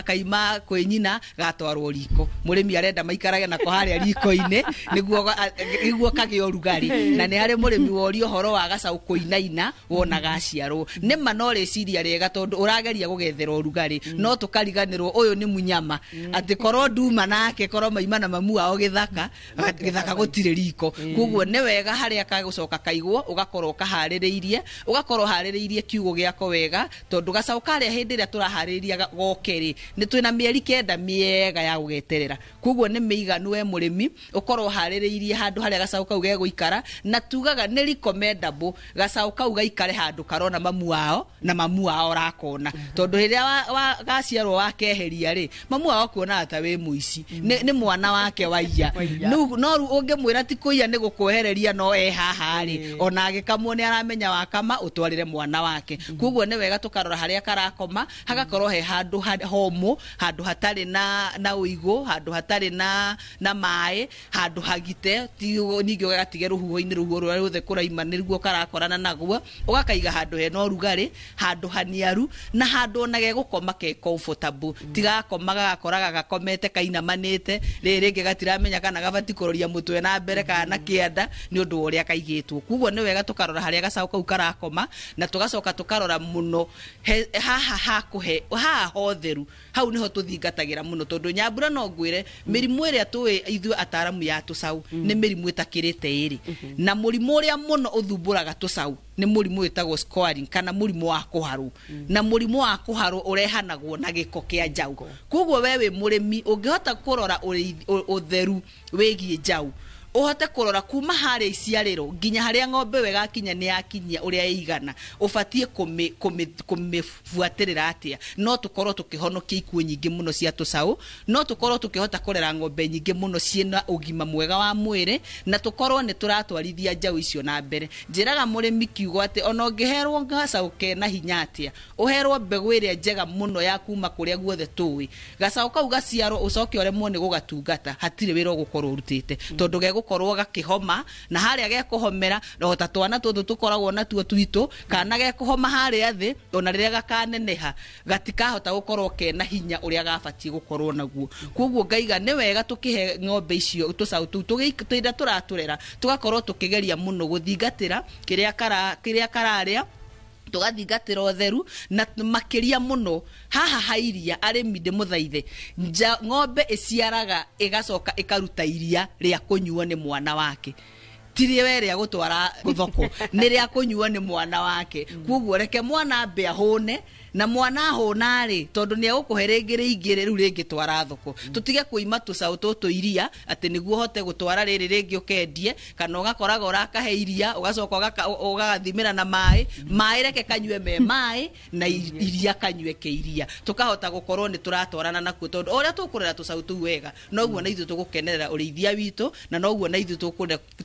kaima kwĩ nyina gatwarwo riko, mũrĩmi arenda maikarage nako harĩa riko-inĩ nĩguo kagĩe ũrugarĩ. Na nĩ harĩ mũrĩmi woria ũhoro wa gacaũ kũinaina wona gaciarwo. Nĩ ma no rĩciria rĩega tondũ ũrageria gũgethera ũrugarĩ, no tũkariganĩrwo ũyũ nĩ mũnyama, atĩ korwo nduma nake korwo maima na mamu wao gĩthaka, gĩthaka gũtirĩ riko. Koguo nĩ wega harĩa kagũcoka kaigwo ũgakorwo kaharĩrĩirie, ũgakorwo harĩrĩirie kiugo gĩako wega, tondũ gacaũ karĩa hĩndĩ ĩrĩa tũraharĩrĩria goke rĩ, nĩ twĩna mĩeri 9 mĩega ya gũgeterera. Koguo nĩ mĩiganu we mũrĩmi ũkorwo harĩrĩirie handũ harĩa gacaũ kau gegũikara, na tugaga nĩ recommendable gacaũ kau gaikare handũ karona mamu wao na mamu wao rakona, tondũ rĩrĩa gaciarwo wakeheria rĩ, mamu wao kuonaga ta wĩ mũici, nĩ mwana wake waiya. No rĩu ũngĩmwĩra ti kũiya nĩ gũkwehereria no e haha rĩ, ona agĩkamwo nĩ aramenya wakama ũtwarĩre mwana wake. Koguo nĩ wega tũkarora harĩa karakoma, hagakorwo he handũ homũ, handũ hatarĩ na ũigũ, handũ hatarĩ na maĩ, handũ hagite, ningĩ ũgagatige rũhuho-inĩ, rũhuho rũrĩa ruothe kũraima nĩruo karakorana naguo, ũgakaiga handũ hena ũrugarĩ, handũ haniaru, na handũ ona gegũkoma ke comfortable, tigakoma gagakoraga gakomete kainamanĩte, rĩrĩ rĩngĩ gatiramenya kana gabati kũroria mũtwe na mbere kana na kĩanda nĩ ũndũ wa ũrĩa kaigĩtwo. Koguo nĩ wega tũkarora harĩa gacaũ kau karakoma, na tũgacoka tũkarora mũno haha hakũhe haha hotheru, hau nĩho tũthingatagĩra mũno, tondũ nyambura no ngwĩre mĩrimũ ĩrĩa tũĩ ithuĩ ataramu ya tũcaũ nĩ mĩrimũ ĩtakĩrĩte ĩrĩ, na mũrimũ ũrĩa mũno ũthumbũraga tũcaũ nĩ mũrimũ wĩtagwo scoring kana mũrimũ wa kũharwo, na mũrimũ wa kũharwo ũrehanagwo na gĩko kĩa njaũ. Koguo we wĩ mũrĩmi ũngĩhota kũrora ũtheru wĩgiĩ njaũ, ũhote kũrora kuma harĩa iciarĩro nginya harĩa ng'ombe ĩyo ĩgakinya nĩ yakinyia ũrĩa ĩigana, ũbatiĩ kũmĩbuatĩrĩra atĩa. No tũkorwo tũkĩhonokia ikuũ nyingĩ mũno cia tũcaũ, no tũkorwo tũkĩhota kũrera ng'ombe nyingĩ mũno ciĩna ũgima mwega wa mwĩrĩ, na tũkorwo nĩ tũratwarithia njaũ icio na mbere. Njĩraga mũrĩmi kiugo atĩ ona ũngĩherwo gacaũ kena hinya atĩa, ũherwo mbegũ ĩrĩa njega mũno ya kuma kũrĩa guothe tũĩ, gacaũ kau gaciarwo ũcoke ũremwo nĩ gũgatungata, hatirĩ wĩra ũgũkorwo ũrutĩte, tondũ gegũkorwo gakĩhoma, na harĩa gekũhomera no ta twana tũtũ tũkoragwo natuo twitũ, kana gekũhoma harĩa thĩ, ona rĩrĩa gakaneneha gatikahota gũkorwo kena hinya ũrĩa gabatiĩ gũkorwo naguo. Koguo ngaiga nĩ wega tũkĩhe ng'ombe icio tũcaũ tũu tũrĩa tũratũrera, tũgakorwo tũkĩgeria mũno gũthingatĩra kĩrĩa kararĩa, tũgathingatĩra ũtheru, na makĩria mũno haha ha iria. Arĩmi ndĩmũthaithe, ng'ombe ĩciaraga ĩgacoka ĩkaruta iria rĩa kũnyuo nĩ mwana wake, ti rĩwe rĩa gũtwara thoko, nĩ rĩa kũnyuo nĩ mwana wake. Koguo reke mwana ambe ahũne, na mwana ahũna rĩ, tondũ nĩ egũkũhe rĩngĩ rĩingĩ rĩu rĩngĩ twara thoko. Tũtige kũima tũcaũ tũtũ iria atĩ nĩguo ũhote gũtwara rĩrĩ rĩngĩ ũkendie, kana ũgakoraga ũrakahe iria ũgacoka ũgagathimĩra na maĩ, maĩ reke kanyue me maĩ na iria kanyue ke iria, tũkahota gũkorwo nĩ tũratwarana nakuo, tondũ ũrĩa tũkũrera tũcaũ tũu wega noguo na ithuĩ tũgũkenerera ũrĩithia witũ, na noguo na ithuĩ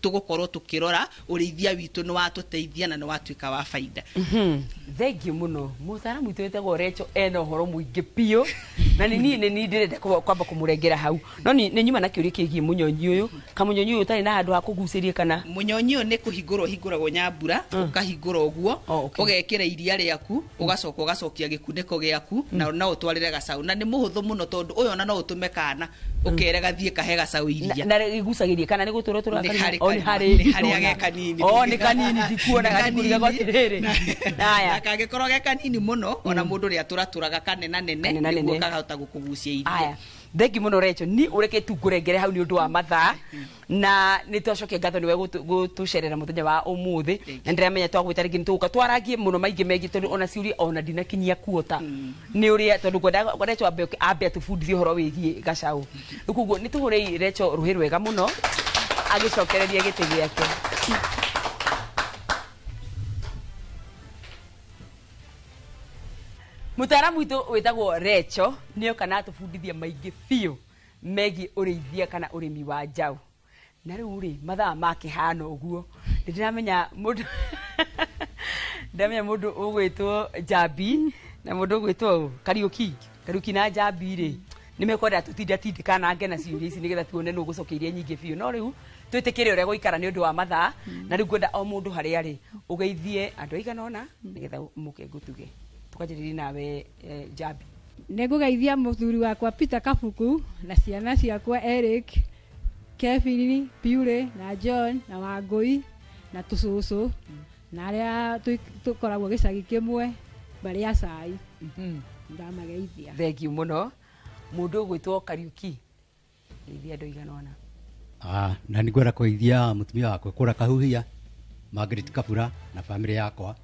tũgũkorwo tũkĩrora ũrĩithia witũ nĩ watũteithia na nĩ watuĩka wa baida. Thengiũ mũno mũtaaramu witũ wĩtagwo Rachel ena ũhoro mũingĩ biũ. Na nĩ niĩ nĩ niĩ ndĩrenda kwamba kũmũrengera hau, no nĩ nyuma na kĩũria kĩgiĩ mũnyonyi ũyũ, kamũnyonyi ũyũ ũtarĩ na handũ ha kũgucĩria kana? Mũnyonyi ũyũ nĩ kũhingũrwo hingũragwo nyambura, ũkahingũra ũguo, ũgekĩra iria rĩaku, ũgacoka ũgacokia gĩkunĩko gĩaku, na no ũtwarĩre gacaũ, na nĩ mũhũthũ mũno tondũ ũyũ ona no ũtũme kana ũkere gathiĩ kahe gacaũ iria. Na ĩgucagĩria kana nĩ gũtũra tũra? Nĩ harĩ O nĩ kanua, harĩ nĩ harĩa ge kanini. O nĩ kanini, ndikuona. Nĩ gatikurigagwo atĩrĩrĩ. Aya. Na kangĩkorwo ge kanini mũno, ona mũndũ rĩa tũratũraga kanena nene Kanena nĩguo nene. kahota gũkũgucia iria. Aya, thengi mũno Recho, ni ũreke tu ngũrengere hau nĩ ũndũ wa mathaa, na nĩ twacokia ngatho nĩwe gũtũcerera mũthenya wa ũmũthĩ, na ndĩramenya twagwĩta rĩngĩ nĩ tũgũka twarangie mũno maingĩ megiĩ, tondũ ona ciũria ona ndinakinyia kuota nĩ ũrĩa, tondũ ngwenda Recho ambe atũbundithie ũhoro wĩgiĩ gacaũ. Rĩu koguo nĩ tũhũrei Recho rũhĩ rwega mũno agĩcokereria gĩtĩ gĩake. Mũtaaramu witũ wĩtagwo Recho nĩoka na atũbundithia maingĩ biũ megiĩ ũrĩithia kana ũrĩmi wa njaũ. Na rĩu rĩ, mathaa makĩhana ũguo, nĩ ndĩramenya mũndũ, ndĩramenya mũndũ ũgwĩtwo Njambi na mũndũ ũgwĩtwo ũ? Kariũki. Kariũki na Njambi rĩ, nĩ mekwenda tũtindatindĩkanange na ciũria ici nĩgetha tuone nũ ũgũcokia iria nyingĩ biũ, no rĩu twĩtĩkĩre ũrĩa gũikara nĩ ũndũ wa mathaa. Na rĩu ngwenda o mũndũ harĩa arĩ ũgeithie andũ aigana ũna nĩgetha mũke ngũtuge. Tũkanjĩrĩrie nawe, Njambi. Nĩ ngũgeithia mũthuri wakwa Peter Kabuku na ciana ciakwa Eric, Kevin, Piure na John na Wangũi na tũcũcũ na arĩa tũkoragwo gĩcagi kĩmwe barĩ ya cai, ndamageithia. Thengiũ mũno. Mũndũ ũgwĩtwo Kariuki, geithia andũ aigana ũna. Ah, na nĩ ngwenda kũgeithia mũtumia wakwa kũrĩa Kahuhia, Margaret Kabura, na bamĩrĩ yakwa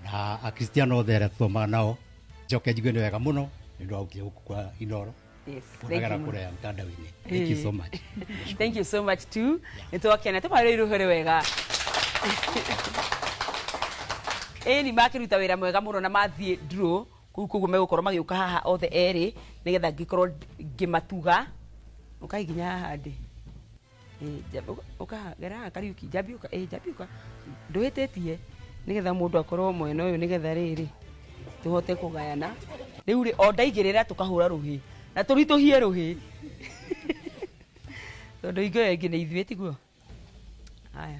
na Akristiano othe arĩa tũthomaga nao. Njoke njigue nĩ wega mũno nĩ ũndũ wa gũkinya gũkũ kwa Inoro Yes, thank kuonagara you mũno. kũrĩa mtandao-inĩ. Thank you so much. Thank you so much too. Nĩ twakena, tũmarĩre rũhĩ wega. Ĩni makĩruta wĩra mwega mũno na mathiĩ draw kũu, koguo megũkorwo magĩũka haha othe erĩ nĩgetha ngĩkorwo ngĩmatuga. Ũkai nginya haha ndĩ. Ũka gera haha Kariuki, Njambi ũka, Njambi ũka. Ndũhĩtĩtie nĩgetha mũndũ akorwo mwena ũyũ nĩgetha rĩrĩ tũhote kũgayana. Rĩu rĩ, o ndaigĩrĩra tũkahũra rũhĩ na tũritũhie rũhĩ tondũ hingo ĩyo ĩngĩ nĩ ithuĩ, tiguo? Haya.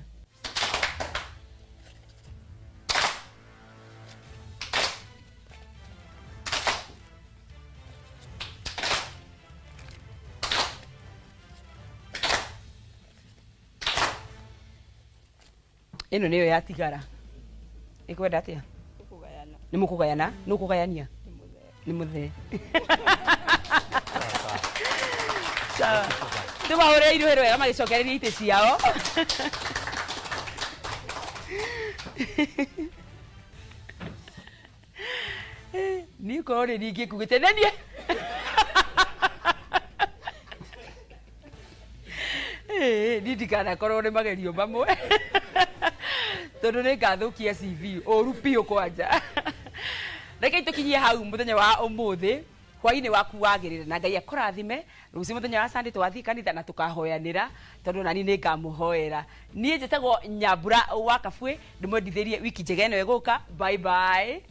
Ĩno nĩyo yatigara, ĩkwenda atĩa? Nĩ mũkũgayana? Nĩ ũkũgayania? Nĩ mũthee. Sawa. Tũmahũrĩre iruhĩ rwega magĩcokereria itĩ ciao. Niĩ korwo nĩ niĩ ingĩkugĩte nenie niĩ ndikanakorwo nĩ magerio mamwe tondũ nĩ ngathũkia CV ũru biũ kwanja. Rekei tũkinyie hau mũthenya wa ũmũthĩ. Hwainĩ waku wagĩrĩre na Ngai akũrathime. Rũciũ mũthenya wa Sunday twathiĩ kanitha na tũkahoyanĩra, tondũ nani nĩ ngamũhoera. Niĩ njĩtagwo Nyambura wa Kabue, ndĩmwendithĩrie wiki njega ĩno ĩgũka. Bye bye.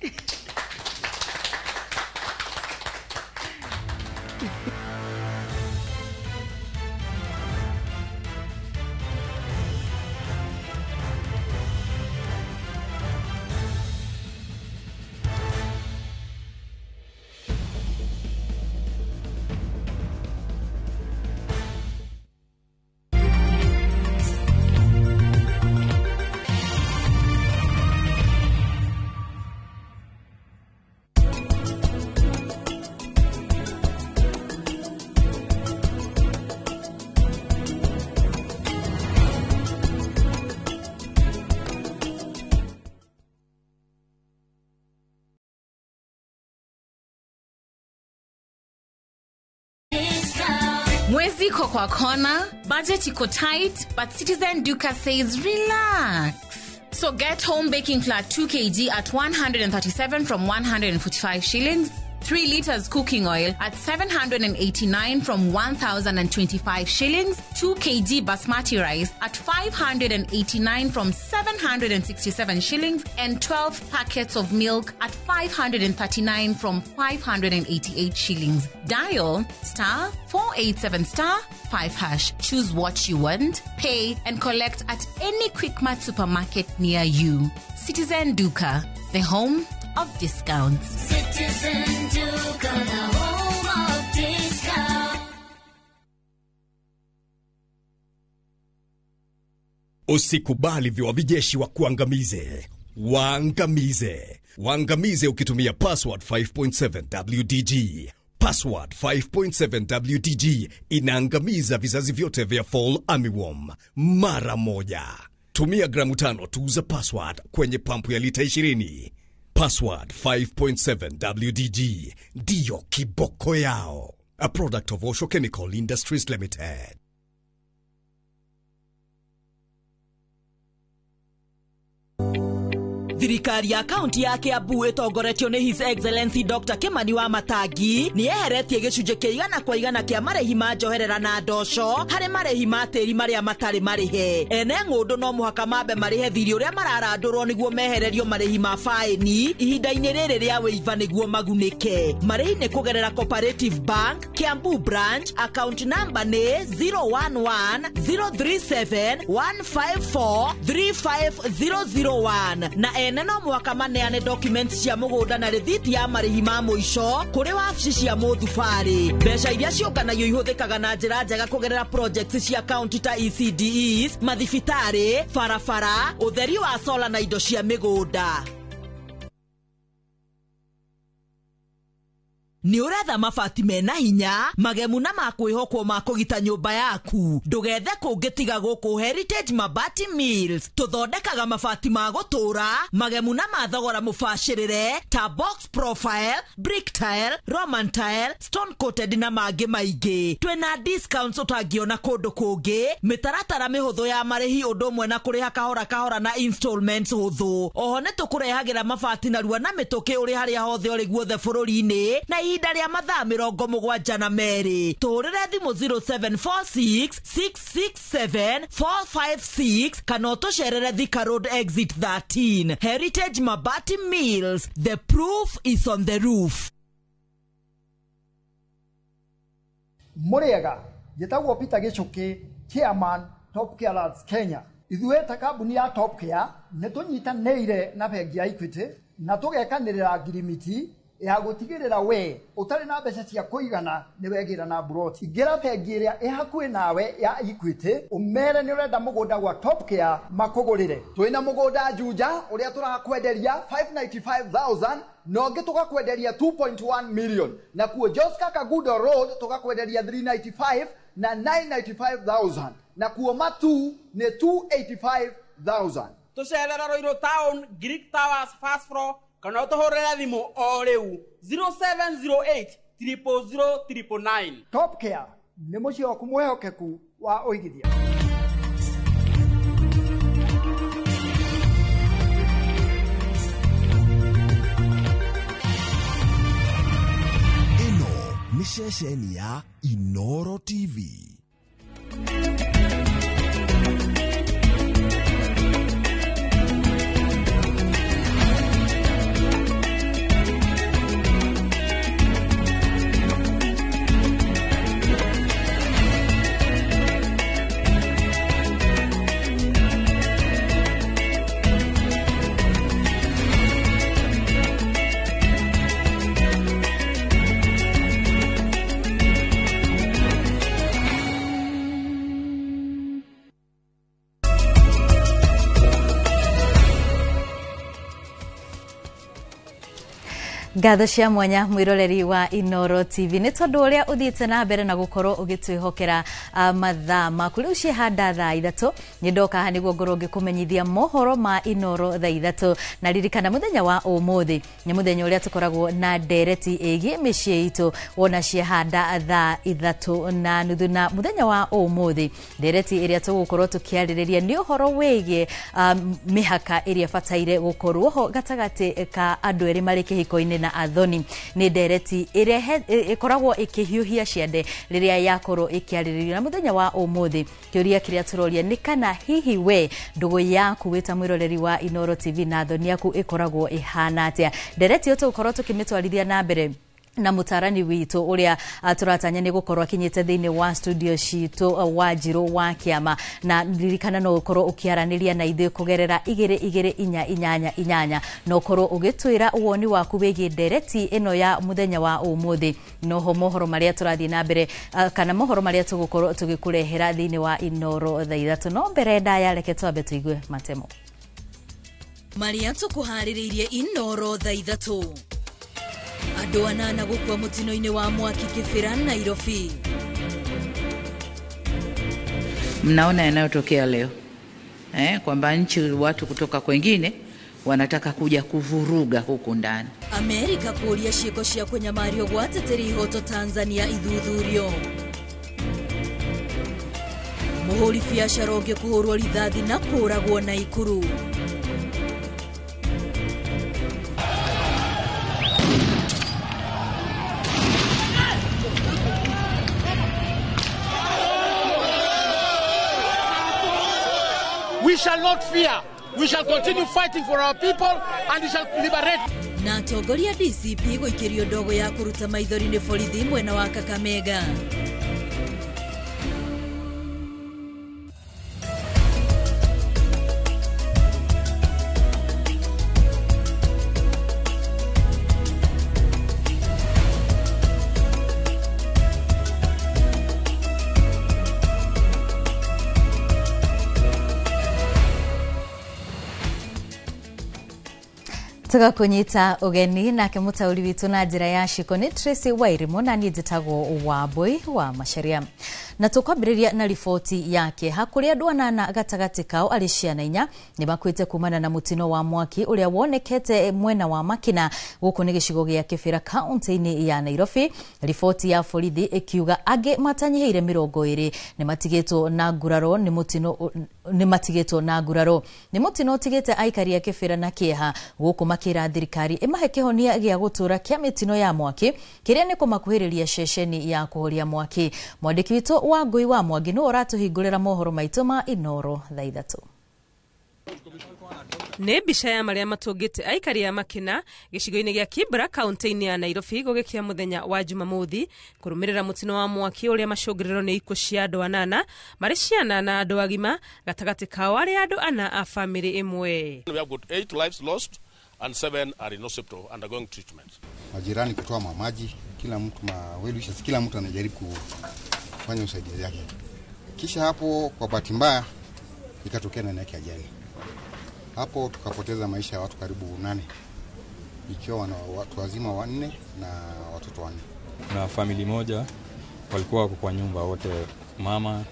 Mwezi iko kwa kona, budget iko tight, but Citizen Duka says relax. So get home baking flour 2 kg at 137 from 145 shillings. 3 liters cooking oil at 789 from 1,025 shillings, 2 kg basmati rice at 589 from 767 shillings, and 12 packets of milk at 539 from 588 shillings. Dial star 487 star 5 hash. Choose what you want, pay, and collect at any Quickmart supermarket near you. Citizen Duka, the home of discounts. Citizen Duka, the home of discounts. Usikubali viwavijeshi wa kuangamize. Waangamize. Waangamize ukitumia password 5.7 WDG. Password 5.7 WDG inaangamiza vizazi vyote vya fall armyworm mara moja. Tumia gramu 5 tu za password kwenye pampu ya lita 20. Password 5.7 WDG ndiyo kiboko yao. A product of Osho Chemical Industries Limited. Thirikari ya kaunti ya Kiambu ĩtongoretio nĩ His Excellency Dr. Kimani wa Matangi nĩ yeheretie gĩcunjĩ kĩa 100% kĩa marĩhi ma njoherera na ndoco harĩ marĩhi ma tĩri marĩa matarĩ marĩhe. Ene ng'ũndũ no mũhaka mambe marĩhe thirĩ ũrĩa mararandũrwo nĩguo mehererio marĩhi ma faĩni ihinda-inĩ rĩrĩ rĩa wĩiva nĩguo magunĩke. Marĩhi nĩ kũgerera Cooperative Bank, Kiambu Branch, account number nĩ 011 037 154 35001 na ene no mũhaka maneane documents cia mũgũnda na rĩthiti ya marĩhi ma mũico kũrĩ wabici cia mũthubarĩ. Mbeca iria ciũnganagio ihũthĩkaga na njĩra njega kũgerera projects cia county ta ECDEs, mathibitarĩ, barabara, ũtheri wa sola na indo cia mĩgũnda. Nĩ ũretha mabati mena hinya, magemu na ma kwĩhokwo ma kũgita nyũmba yaku. Ndũgethe kũngĩ tiga gũkũ Heritage Mabati Mills. Tũthondekaga mabati ma gũtũũra, magemu na ma thogora mũbacĩrĩre ta box profile, brick tile, Roman tile, stone coated na mangĩ maingĩ. Twĩna discounts ũtangĩona kũndũ kũngĩ, mĩtaratara mĩhũthũ ya marĩhi ũndũ ũmwe na kũrĩha kahora kahora na installments hũthũ. Oho nĩ tũkũrehagĩra mabati narua na mĩtũkĩ ũrĩ harĩa hothe ũrĩ guothe bũrũri-inĩ na ihinda rĩa mathaa 72. Tũhũrĩre thimũ 0746 667 456 kana ũtũcerere Thika Road exit 13. Heritage Mabati Mills, the proof is on the roof. Mũrĩega, njĩtagwo Peter Gĩchũkĩ, chairman Top Care Lands Kenya. Ithuĩ ta kambuni ya Top Care nĩ tũnyitanĩire na bengi ya Equity na tũgekanĩrĩra ngirimiti ya gũtigĩrĩra we ũtarĩ na mbeca cia kũigana nĩ wegĩra na mburoti. Ingĩra bengi ĩrĩa ĩ hakuhĩ nawe ya Equity ũmere nĩ ũrenda mũgũnda gwa Top Care makũgũrĩre. Twĩna mũgũnda Juja ũrĩa tũrakwenderia 595,000 na ũngĩ tũgakwenderia 2.1 million, na kuo Joska Kagudo Road tũgakwenderia 395 na 995,000, na kuo Matu nĩ 285,000. Tũcerera Ruiru Town, Greek Towers first floor, kana ũtũhũrĩre thimũ o rĩu 0708 000 999. Top Care nĩ mũciĩ waku mwĩhokeku wa ũigithia. Ĩno nĩ ceceni ya Inoro TV. Ngatho cia mwanya mwiroreri wa Inoro TV nĩ tondũ ũrĩa ũthiĩte na mbere na gũkorwo ũgĩtwĩhokera mathaa maku. Rĩu ciĩhanda thaa 3 nĩ ndoka haha nĩguo ngorwo ngĩkũmenyithia mohoro ma Inoro thaa 3, na ririkana mũthenya wa ũmũthĩ nĩ mũthenya ũrĩa tũkoragwo na ndereti ĩgiĩ mĩciĩ itũ wona ciĩhanda thaa 3:30. Na mũthenya wa ũmũthĩ ndereti ĩrĩa tũgũkorwo tũkĩarĩrĩria nĩ ũhoro wĩgiĩ mĩhaka ĩrĩa ĩbataire gũkorwo ho gatagatĩ ka andũ erĩ marĩ kĩhiko-inĩ na athoni nĩ ndereti ĩkoragwo ĩkĩhiũhia ciande rĩrĩa yakorwo ĩkĩarĩrĩrio. Na mũthenya wa ũmũthĩ kĩũria kĩrĩa tũroria nĩ kana hihi we ndũgũ yaku wĩ ta mwĩroreri wa Inooro TV na athoni yaku ĩkoragwo ĩhana atĩa. Ndereti ĩyo tũgũkorwo tũkĩmĩtwarithia na mbere na mutarani witu uria turatanya ni gukorwo akinyite thiini wa studio citu wa Njiru wa Kiama, na ririkana no ukorwo ukiaraniria na ithuĩ kugerera 2 2 4 8 8 no ukorwo ugitwira woni waku wigie ndereti ino ya muthenya wa umuthi. Noho mohoro maria turathie na mbere kana mohoro maria tugukorwo tugikurehera thiini wa Inooro thaa 3, no mbere ndaya reke twambe tuigue matemo maria tukuhaririirie Inooro thaa 3. Andũ anana gũkua mũtino-inĩ wa mwaki Kibera, Nairobi. Mnaona yanayotokea leo kwamba nchi watu kutoka kwengine wanataka kuja kuvuruga huku ndani. Amerika kũria ciĩko cia kũnyamario gwa ateteri ihoto Tanzania ithuthurio. Mũhũri biacara ũngĩ kũhũrwo rithathi na kũũragwo Naikuru. We shall not fear. We shall continue fighting for our people and we shall liberate. Na atongoria DCP gũikĩrio ndogo ya kũruta maithori nĩ borithi mwena wa Kakamega. Tugakunyita ugeni nake mutauri witu na njira ya ciko ni Tracy Wairimu na niĩ njĩtagwo Wambui wa Macharia. Na tukwambĩrĩria na riboti yake hakũrĩ andũ anana gatagatĩ kao arĩ ciana 4 nĩ makuĩte kumana na mũtino wa mwaki ũrĩa wonekete mwena wa Makina gũkũ nĩ gĩcigo gĩa Kibera kaunti-inĩ ya Nairobi. Riboti ya borithi ĩkiuga angĩ matanyihĩire 20 nĩ matigĩtwo na nguraro nĩ mũtino ũtigĩte aikari a Kibera na kĩeha gũkũ makĩra thirikari ĩmahe kĩhonia gĩa gũtũra kĩa mĩtino ya mwaki kĩrĩa nĩ kũmakuhĩrĩria ceceni ya kũhoria mwaki. Mwandĩki witũ wa Ngũi wa Mwangi nĩwe ũratũhingũrĩra mohoro maitũ ma Inooro thaa 3. Nĩ mbica ya marĩa matũngĩte aikari a Makina gĩcigo-inĩ gĩa Kibra kaunti-inĩ ya Nairobi gũgĩkia mũthenya wa Jumamothi kũrũmĩrĩra mũtino wa mwaki ũrĩa macũngĩrĩro nĩ ikuũ cia andũ anana marĩ ciana na andũ agima gatagatĩ kao arĩ andũ ana a famĩlĩ ĩmwe. We have got 8 lives lost and 7 are in hospital undergoing treatment. Majirani kutoa mamaji, kila mtu mawelisha, kila mtu anajaribu kufanya usaidizi yake. Kisha hapo kwa bahati mbaya ikatokea ndani yake ajali. Hapo tukapoteza maisha ya watu karibu 8, ikiwa na watu wazima 4 na watoto 4. Na family moja walikuwa wako kwa nyumba wote, mama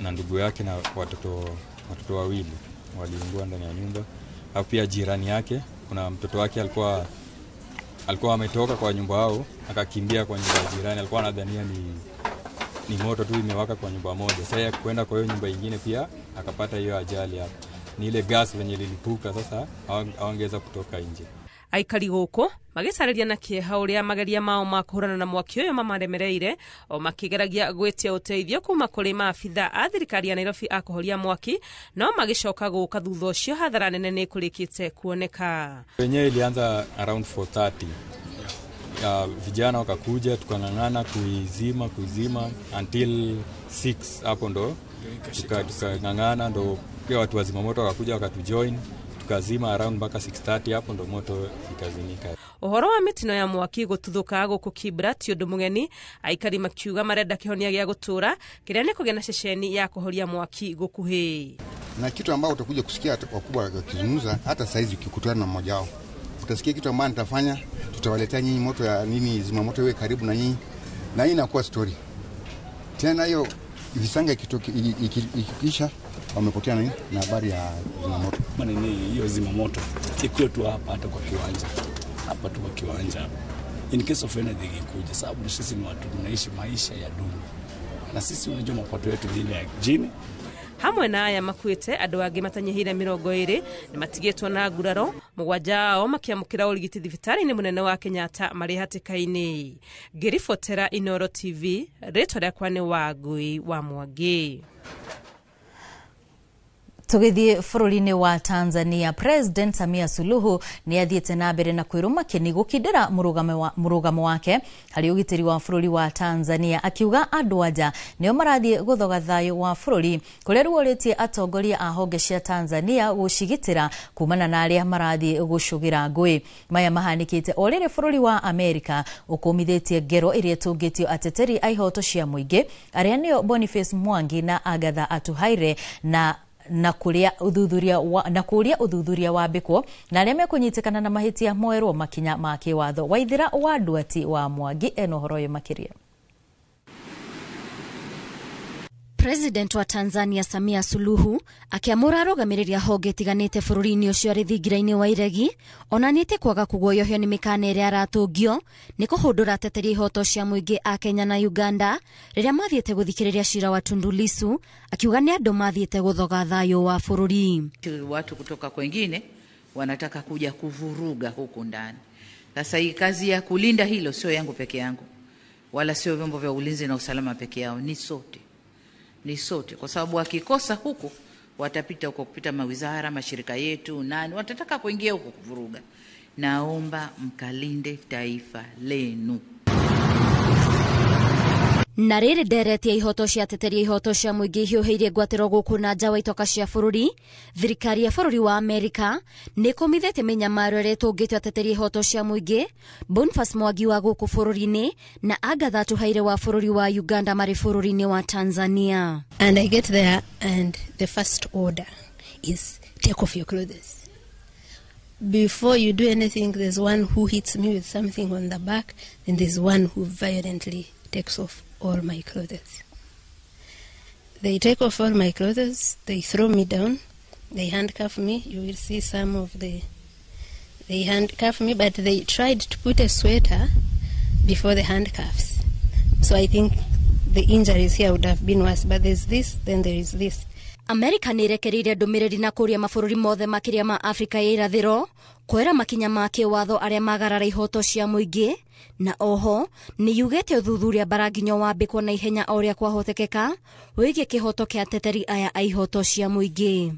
na ndugu yake na watoto 2 waliungua ndani ya nyumba. Hapo pia jirani yake kuna mtoto wake alikuwa ametoka kwa nyumba yao akakimbia kwa nyumba ya jirani, alikuwa anadhania ni moto tu imewaka kwa nyumba moja. Sasa kwenda kwa hiyo nyumba nyingine pia akapata hiyo ajali hapo. Ni ile gas venye lilipuka, sasa hawangeweza kutoka nje. Aikari gũkũ magĩcarĩria na kĩeha ũrĩa mageria mao ma kũhũrana na mwaki ũyũ mamaremereire o makĩgeragia gwĩtia ũteithio kuma kũrĩ maabitha a thirikari ya Nairobi a kũhoria mwaki, no magĩcoka gũka thutha ũcio hathara nene nĩ kũrĩkĩte kuoneka. Wenyewe ilianza around 4:30. Vijana wakakuja tukang'ang'ana kuizima until 6, hapo ndo tukang'ang'ana, ndo pia watu wazima moto wakakuja wakatujoin, tukazima around mpaka 6:30, hapo ndo moto ikazimika. Ũhoro wa mĩtino ya mwaki gũtuthũka gũkũ Kibra ti ũndũ mũgeni, aikari makiuga marenda kĩhonia gĩa gũtũra kĩrĩa nĩ kũgĩa na ceceni ya kũhoria mwaki gũkuhĩ. Na kitu ambao utakuja kusikia wakubwa wakizungumza, hata saizi ukikutana na mmoja wao utasikia kitu ambacho nitafanya, tutawaletea nyinyi moto ya nini, zima moto iwe karibu na nyinyi, na hii inakuwa story tena. Hiyo visanga ikikisha wamepotea nini na habari ya zima moto. Maana ni hiyo zima moto ikuwe tu hapa, hata kwa kiwanja hapa tu, kwa kiwanja in case of anything ikuja, sababu sisi ni watu tunaishi maisha ya duni, na sisi unajua mapato yetu ni ile ya chini, Hamwe na aya makuĩte, andũ angĩ matanyihĩire 20 nĩ matigĩtwo na nguraro, 7 ao makĩamũkĩra ũrigiti thibitarĩ-inĩ mũnene wa Kenyatta marĩ hatĩka-inĩ. Ngĩribotera Inooro TV, rĩtwa rĩakwa nĩ Wangui wa Mwangi. Tũgĩthiĩ bũrũri-inĩ wa Tanzania, President Samia Suluhu nĩ athiĩte na mbere na kwĩrũma kĩni gũkindĩra mũrũgamo wake harĩ ũgitĩri wa bũrũri wa Tanzania, akiuga andũ anja nĩo marathiĩ gũthoga thayũ wa bũrũri, kũrĩa ruorĩtie atongoria a honge cia Tanzania gũcigitĩra kumana na arĩa marathiĩ gũcũgĩra ngũĩ. Maya mahanĩkĩte o rĩrĩ bũrũri wa Amerika ũkũmithĩtie ngero ĩrĩa ĩtũngĩtio ateteri a ihoto cia mũingĩ arĩa nĩo Boniface Mwangi na Agatha Atuhaire na kuria ũthuthuria wambĩkwo na arĩa mekũnyitĩkana na mahĩtia moerwo makinya ma kĩwatho. Waithira wa Nduati wa Mwangi ena ũhoro ũyũ makĩria. President wa Tanzania Samia Suluhu akiamũra arũgamĩrĩri a honge itiganĩte bũrũri-inĩ ũcio arĩ thingira-inĩ wa iregi, onanĩtie kwaga kũguoyohio nĩ mĩkana ĩrĩa aratũngio nĩ kũhũndũra ateteri ihoto cia mũingĩ a Kenya na Uganda rĩrĩa mathiĩte gũthikĩrĩria cira wa Tundu Lissu, akiuga nĩ andũ mathiĩte gũthoga thayũ wa bũrũri. Watu kutoka kwengine wanataka kuja kuvuruga huku ndani. Sasa hii kazi ya kulinda hilo sio yangu peke yangu, wala sio vyombo vya ulinzi na usalama peke yao, ni sote. Ni sote, kwa sababu wakikosa huku watapita huko kupita mawizara, mashirika yetu, nani watataka kuingia huko kuvuruga. Naomba mkalinde taifa lenu. Na rĩrĩ ndereti ya ihoto cia ateteri a ihoto cia mũingĩ ihiũhĩirie ngwatĩro gũkũ na nja wa itoka cia bũrũri, thirikari ya bũrũri wa Amerika nĩ ĩkũmithĩtie mĩnyamaro ĩrĩa ĩtũngĩtio ateteri a ihoto cia mũingĩ Boniface Mwangi wa gũkũ bũrũri-inĩ na Agatha Atuhaire wa bũrũri wa Uganda marĩ bũrũri-inĩ wa Tanzania. And I get there and the first order is take off your clothes. Before you do anything, there's one who hits me with something on the back, and there's one who violently takes off all my clothes. They take off all my clothes, they throw me down, they handcuff me. You will see some of the... They handcuff me, but they tried to put a sweater before the handcuffs. So I think the injuries here would have been worse, but there's this, then there is this. Amerika nĩ ĩrekereirie ndũmĩrĩri na kũria mabũrũri mothe makĩria ma Afrika ya irathĩro kwera makinya ma kĩwatho arĩa magarara ihoto cia mũingĩ, na oho nĩ yugĩte ũthuthuria mbaranginyo wambĩkwo na ihenya o ũrĩa kwahotekeka wĩgiĩ kĩhoto kĩa ateteri aya a ihoto cia mũingĩ.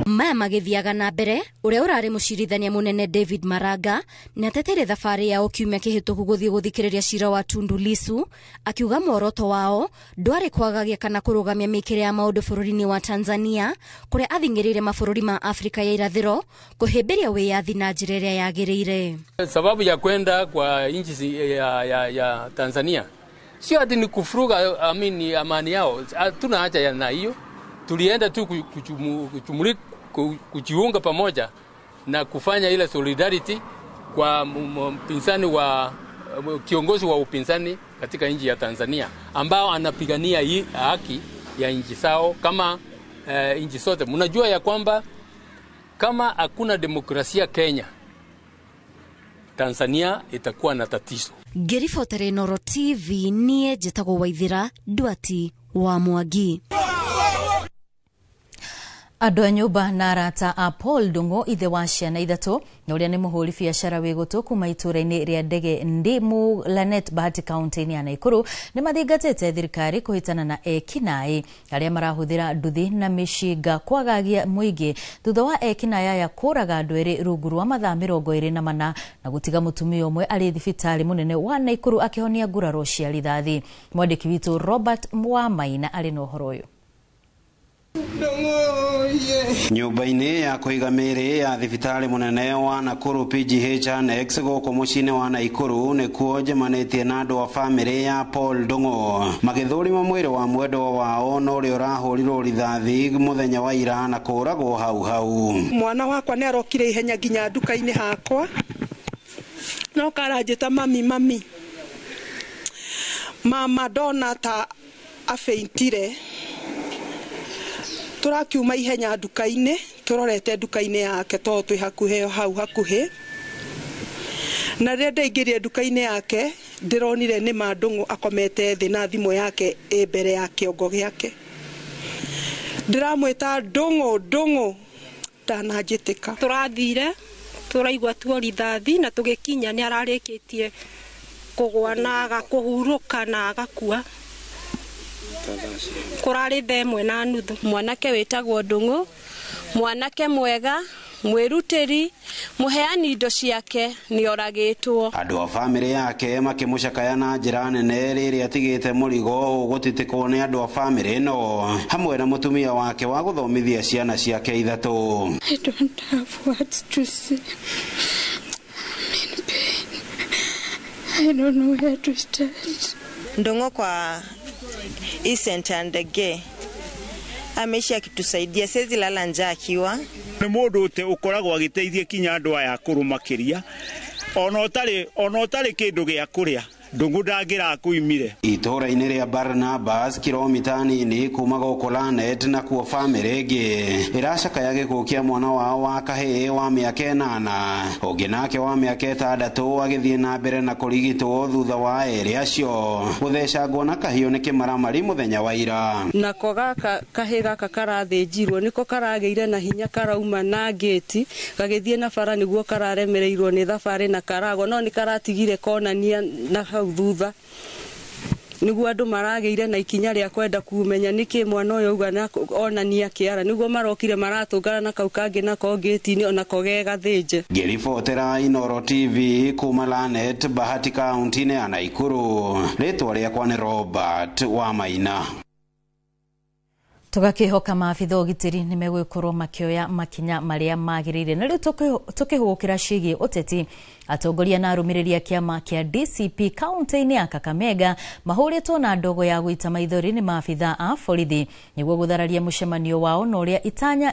Maya magĩthiaga na mbere, ũrĩa ũrarĩ mũcirithania mũnene David Maraga nĩ ateteire thabarĩ yao kiumia kĩhĩtũku gũthiĩ gũthikĩrĩria cira wa Tundu Lissu, akiuga muoroto wao ndwarĩ kwagagia kana kũrũgamia mĩkĩre ya maũndũ bũrũri-inĩ wa Tanzania, kũrĩa athing'ĩrĩire mabũrũri ma Afrika ya irathĩro kũhĩmbĩria wĩyathi na njĩra ĩrĩa yagĩrĩire. Sababu ya kwenda kwa nchi ya Tanzania sio ati ni kufuruga amani yao, hatuna haja na hiyo. Tulienda tu kujiunga pamoja na kufanya ile solidarity kwa mpinzani wa kiongozi wa upinzani katika nchi ya Tanzania ambao anapigania hii haki ya nchi zao kama nchi zote. Mnajua ya kwamba kama hakuna demokrasia Kenya, Tanzania itakuwa na tatizo. Ngĩribotera Inooro TV niĩ njĩtagwo Waithira Nduati wa Mwangi. Andũ a nyũmba na arata a Paul Ndung'u ithe wa ciana ithatũ na ũrĩa nĩ mũhũri biacara wĩ gũtũ kuma itũũra-inĩ rĩa Ndege Ndimu Lanet Bahati kaunti-inĩ ya Nakuru nĩ mathingatĩte thirikari kũhĩtana na ekinaĩ arĩa marahũthĩra nduthi na mĩcinga kwagagia mũingĩ thutha wa ekinaĩ aya kũraga andũ erĩ rungu rwa mathaa 24 na gũtiga mũtumia ũmwe arĩ thibitarĩ mũnene wa Nakuru akĩhonia nguraro cia rithathi. Mwandĩki witũ Robert Mwamaina arĩ na ũhoro ũyũ. Nyũmba-inĩ ya kũiga mĩĩrĩ ya thibitarĩ mũnene wa Nakuru PGH Annex gũkũ mũciĩ-inĩ wa Nakuru nĩkuo njemanĩtie na andũ a bamĩrĩ ya Paul Ndung'u magĩthũrima mwĩrĩ wa mwendwa wao na ũrĩa ũrahũrirwo rithathi mũthenya wa ira na kũragwo hau hau. Mwana wakwa nĩ arokire ihenya nginya nduka-inĩ hakwa no karanjĩta mami mami mama ndona ta afeintire. Tũrakiuma ihenya nduka-inĩ tũrorete nduka-inĩ yake tondũ twĩ hakuhĩ hau hakuhĩ, na rĩrĩa ndaingĩrire nduka-inĩ yake Ndĩronire nĩ ma Ndũng'ũ akomete thĩ na thimũ yake ĩ mbere ya kĩongo gĩake. Ndĩramwĩta Ndũng'ũ, Ndũng'ũ, ndananjĩtĩka. Tũrathire tũraigua tuo rithathi na tũgĩkinya nĩ ararĩkĩtie kũgwa na agakũhurũka na agakua. Kũrarĩ thaa 1:30. Mwanake wĩtagwo Ndũng'ũ, mwanake mwega, mwĩrutĩri, mũheani indo ciake nĩoragĩtwo. Andũ a bamĩrĩ yake makĩmũcakaya na njĩra nene rĩrĩa atigĩte mũrigo ũgũtitikwo nĩ andũ a bamĩrĩ ĩno hamwe na mũtumia wake wa gũthomithia ciana ciake 3. I don't have words to say. I'm in pain. I don't know where to start. Ndũng'ũ kwa Center Ndege ameishi akitusaidia, siwezi lala njaa akiwa nĩ mũndũ ũte ũkoragwo agĩteithia kinya andũ aya akũrũ makĩria, ona ũtarĩ kĩndũ gĩa kũrĩa Ndũng'ũ ndangĩrakuimire. Itũũra-inĩ rĩa Barnabas kilomita nini kuma gũkũ Lanet nakuo bamĩrĩ ĩngĩ ĩracakaya gĩkuũ kĩa mwana wao wa kahĩĩ wa mĩaka 8, ũngĩ nake wa mĩaka 6 agĩthiĩ na mbere na kũrigitwo thutha wa erĩ acio gũthecangwo na kahiũ nĩ kĩmaramari mũthenya wa ira. Nako gaka kahĩĩ gaka karathĩnjirwo nĩko karagĩire na hinya karauma na ngĩti gagĩthiĩ na bara nĩguo kararemereirwo nĩ thabarĩ na karagwa, no nĩ karatigire konania na hau thutha nĩguo andũ maragĩire na ikinya rĩa kwenda kumenya nĩkĩ mwana ũyũ auga na onania kĩara, nĩguo marokire maratũngana na kau kangĩ nako ngĩti-inĩ onako ge gathĩnje. Ngĩribotera Inooro TV kuma Lanet, Bahati kaunti-inĩ ya Naikuru, rĩtwa rĩakwa nĩ Robert Wamaina. Tũgakĩhoka maabitha ũgitĩri nĩ megũgĩkorwo makĩoya makinya marĩa magĩrĩire. Na rĩu tũkĩhũgũkĩra ciĩgiĩ ũteti, atongoria na arũmĩrĩri a kĩama kĩa DCP kaunti-inĩ ya Kakamega mahũrĩtwo na ndogo ya gũita maithori nĩ maabitha a borithi nĩguo gũthararia mũcemanio wao na ũrĩa itanya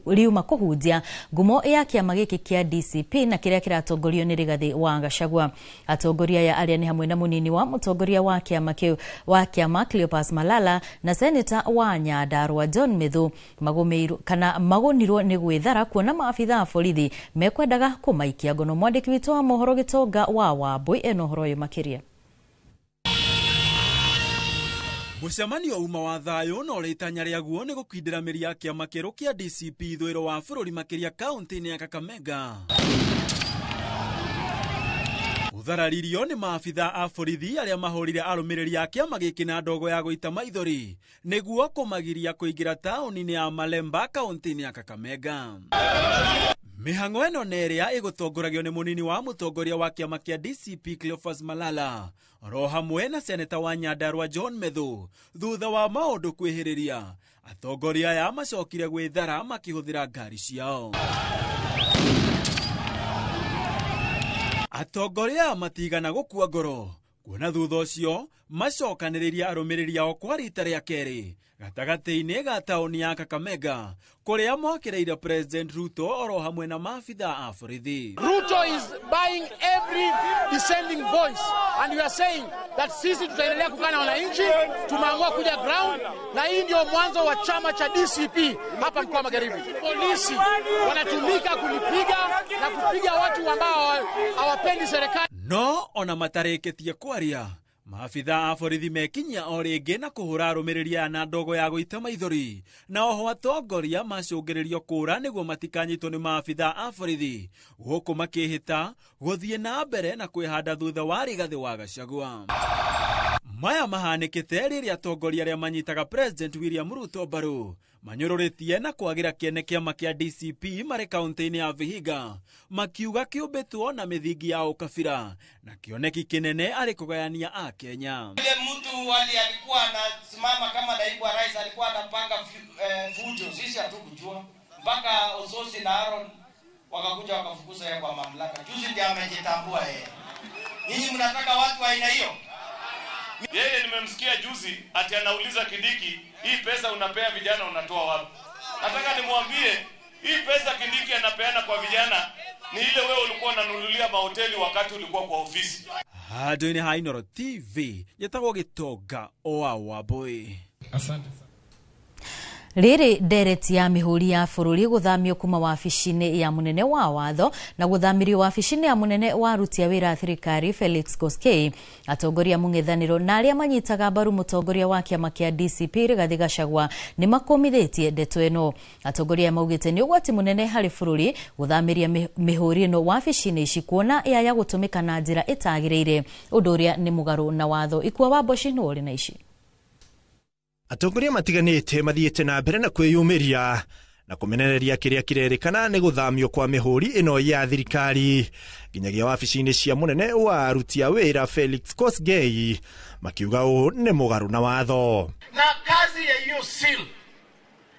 riuma kũhunjia ngumo ya kĩama gĩkĩ kĩa DCP na kĩrĩa kĩratongorio nĩ Rigathĩ wa Gachagua. Atongoria aya arĩa nĩ hamwe na mũnini wa mũtongoria wa kĩama kĩu wa kĩama Cleopas Malala na seneta wa Nyandarua John Methu magũmĩirwo kana magũnirwo nĩ gwĩthara kuona maabitha a borithi mekwendaga kũmaikia ngono. Mwandĩki witũ wa mohoro Gĩtonga wa Wambui ena ũhoro ũyũ makĩria. Mũcemanio uma wa thayũ na ũrĩa itanya rĩaguo nĩ gũkindĩra mĩri ya kĩama kĩerũ kĩa DCP ithũĩro wa bũrũri makĩria kaunti-inĩ ya Kakamega. Ũthararirio nĩ maabitha a borithi arĩa mahũrire arũmĩrĩri a kĩama gĩkĩ na ndogo ya gũita maithori nĩguo kũmagiria kũingĩra taũni-inĩ ya Malemba kaunti-inĩ ya Kakamega. Mĩhang'o ĩno nĩ ĩrĩa ĩgũtongoragio nĩ mũnini wa mũtongoria wa kĩama kĩa DCP Cleophas Malala oro hamwe na seneta wa Nyandarua John Methu. Thutha wa maũndũ kwĩhĩrĩria, atongoria aya macokire gwĩthara makĩhũthĩra ngari ciao. Atongoria matigana gũkua ngoro kuona thutha ũcio macokanĩrĩria arũmĩrĩri ao kwa rita rĩa kerĩ gatagatĩ-inĩ ga taũni ya Kakamega kũrĩa mokĩrĩire President Ruto oro hamwe na maabitha a borithi. Ruto is buying every dissenting voice and we are saying that sisi tutaendelea kukaa na wananchi, tumeamua kuja ground na hii ndio mwanzo wa chama cha DCP hapa mkoa wa Magharibi. Polisi wanatumika kulipiga na kupiga watu ambao hawapendi serikali. No ona matarĩkĩtie kwaria, maabitha a borithi mekinyia o rĩngĩ na kũhũra arũmĩrĩri aya na ndogo ya gũita maithori, na oho atongoria macũngĩrĩrio kũũra nĩguo matikanyitwo nĩ maabitha a borithi gũkũ makĩhĩta gũthiĩ na mbere na kwĩhanda thutha wa Rigathĩ wa Gachagua. Maya mahanĩkĩte rĩrĩa atongoria arĩa manyitaga President William Ruto mbaru manyũrũrĩtie na kwagĩra kĩene kĩama kĩa DCP marĩ kaunti-inĩ ya Vihiga makiuga kĩũmbĩtwo na mĩthingi ya ũkabira na kĩoneki kĩnene arĩ kũgayania a Kenya. Yule mtu alikuwa anasimama kama naibu wa rais alikuwa anapanga fujo, sisi hatukujua mpaka Ososi na Aaron wakakuja wakafukuza yeye kwa mamlaka. Juzi ndiye amejitambua yeye. Ninyi mnataka watu wa aina hiyo? Yeye nimemsikia juzi ati anauliza Kindiki, hii pesa unapea vijana unatoa wapi? Nataka nimwambie hii pesa Kindiki anapeana kwa vijana ni ile wewe ulikuwa unanunulia mahoteli wakati ulikuwa kwa ofisi. Handũ-inĩ ha Inooro TV, njĩtagwo Gĩtonga wa Wambui. Asante. Rĩrĩ ndereti ya mĩhũri ya bũrũri gũthamio kuma wabici-inĩ ya mũnene wa watho na gũthamirio wabici-inĩ ya mũnene wa aruti a wĩra a thirikari Felix Koskei. Atongoria mũng'ethanĩro na arĩa manyitaga mbaru mũtongoria wa kĩama kĩa DCP Rigathi Gachagua nĩ makũmithĩtie ndeto ĩno. Atongoria maugĩte nĩ ũgwati mũnene harĩ bũrũri gũthamĩria mĩhũri ĩno wabici-inĩ ici kuona yaya gũtũmĩka na njĩra ĩtagĩrĩire, ũndũ ũrĩa nĩ mũgarũ na watho. Ikua wa Mboci nĩwe ũrĩ na ici. Atongoria matiganĩte mathiĩte na mbere na kwĩyumĩria na kũmenereria kĩrĩa kĩrerĩkana nĩ gũthamio kwa mĩhũri ĩno ya thirikari nginyagia wabici-inĩ cia mũnene wa aruti a wĩra Felix Koskei, makiuga ũũ nĩ mũgarũ na watho. Na kazi ya hiyo seal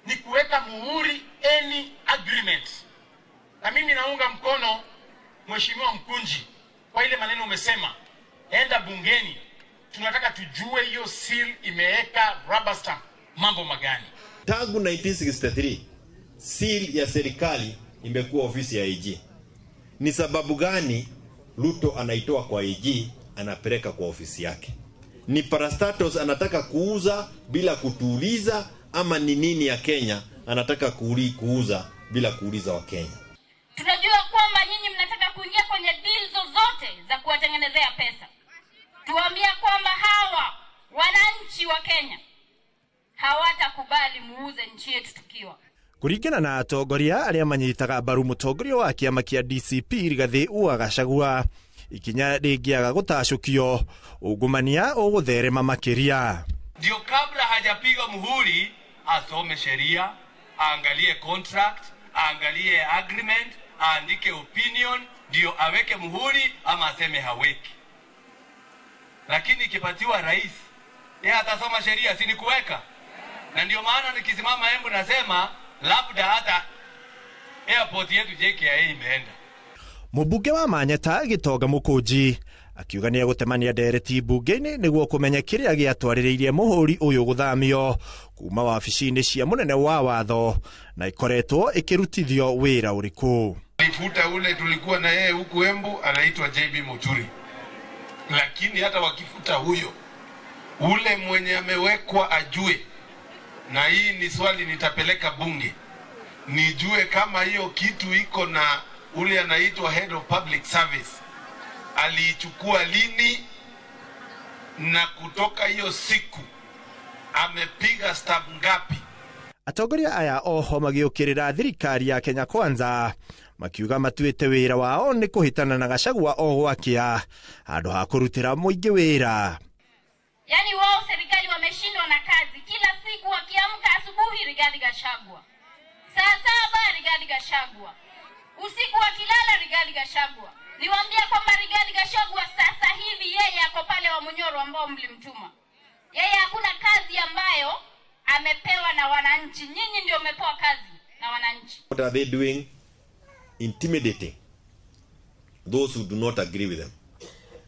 ni kuweka muhuri any agreement, na mimi naunga mkono Mheshimiwa Mkunji kwa ile maneno umesema, enda bungeni, tunataka tujue hiyo seal imeweka rubber stamp mambo magani. Tangu 1963 seal ya serikali imekuwa ofisi ya AG. Ni sababu gani Ruto anaitoa kwa AG anapeleka kwa ofisi yake? Ni parastatos anataka kuuza bila kutuuliza, ama ni nini ya Kenya anataka kuuza bila kuuliza wa Kenya? Tunajua kwamba nyinyi mnataka kuingia kwenye deal zozote za kuwatengenezea pesa. Tuambia kwamba hawa wananchi wa Kenya hawatakubali muuze nchi yetu tukiwa. Kũringana na atongoria arĩa manyitaga mbaru mũtongoria wa kĩama kĩa DCP Rigathi wa Gachagua, ikinya rĩngĩaga gũtacũkio ungumania ũgũtherema makĩria. Ndio kabla hajapiga muhuri asome sheria, aangalie contract, aangalie agreement, aandike opinion, ndio aweke muhuri ama aseme haweki. Lakini ikipatiwa rais, yeye atasoma sheria, si ni kuweka? Na ndio maana nikisimama Embu nasema labda hata airport yetu JKIA imeenda. Mũmbunge wa Manyata Gĩtonga Mũkũnji akiuga nĩ egũtemania ndereti mbunge-inĩ nĩguo kũmenya kĩrĩa gĩatwarĩrĩirie mũhũri ũyũ gũthamio kuma wabici-inĩ cia mũnene wa watho na ikoretwo ĩkĩrutithio wĩra ũrĩkũ. Alifuta ule tulikuwa na yeye huku Embu anaitwa JB Muturi. Lakini hata wakifuta huyo, ule mwenye amewekwa ajue, na hii ni swali nitapeleka bunge, nijue kama hiyo kitu iko na ule anaitwa head of public service aliichukua lini, na kutoka hiyo siku amepiga stamp ngapi. Atongoria aya oho magĩũkĩrĩra thirikari ya Kenya Kwanza makiuga matuĩte wĩra wao nĩ kũhĩtana na Gachagua o gwakĩa handũ ha kũrutĩra mũingĩ wĩra. Yaani wao serikali wameshindwa na kazi. Kila siku wakiamka asubuhi Rigathi Gachagua, saa 7 Rigathi Gachagua, usiku wakilala Rigathi Gachagua. Niwaambia kwamba Rigathi Gachagua sasa hivi yeye ako pale wa Munyoro ambao mlimtuma. Yeye hakuna kazi ambayo amepewa na wananchi. Nyinyi ndio mmepewa kazi na wananchi. What are they doing? Intimidating those who do not agree with them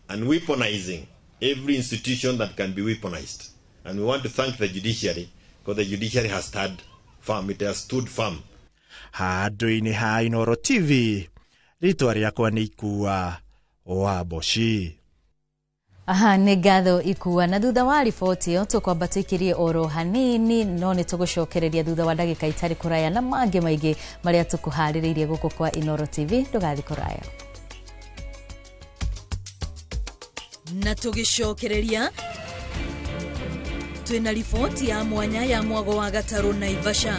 and weaponizing every institution that can be weaponized. And we want to thank the judiciary, because the judiciary has stood firm. It has stood firm. Handũ-inĩ ha Inooro TV, rĩtwa rĩakwa nĩ Ikua wa Mboci. Aha, nĩ ngatho Ikua. Na thutha wa riboti ĩyo tũkwamba tũikĩrie oro hanini, no nĩ tũgũcokereria thutha wa ndagĩka itarĩ kũraya na mangĩ maingĩ marĩa tũkũharĩrĩirie gũkũ kwa Inooro TV. Ndũgathiĩ kũraya. Na tũgĩcokereria twĩna riboti ya mwanya ya mwago wa gatarũ Naivasha.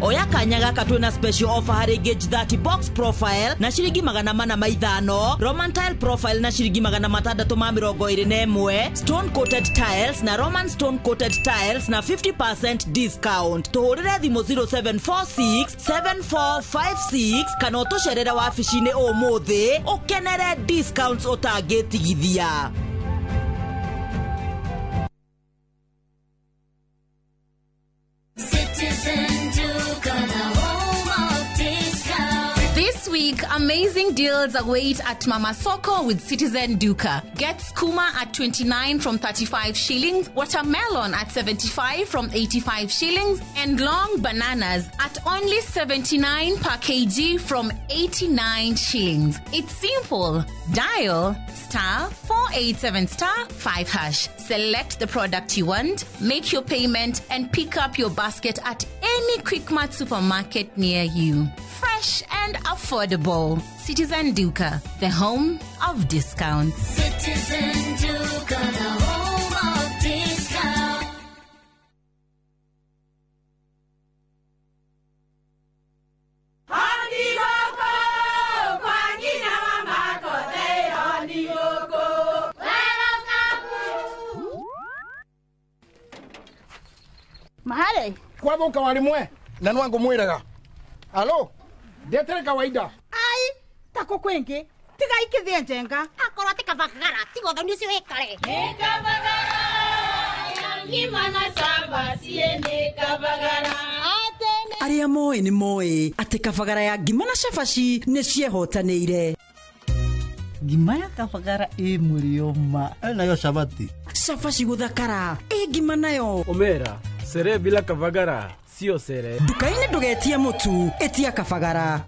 Oya kanya gaka twina special offer harĩ Gauge 30 box profile na ciringi 405, Roman tile profile na ciringi 621, stone coated tiles na Roman stone coated tiles na 50% discount. Tuhũrĩre thimũ 0746 7456 kana ũtũcerere wabici-inĩ ũmũthĩ ũkenere discounts ũtangĩtigithia. This week, amazing deals await at Mama Soko with Citizen Duka. Get skuma at 29 from 35 shillings, watermelon at 75 from 85 shillings, and long bananas at only 79 per kg from 89 shillings. It's simple. Dial *487*5#. Select the product you want, make your payment, and pick up your basket at any Quickmart supermarket near you. Fresh and affordable. Citizen Duka, the home of discounts. Citizen Duka, the home of discount. Mahale kwathuka warimwe na nwangu mwiraga alo ndetere kawaida ai tako kwingi tiga ikithie njenga akorwo ti kabagara tiga ũthoni ũcio wĩkare Arĩa moĩ nĩ moĩ atĩ kabagara ya ngima na cabaci nĩ ciehotanĩire. Ngima ya kabagara ĩ mũrĩo ma. Nayo cabaci. Cabaci gũthakara ĩ ngima nayo. Omera sere bila kabagara sio sere. Nduka-inĩ ndũgetie mũtu ĩtia kabagara.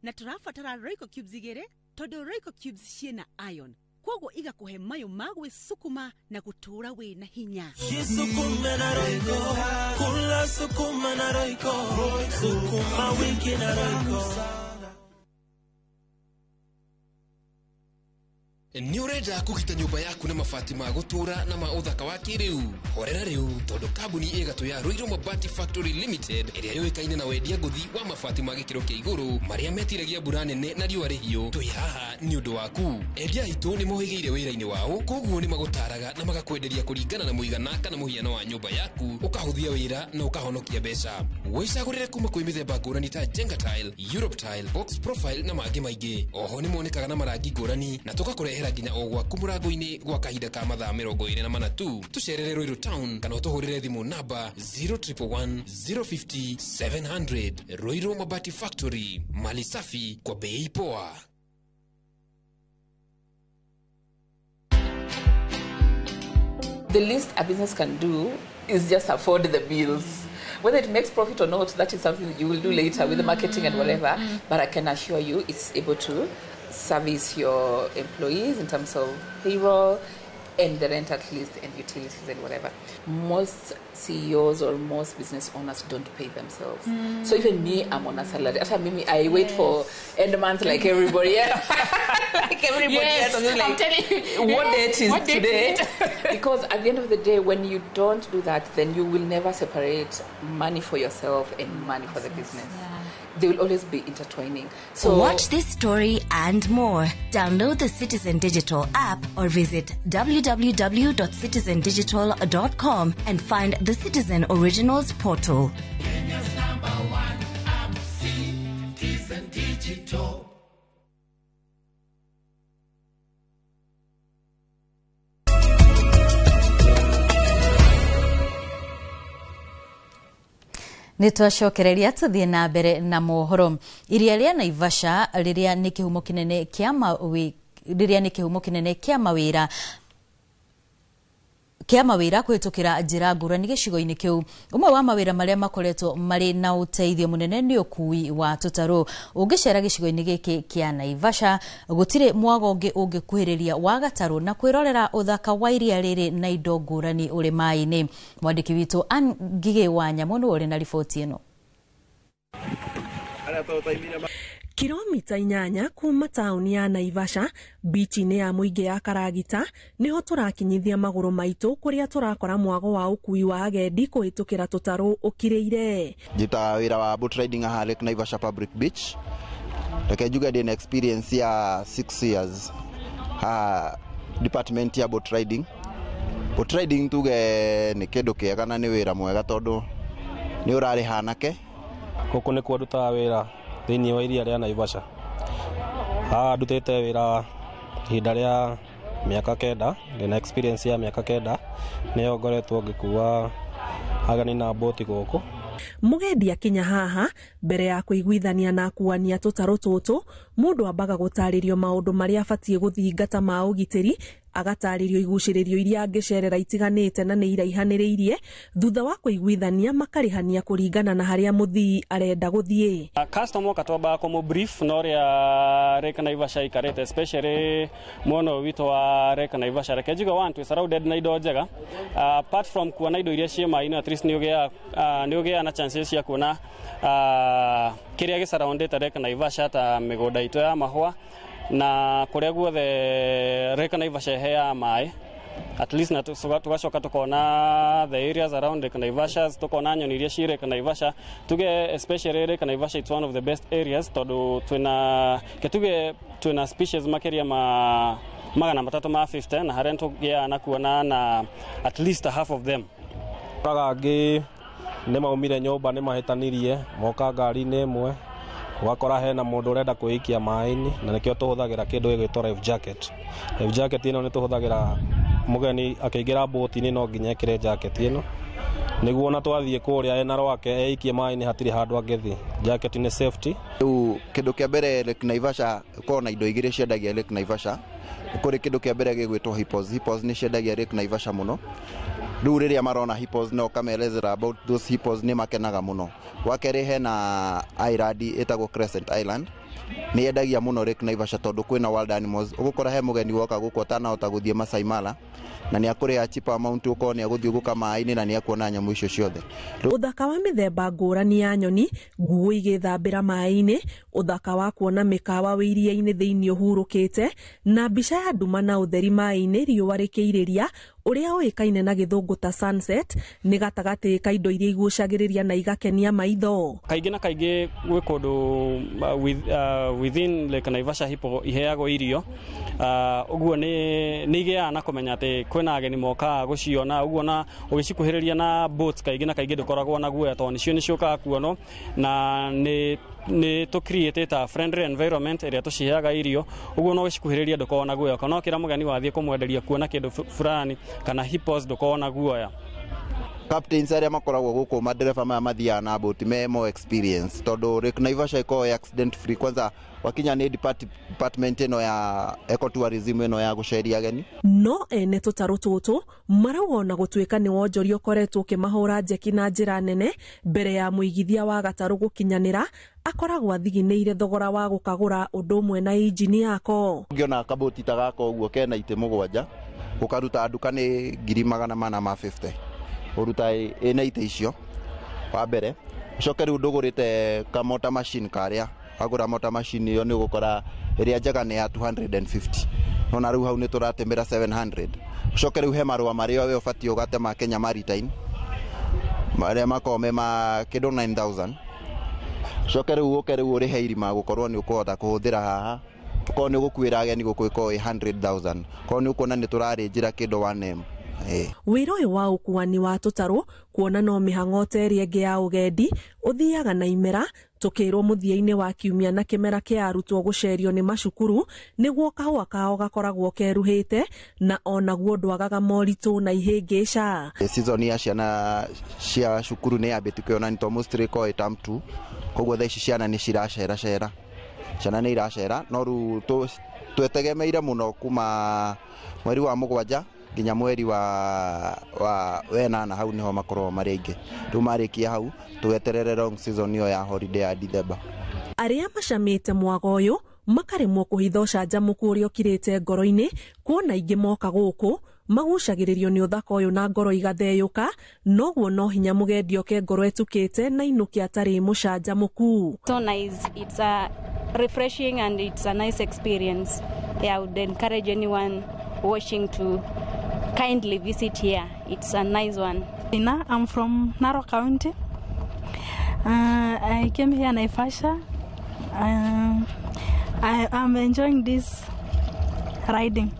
Na tũrabatara Royco cubes igĩrĩ tondũ Royco cubes ciĩna iron koguo igakũhe mayũ ma gwĩsukuma na gũtũũra wĩna hinya. Jisukume na Royco, kula sukuma na Royco, sukuma wiki na Royco. Nĩ ũrenda kũgita nyũmba yaku na mabati ma gũtũũra na ma ũthaka wa kĩrĩu? Horera rĩu tondũ kambuni ĩgatũ ya Ruiru Mabati Factory Limited ĩrĩa yũĩkaine na wendia ngũthi wa mabati ma gĩkĩro kĩa igũrũ marĩa metiragia mbura nene na riũa rĩhiũ, twĩ haha nĩ ũndũ waku. Endia aitũ nĩ mohĩgĩire wĩra-inĩ wao, koguo nĩ magũtaraga na magakwenderia kũringana na mũigana kana mũhiano wa nyũmba yaku, ũkahũthia wĩra na ũkahonokia mbeca. Wĩcagũrĩre kuma kwĩ mĩthemba ngũrani ta Jenga Tile, Europe Tile, Box Profile na mangĩ maingĩ. Oho nĩ monekaga na marangi ngũrani na tũgakũrehera nginya o gwaku mũrango-inĩ gwa kahinda ka mathaa 24 tu. Tũcerere Ruiru Town kana ũtũhũrĩre thimũ namba 0111 050 700. Ruiru Mabati Factory, mali safi kwa bei poa. The least a business can do is just afford the bills. Whether it makes profit or not, that is something that you will do later with the marketing and whatever. But I can assure you it's able to service your employees in terms of payroll and the rent at least and utilities and whatever. Most CEOs or most business owners don't pay themselves. So even me, I'm on a salary. After me, I wait for end month like everybody else. Like everybody else. I'm like, I'm telling you, what date is what date today? Is it? Because at the end of the day, when you don't do that, then you will never separate money for yourself and money for the business. Yeah. They will always be intertwining. So watch this story and more. Download the Citizen Digital app or visit www.citizendigital.com and find the Citizen Originals portal. Kenya's number one app, Citizen Digital. Nĩ twacokereria tũthiĩ na mbere na mohoro. Iria rĩa Naivasha rĩrĩa nĩ kĩhumo kĩnene kĩa mawĩra kũhĩtũkĩra njĩra ngũrani gĩcigo-inĩ kĩu. Ũmwe wa mawĩra marĩa makoretwo marĩ na ũteithio mũnene nĩ ũkui wa tũtarũ. Ũngĩcera gĩcigo-inĩ gĩkĩ kĩa Naivasha gũtirĩ mwago ũngĩ ũngĩkuhĩrĩria wa gatarũ na kwĩrorera ũthaka wa iria rĩrĩ na indo ngũrani ũrĩ maĩ-inĩ. Mwandĩki witũ Ann Ngigĩ wa Nyamũ nĩwe ũrĩ na riboti ĩno. Kilomita 8 kuma taũni ya Naivasha bichi-inĩ ya mũingĩ ya Karagita nĩho tũrakinyithia magũrũ maitũ kũrĩa tũrakora mwago wa ũkui wa agendi kũhĩtũkĩra tũtarũ ũkirĩire. Njitaga wĩra wa boat riding haha Lake Naivasha Public Beach. Reke njuge ndĩna experience ya 6 years haha department ya boat riding. Boat riding tuge nĩ kĩndũ kĩega na nĩ wĩra mwega tondũ nĩ ũrarĩha anake. Gũkũ nĩkuo ndutaga wĩra thĩinĩ wa iria rĩa Naivasha. Haha ndutĩte wĩra ihinda rĩa mĩaka 9, ndĩna experience ya mĩaka 9, nĩyo ngoretwo ngĩkua ageni na boti gũkũ. Mũgendi akinya haha mbere ya kũiguithania na akuania tũtarũ tũtũ, mũndũ ambaga gũtarĩrio maũndũ marĩa abatiĩ gũthingata ma ũgitĩri Agatarĩrio igucĩrĩrio iria angĩcerera itiganĩte na nĩ iraihanĩrĩirie, thutha wa kũiguithania makarĩhania kũringana na harĩa mũthii arenda gũthiĩ. Customer katwambaga kũmũ brief na ũrĩa Lake Naivasha ikarĩte, especially mwena ũyũ witũ wa Lake Naivasha. Reke njuge one, twĩ surrounded na indo njega. Apart from kuona indo iria ciĩ maĩ-inĩ, at least nĩ ũgĩaga na chances cia kuona kĩrĩa gĩsurroundĩte Lake Naivasha ta mĩgũnda itũ ya mahũa na kũrĩa guothe Lake Naivasha ĩheaga maĩ, at least na tugacoka tukona the areas around Lake Naivasha, tukona nyoni iria ciĩ Lake Naivasha. Tuge especially Lake Naivasha, it's one of the best areas tondu twina ke tuge twina species makiria ma 350 na harĩa tũgĩaga na kuona na at least half of them. Raga angĩ nĩ maumire nyũmba, nĩ mahĩtanirie moka ngari-inĩ ĩmwe, ũgakora hena mũndũ ũrenda kwĩikia maĩ-inĩ, na nĩkĩo tũhũthagĩra kĩndũ gĩgwĩtwo life jacket. Life jacket ĩno nĩ tũhũthagĩra mũgeni akĩingĩra mbũti-inĩ, no nginya ekĩre jacket ĩno nĩguo ona twathiĩ kũrĩa ena rwake eikie maĩ-inĩ hatirĩ handũ angĩthiĩ. Jacket nĩ safety. Rĩu kĩndũ kĩa mbere, Lake Naivasha ĩkoragwo na indo igĩrĩ ciendagia Lake Naivasha. Kũrĩ kĩndũ kĩa mbere gĩgwĩtwo hippos. Hippos nĩ ciendagia Lake Naivasha mũno. Rĩu rĩrĩa marona hippos na ũkamerezera about those hippos, nĩ makenaga mũno. Wa kerĩ, hena island ĩtagwo Crescent Island, nĩ yendagia mũno Lake Naivasha tondũ kwĩna wild animals. Ũgũkora he mũgeni woka gũkũ atanahota gũthiĩ Masai Mara na nĩ akũrĩha cheaper amount, ũkorwo nĩ agũthiũrũrũka maĩ-inĩ na nĩ akuona nyamũ icio ciothe. Ũthaka wa mĩthemba ngũrani ya nyoni, nguo igĩthambĩra maĩ-inĩ, ũthaka wa kuona mĩkawa wĩ iria-inĩ thĩinĩ ũhurũkĩte, na mbica ya nduma na ũtheri maĩ-inĩ riũa rĩkĩirĩria, ũrĩa ũĩkaine na gĩthũngũ ta sunset, nĩ gatagatĩ ka indo iria igucagĩrĩria na igakenia maitho. Kaingĩ na kaingĩ gwĩ kũndũ within Lake Naivasha hippo iheagwo irio, ũguo nĩ igĩaga na kũmenya atĩ kwĩna ageni mokaga gũciona. Ũguo na ũgĩcikuhĩrĩria na boat, kaingĩ na kaingĩ ndũkoragwo na guoya tondũ nĩcio nĩciũkaga kuonwo, na nĩ tũ create a friendly environment ĩrĩa tũciheaga irio. Ũguo no ũgĩcikuhĩrĩria ndũkoragwo na guoya, kana ũkĩra mũgeni wathiĩ kũmwenderia kuona kĩndũ fulani kana hippos, ndũkoragwo na guoya. Captains arĩa makoragwo gũkũ, madereba maya mathiaga na boti me more experience tondũ Lake Naivasha ĩkoragwo ĩ accident free. Kwanza wakinya nĩ department ĩno ya ecotourism, ĩno ya gũceria ageni. No ene tũtarũ tũtũ marauga ona gũtuĩka nĩ wonjoria ũkoretwo ũkĩmahũra njeki na njĩra nene, mbere ya mũigithia wa gatarũ gũkinyanĩra akoragwo athiginĩire thogora wa gũkagũra ũndũ ũmwe na injini yako. Ũngĩona kaboti ta gaka ũguo kena itĩ 7, ũkaruta nduka nĩ 450,000, ũruta ĩna itĩ icio wa mbere. Ũcoke rĩu ndũgũrĩte kamota machine karĩa wagũra, mota machine ĩyo nĩ ũgũkora ĩrĩa njega nĩ ya 250, nona rĩu hau nĩ tũratĩmĩra 700. Ũcoke rĩu he marũa marĩa we ũbatiĩ ũgate ma Kenya Maritime marĩa makoragwo me ma kĩndũ 9000. Ũcoke rĩu ũke rĩu ũrĩhe irima gũkorwo nĩ ũkũhota kũhũthĩra haha, ũkorwo nĩ ũgũkuĩra ageni gũkũ, ĩkorwo ĩ 100,000, korwo nĩ ũkuona nĩ tũrarĩnjĩra kĩndũ 1M. Wĩra ũyũ wa ũkuani wa tũtarũ, kuona no mĩhang'o ta ĩrĩa ĩngĩ ya ũgendi, ũthiaga na imera, tũkĩrwo mũthia-inĩ wa kiumia na kĩmera kĩa arutwo gũcerio nĩ macukuru nĩguo kahũa kao gakoragwo keruhĩte, na onaguo ndwagaga moritũ na ihĩngĩca. Season ya ciana cia cukuru nĩ yambĩtie kuona nĩ to mostly ĩkoragwo ĩ term 2, koguo thaa ici ciana nĩ ciracera cera, ciana nĩ iracera, no rĩu twetegemeire mũno kuma mweri wa 7 nginya mweri wa wenana, hau niho makoragwo marĩ aingĩ. Rĩu marĩkia hau tũgeterere long season ĩyo ya holiday ya December. Arĩa macamĩte mwago ũyũ makaremwo kũhitha ũcanjamũku ũrĩa ũkirĩte ngoro-inĩ, kuona aingĩ moka gũkũ magucagĩrĩrio nĩ ũthaka ũyũ na ngoro igatheyũka, noguo no hinya mũgendi oke ngoro ĩtukĩte na inũke atarĩ mũcanjamũku. So nice. It's a refreshing and it's a nice experience. Yeah, I would encourage anyone watching to kindly visit here. It's a nice one. Ina, I'm from Narok County. I came here Naivasha. I am enjoying this riding.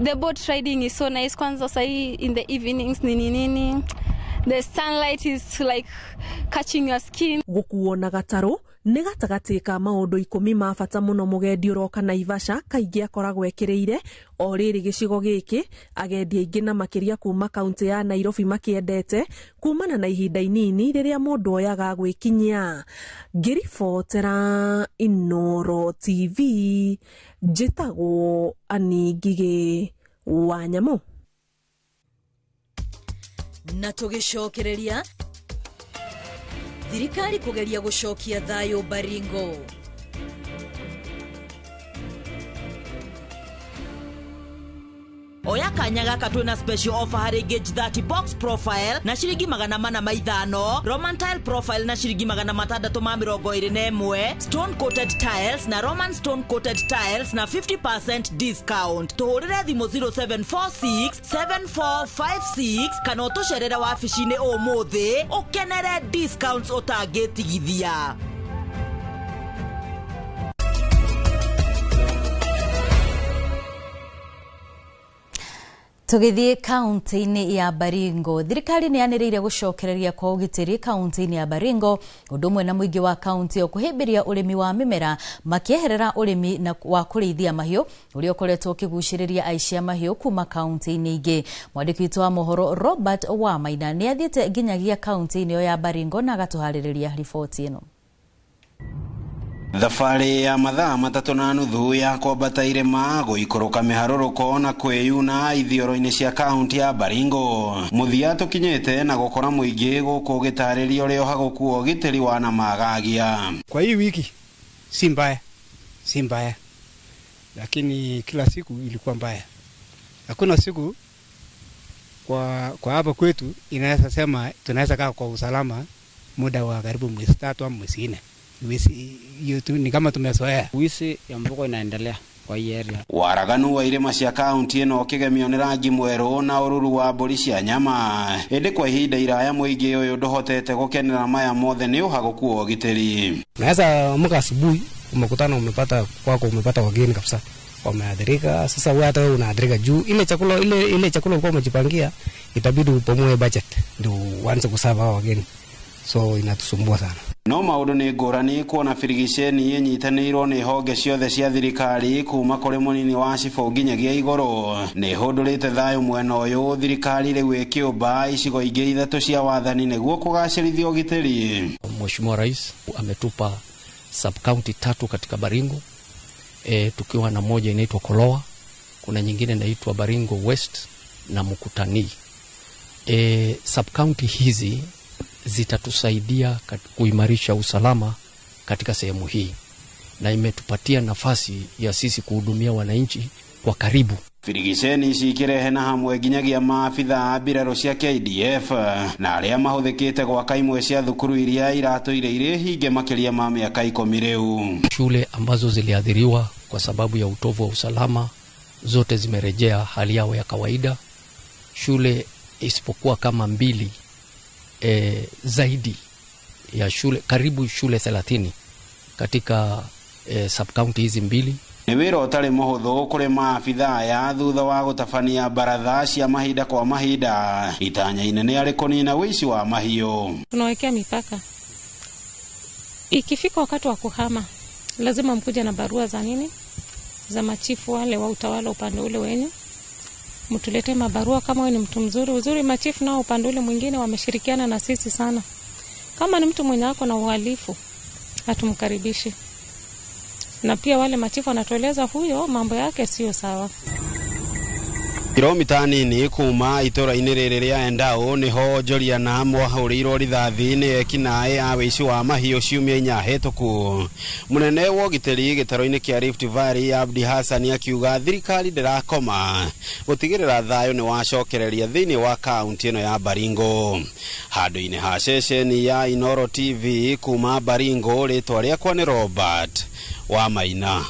The boat riding is so nice. Kwanza sahi in the evenings, nini nini. The sunlight is like catching your skin. Gũkuo na gatarũ nĩ gatagatĩ ka maũndũ 10 ma bata mũno mũgendi ũroka Naivasha kaingĩ akoragwo ekĩrĩire. O rĩrĩ, gĩcigo gĩkĩ agendi aingĩ na makĩria kuma kaunti ya Nairobi makĩendete kumana na ihinda inini rĩrĩa mũndũ oyaga gwĩkinyia. Ngĩribotera Inooro TV, njĩtagwo Annie Ngigĩ. Wa Nyamu. Na tũgĩcokereria thirikari kũgeria gũcokia thayũ Baringo. Oya kanya gaka twina special offer harĩ Gauge 30 box profile na ciringi 405, Roman tile profile na ciringi 621, stone coated tiles na Roman stone coated tiles na 50% discount. Tũhũrĩre thimũ 0746 7456 kana ũtũcerere wabici-inĩ ũmũthĩ ũkenere discounts ũtangĩtigithia. Tũgĩthiĩ kaunti-inĩ ya Baringo, thirikari nĩ yanĩrĩire gũcokereria kwa ũgitĩri kaunti-inĩ ya Baringo, ũndũ ũmwe na mũingĩ wa kaunti ĩyo kũhĩmbĩria ũrĩmi wa mĩmera makĩeherera ũrĩmi na wa kũrĩithia mahiũ ũrĩa ũkoretwo ũkĩgucĩrĩria aici a mahiũ kuma kaunti-inĩ ingĩ. Mwandĩki witũ wa mohoro Robert Wamaina nĩ athiĩte nginyagia kaunti-inĩ ĩyo ya Baringo na agatũharĩrĩria riboti ĩno. Thabarĩ ya mathaa 3.5 ya kwambata irĩma gũikũrũka mĩharũrũko na kwĩyuna ithioro-inĩ cia kaunti ya Baringo, mũthia tũkinyĩte na gũkora mũingĩ gũkũ ũgĩtarĩria ũrĩa ũhagũku wa ũgitĩri wa namagagia. Kwa hii wiki si mbaya, si mbaya, lakini kila siku ilikuwa mbaya. Hakuna siku kwa hapa kwetu inaweza sema tunaweza kaa kwa usalama muda wa karibu mwezi 3 au mwezi 4. Ni kama tumezoea. Wizi ya mvuko inaendelea kwa hii area. Waraganu wa irĩma cia kaunti ĩno ũkĩgemio nĩ rangi mwerũ na ũruru wa mbũri cia nyama, ĩndĩ kwa ihinda iraya mũingĩ ũyũ ndũhotete gũkenera maya mothe nĩ ũhagũku wa ũgitĩri. Unaweza amka asubuhi umekutana umepata kwako umepata wageni kabisa wameathirika. Sasa wewe hata wewe unaathirika juu ile chakula ile chakula ulikuwa umejipangia itabidi upomoe budget ndio uanze kusava hao wageni, so inatusumbua sana. No maũndũ nĩ ngũrani kuona birigiceni ĩnyitanĩirwo nĩ honge ciothe cia thirikari kuma kũrĩ mũnini wa cibũ nginyagia igũrũ nĩ ĩhũndũrĩte thayũ mwena ũyũ, thirikari rĩu ĩkĩũmba icigo ingĩ 3 cia wathani nĩguo kũgacĩrithia ũgitĩri. Mheshimiwa Rais ametupa sub county 3 katika Baringo, tukiwa na moja inaitwa Koloa, kuna nyingine inaitwa Baringo West na Mukutani. Sub county hizi zitatusaidia kuimarisha usalama katika sehemu hii, na imetupatia nafasi ya sisi kuhudumia wananchi kwa karibu. Birigiceni ici ikĩrehe na hamwe nginyagia maabitha a mbirarũ cia KDF na arĩa mahũthĩkĩte gwaka imwe cia thukuru iria iratũire irĩ hinge makĩria ma mĩaka 10 rĩu. Shule ambazo ziliathiriwa kwa sababu ya utovu wa usalama zote zimerejea hali yao ya kawaida. Shule isipokuwa kama 2 zaidi ya shule karibu shule 30 katika sub county hizi 2. Nĩ wĩra ũtarĩ mũhũthũ kũrĩ maabitha aya thutha wa gũtabania baratha cia mahinda kwa mahinda. Itanya inene arĩ kũnina ũici wa mahiũ. Tunawekea mipaka, ikifika wakati wa kuhama lazima mkuja na barua za nini za machifu wale wa utawala upande ule wenyu, mtulete mabarua kama wewe ni mtu mzuri. Uzuri machifu nao upande ule mwingine wameshirikiana na sisi sana. Kama ni mtu mwenye ako na uhalifu hatumkaribishi, na pia wale machifu wanatueleza huyo mambo yake sio sawa. Kilomita nini kuma itũra-inĩ rĩrĩ rĩa Endau nĩho Njoriana mwahũrĩirwo rithathi nĩ ekinaĩ a wĩici wa mahiũ ciumia 4 hĩtũku. Mũnene wa ũgitĩri gĩtaro-inĩ kĩa Rift Valley Abdi Hassan akiuga thirikari ndĩrakoma gũtigĩrĩra thayũ nĩ wacokereria thĩinĩ wa kaunti ĩno ya Baringo. Handũ-inĩ ha ceceni ya Inoro TV kuma Baringo, rĩtwa rĩakwa nĩ Robert Wamaina.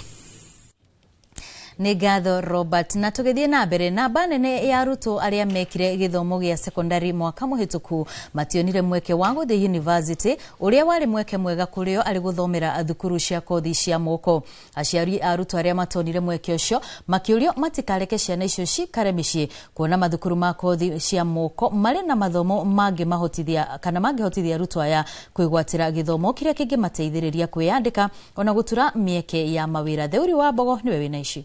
Nĩ ngatho Robert. Na tũgĩthiĩ na mbere, namba nene ya arutwo arĩa mekire gĩthomo gĩa sekondari mwaka mũhĩtũku mationire mweke wa gũthiĩ university ũrĩa warĩ mweke mwega kũrĩo arĩ gũthomera thukuru cia kothi cia moko. Aciari a arutwo arĩa matonire mweke ũcio makĩũrio matikareke ciana icio cikare mĩciĩ kuona mathukuru ma kothi cia moko marĩ na mathomo mangĩmahotithia kana mangĩhotithia arutwo aya kwĩgwatĩra gĩthomo kĩrĩa kĩngĩmateithĩrĩria kwĩyandĩka ona gũtura mĩeke ya mawĩra. Theuri wa Mbogo nĩwe wĩna ici.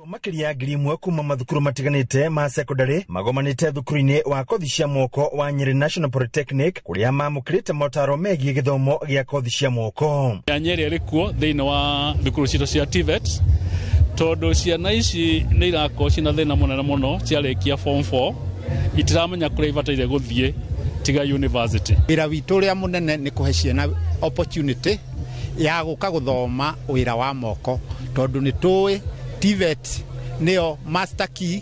Makiria 1000 kuma mathukuru matiganite ma secondary magomanite thukuru-ini wa kothi cia moko wa Nyeri National Polytechnic kuria mamukirite motaro megie githomo gia kothi cia moko ya Nyeri ri kuo thiini wa thukuru citu cia TVET. Tondu ciana ici nĩ irakorwo ciĩna thĩna mũnene mũno ciarĩkia form 4 itiramenya kũrĩa ibataire gũthiĩ tiga university. Wĩra witũ ũrĩa mũnene nĩ kũhe ciana opportunity ya gũka gũthoma wĩra wa moko, tondũ nĩ tũĩ TVET nĩyo master key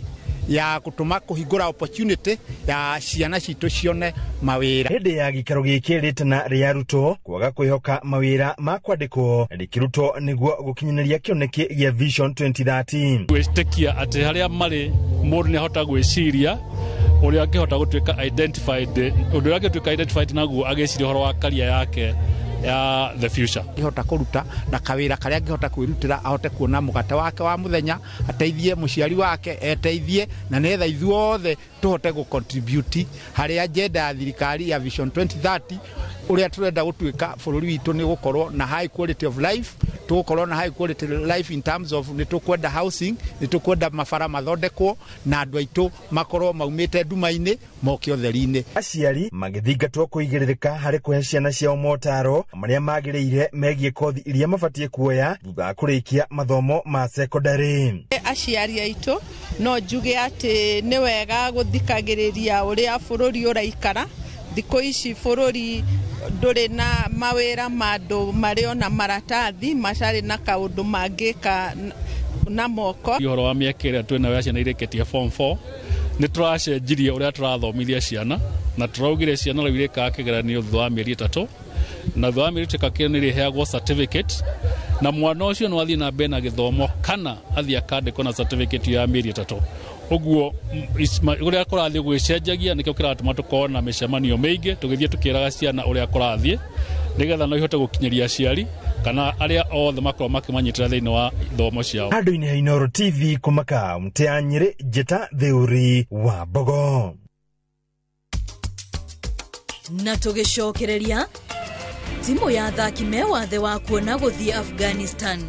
ya gũtũma kũhingũra opportunity ya ciana citũ cione mawĩra. Hĩndĩ ya gĩikaro gĩkĩ rĩtana rĩa arutwo kwaga kwĩhoka mawĩra ma kwandĩkwo rĩkĩrutwo nĩguo gũkinyanĩria kĩoneki gĩa Vision 2030. Gwĩtĩkia atĩ harĩa marĩ mũndũ nĩahota gwĩciria ũrĩa angĩhota gũtuĩka identified, ũndũ ũrĩa angĩtuĩka identified naguo agĩciria ũhoro wa career yake ya the future. Angĩhota kũruta na kawĩra karĩa angĩhota kwĩrutĩra ahote kuona mũgate wake wa mũthenya, ateithie mũciari wake, eteithie, na nĩgetha ithuothe tũhote gũ-contribute harĩ agenda ya thirikari ya Vision 2030 ũrĩa tũrenda gũtuĩka bũrũri witũ nĩ gũkorwo na high quality of life. Tũgũkorwo na high quality life in terms of nĩ tũkwenda housing, nĩ tũkwenda mabara mathondekwo na andũ aitũ makorwo maumĩte nduma-inĩ moke ũtheri-inĩ. Aciari magĩthingatwo kũigĩrĩrĩka harĩ kũhe ciana ciao motaro marĩa magĩrĩire megiĩ kothi iria mabatiĩ kuoya thutha wa kũrĩkia mathomo ma sekondarĩ. Aciari aitũ no njuge atĩ nĩ wega gũthikagĩrĩria ũrĩa bũrũri ũraikara. Thikũ ici bũrũri ndũrĩ na mawĩra ma andũ marĩ ona maratathi matarĩ na kaũndũ mangĩka na moko. Ũhoro wa mĩaka ĩrĩa twĩnayo ya ciana irĩkĩtie form 4 nĩ tũracenjirie ũrĩa tũrathomithia ciana na tũraugire ciana rĩu irĩkaga kĩgeranio thutha wa mĩeri 3, na thutha wa mĩeri 3 nĩ ĩrĩheagwo certificate, na mwana ũcio no athiĩ na mbere na gĩthomo kana athiĩ akandĩkwo na certificate ya mĩeri 3. Ũguo ũrĩa kũrathiĩ gwĩcenjagia nĩkĩo kĩratũma tũkorwo na mĩcemanio mĩingĩ tũgĩthiĩ tũkĩraga ciana ũrĩa kũrathiĩ nĩgetha no ihote gũkinyĩria aciari kana arĩa othe makorwo makĩmanyitĩra thĩinĩ wa ithomo ciao. Handũ-inĩ ha Inooro TV kuma kaũntĩ ya Nyĩrĩ, Njĩta Theuri wa Mbogo. Na tũgĩcokereria timu ya athaki me wathe wa kuona gũthiĩ Afghanistan.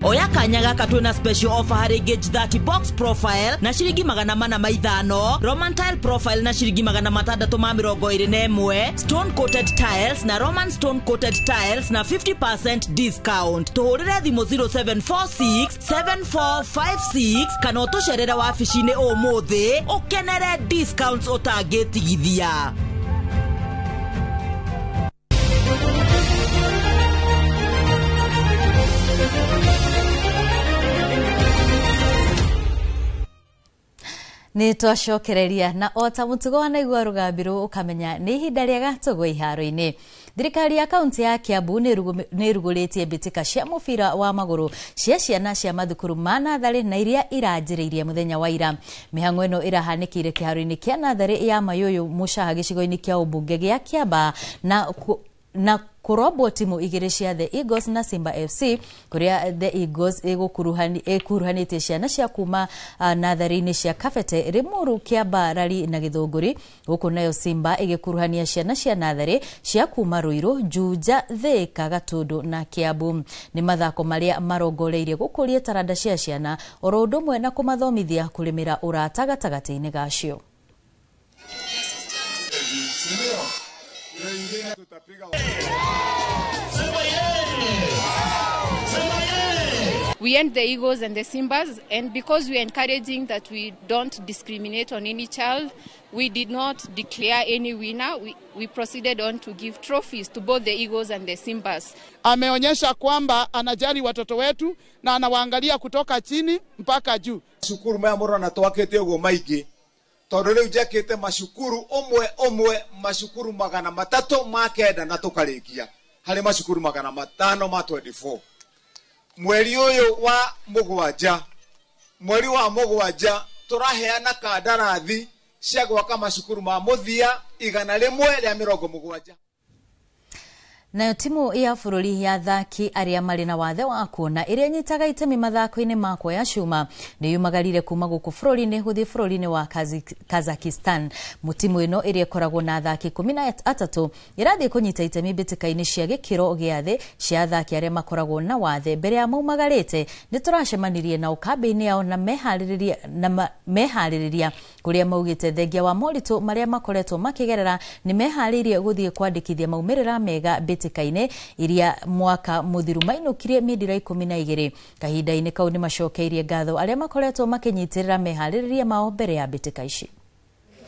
Oya kanya gaka twina special offer harĩ Gauge 30 box profile na ciringi 405, Roman tile profile na ciringi 621, stone coated tiles na Roman stone coated tiles na 50% discount. Tũhũrĩre thimũ 0746 7456 kana ũtũcerere wabici-inĩ ũmũthĩ ũkenere discounts ũtangĩtigithia. Nĩ twacokereria na ota mũtugo wanaigua rũgambirwo ũkamenya nĩ ihinda rĩega tũgwe iharo-inĩ. Thirikari ya kaunti ya Kiambu nĩ ĩrugũrĩtie mbĩtĩka cia mũbira wa magũrũ cia ciana cia mathukuru ma natharĩ na iria iranjĩrĩirie mũthenya wa ira. Mĩhang'o ĩno ĩrahanĩkĩire kĩharo-inĩ kĩa natharĩ ya Mayũyũ Mũcaha gĩcigo-inĩ kĩa ũmbunge gĩa Kĩambaa na kũrombwo timu igĩrĩ cia The Eagles na Simba FC, kũrĩa The Eagles ĩkuruhanĩtie ciana cia kuma natharĩ-inĩ cia Kabete, Limuru, Kĩamba, Rari na Gĩthũngũri, gũkũ nayo Simba ĩgĩkuruhania ciana cia natharĩ cia kuma Ruiru, Juja, Thika, Gatundu na Kiambu. Nĩ mathako marĩa marongoreirie gũkũria taranda cia ciana oro ũndũ ũmwe na kũmathomithia kũrĩmĩra ũrata gatagatĩ-inĩ gacio. We end the Eagles and the Simbas, and because we are encouraging that we don't discriminate on any child, we did not declare any winner. We proceeded on to give trophies to both the Eagles and the Simbas. Ameonyesha kwamba anajali watoto wetu na anawaangalia kutoka chini mpaka juu. Shukuru maya murona twakite uguo maingi tondu riu njakite macukuru umwe umwe macukuru 309 na tukarikia hari macukuru 524. Mweri uyu wa mugwanja, mweri wa mugwanja turaheana kandarathi cia gwaka macukuru ma muthia 170. Nayo timu ya bũrũri ya athaki arĩa marĩ na wathe wa kuona ĩrĩa ĩnyitaga itemi mathako-inĩ ma kuoya cuma nĩ yumagarire kuma gũkũ bũrũri-inĩ gũthiĩ bũrũri-inĩ wa Kazakhstan. Timu ĩno ĩrĩa ĩkoragwo na athaki 13 ĩrathiĩ kũnyita itemi mbĩtĩka-inĩ cia gĩkĩro gĩa thĩ cia athaki arĩa makoragwo na wathe. Mbere ya maumagarĩte nĩ tũracemanirie nao kambĩ-inĩ yao na meharĩrĩria kũrĩa maugĩte thengia wa moritũ marĩa makoretwo makĩgerera nĩ meharĩirie gũthiĩ kwandĩkithia maumĩrĩra mega. mbĩtĩka-inĩ iria mwaka mũthiru mainũkirie mindira 12. Kahinda-inĩ kau nĩ macokeirie ngatho arĩa makoretwo makĩnyitĩrĩra meharĩrĩria mao mbere ya mbĩtĩka ici.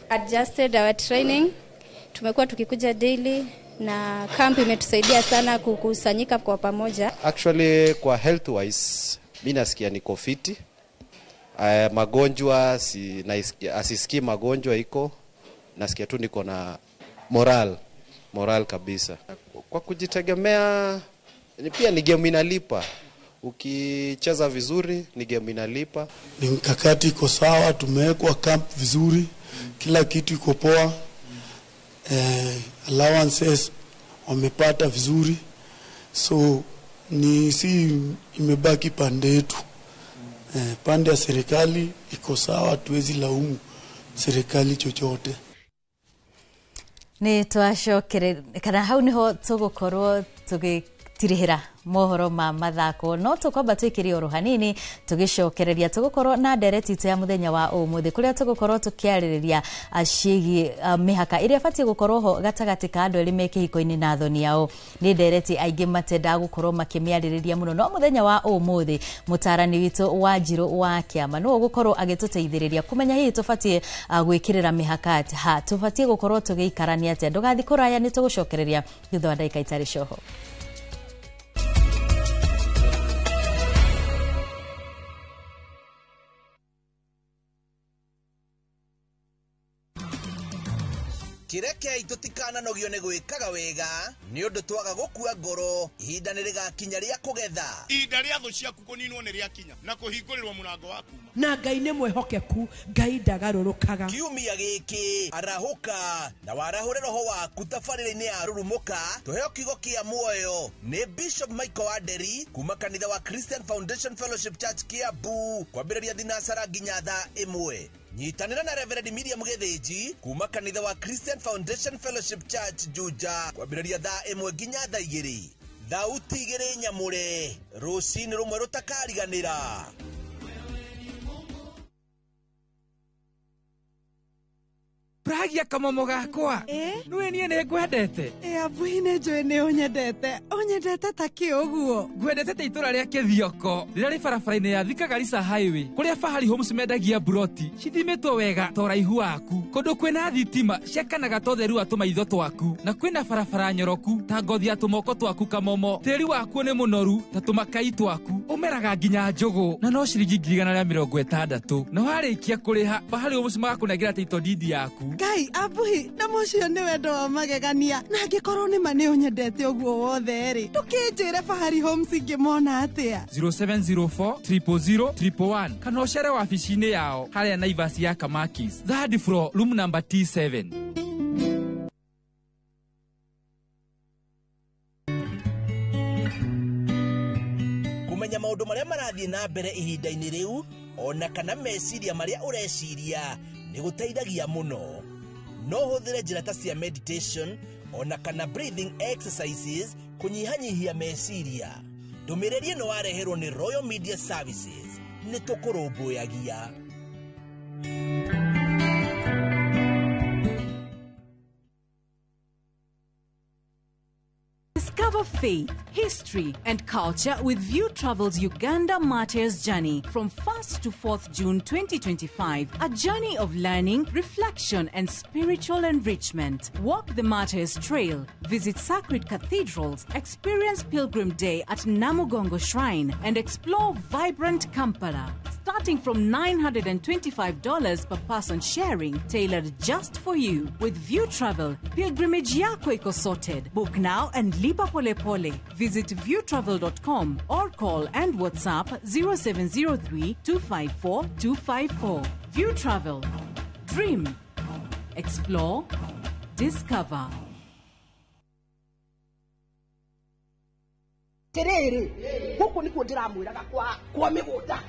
Adjusted our training, tumekuwa tukikuja daily na camp imetusaidia sana kukusanyika kwa pamoja. Actually kwa health wise mimi nasikia niko fiti. Magonjwa si asisikii magonjwa iko, nasikia tu niko na moral kabisa. Kwa kujitegemea pia ni game inalipa. Ukicheza vizuri ni game inalipa. Ni mkakati iko sawa, tumewekwa camp vizuri, kila kitu iko poa. Allowances wamepata vizuri, so ni si imebaki pande yetu. Pande ya serikali iko sawa, tuwezi laumu serikali chochote. Ni twacokere kana hau niho tugukorwo tugitirihira mohoro ma mathako, no tukwamba twikire oro hanini tugicokereria tugukorwo na ndereti itu ya muthenya wa umuthi kuria tugukorwo tukiaririria ciĩgiĩ mĩhaka ĩrĩa ĩbatiĩ gũkorwo ho gatagatĩ ka andũ erĩ me kĩhiko-inĩ na athoni ao. Nĩ ndereti aingĩ matendaga gũkorwo makĩmĩarĩrĩria mũno, no mũthenya wa ũmũthĩ mũtarani witũ wa Njirũ wa Kĩama nĩwe ũgũkorwo agĩtũteithĩrĩria kũmenya hihi tũbatiĩ gwĩkĩrĩra mĩhaka atĩa, ha tũbatiĩ gũkorwo tũgĩikarania atĩa. Ndũgathiĩ kũraya, nĩ tũgũcokereria thutha wa ndagĩka itarĩ coho. Kirekei tutikananogio nĩ gwĩkaga wega nĩ ũndũ twaga gũkua ngoro, ihinda nĩ rĩgakinya rĩa kũgetha. Ihinda rĩa thũ ciaku kũninwo nĩ rĩakinya na kũhingũrĩrwo mũrango waku. Na Ngai nĩ mwĩhokeku, Ngai ndagarũrũkaga. Kiumia gĩkĩ arahũka na warahũre roho waku tabarĩra-inĩ ya Rurumũka, tũheo kiugo kĩa muoyo nĩ Bishop Michael Wanderi kuma kanitha wa Christian Foundation Fellowship Church Kiambu, kwambĩrĩria thinacara nginya thaa 1. Nyitanĩra na Reverend Miriam Gĩthĩnji kuma kanitha wa Christian Foundation Fellowship Church Juja, kwambĩrĩria thaa 1 nginya thaa 2. Thauti igĩrĩ nyamũre, rũcinĩ rũmwe rũtakariganĩra. Pragia kamomo gakwa. Nĩwe niĩ nĩ ngwendete. Abuhi nĩ njũĩ nĩ ũnyendete. Ũnyendete ta kĩ ũguo? Ngwendete ta itũra rĩa Kĩthioko rĩrĩa rĩ barabara-inĩ ya Thika Garissa Highway, kũrĩa Fahari Homes mendagia buroti cithimĩtwo wega ta ũraihu waku, kũndũ kwĩna thitima ciakanaga ta ũtheru wa tũmaitho twaku, na kwĩna barabara nyoroku ta ngothi ya tũmoko twaku kamomo. Tĩri wakuo nĩ mũnoru ta tũmakai twaku, ũmeraga nginya njũgũ na no ciringi 160,000. Na warĩkia kũrĩha Fahari Homes magakũnengera title deed yaku. Ngai abuhi, na mũcio nĩ wendo wa magegania. Na angĩkorwo nĩ ma nĩ ũnyendete ũguo wothe rĩ, ndũkĩnjĩre Fahari Homes ingĩmona atĩa? 0704 000 111 kana ũcere wabici-inĩ yao harĩa Naivas ya Kamakis, third floor, room number T7. Kũmenya maũndũ marĩa marathiĩ na mbere ihinda-inĩ rĩu ona kana meciria marĩa ũreciria nĩ gũteithagia mũno. No hũthĩre njĩra ta cia meditation ona kana breathing exercises kũnyihanyihia meciria. Ndũmĩrĩri ĩno wareherwo nĩ Royal Media Services. Nĩ tũkũrũmbũyagia. Discover faith, history, and culture with View Travel's Uganda Martyrs Journey from 1st to 4th June 2025. A journey of learning, reflection, and spiritual enrichment. Walk the Martyrs Trail, visit sacred cathedrals, experience Pilgrim Day at Namugongo Shrine, and explore vibrant Kampala. Starting from $925 per person sharing, tailored just for you. With View Travel, pilgrimage yako iko sorted. Book now and lipa pole pole. Visit viewtravel.com or call and WhatsApp 0703 254 254. View Travel. Dream. Explore. Discover. Terere guku nikuo ndiramwiraga kwa migunda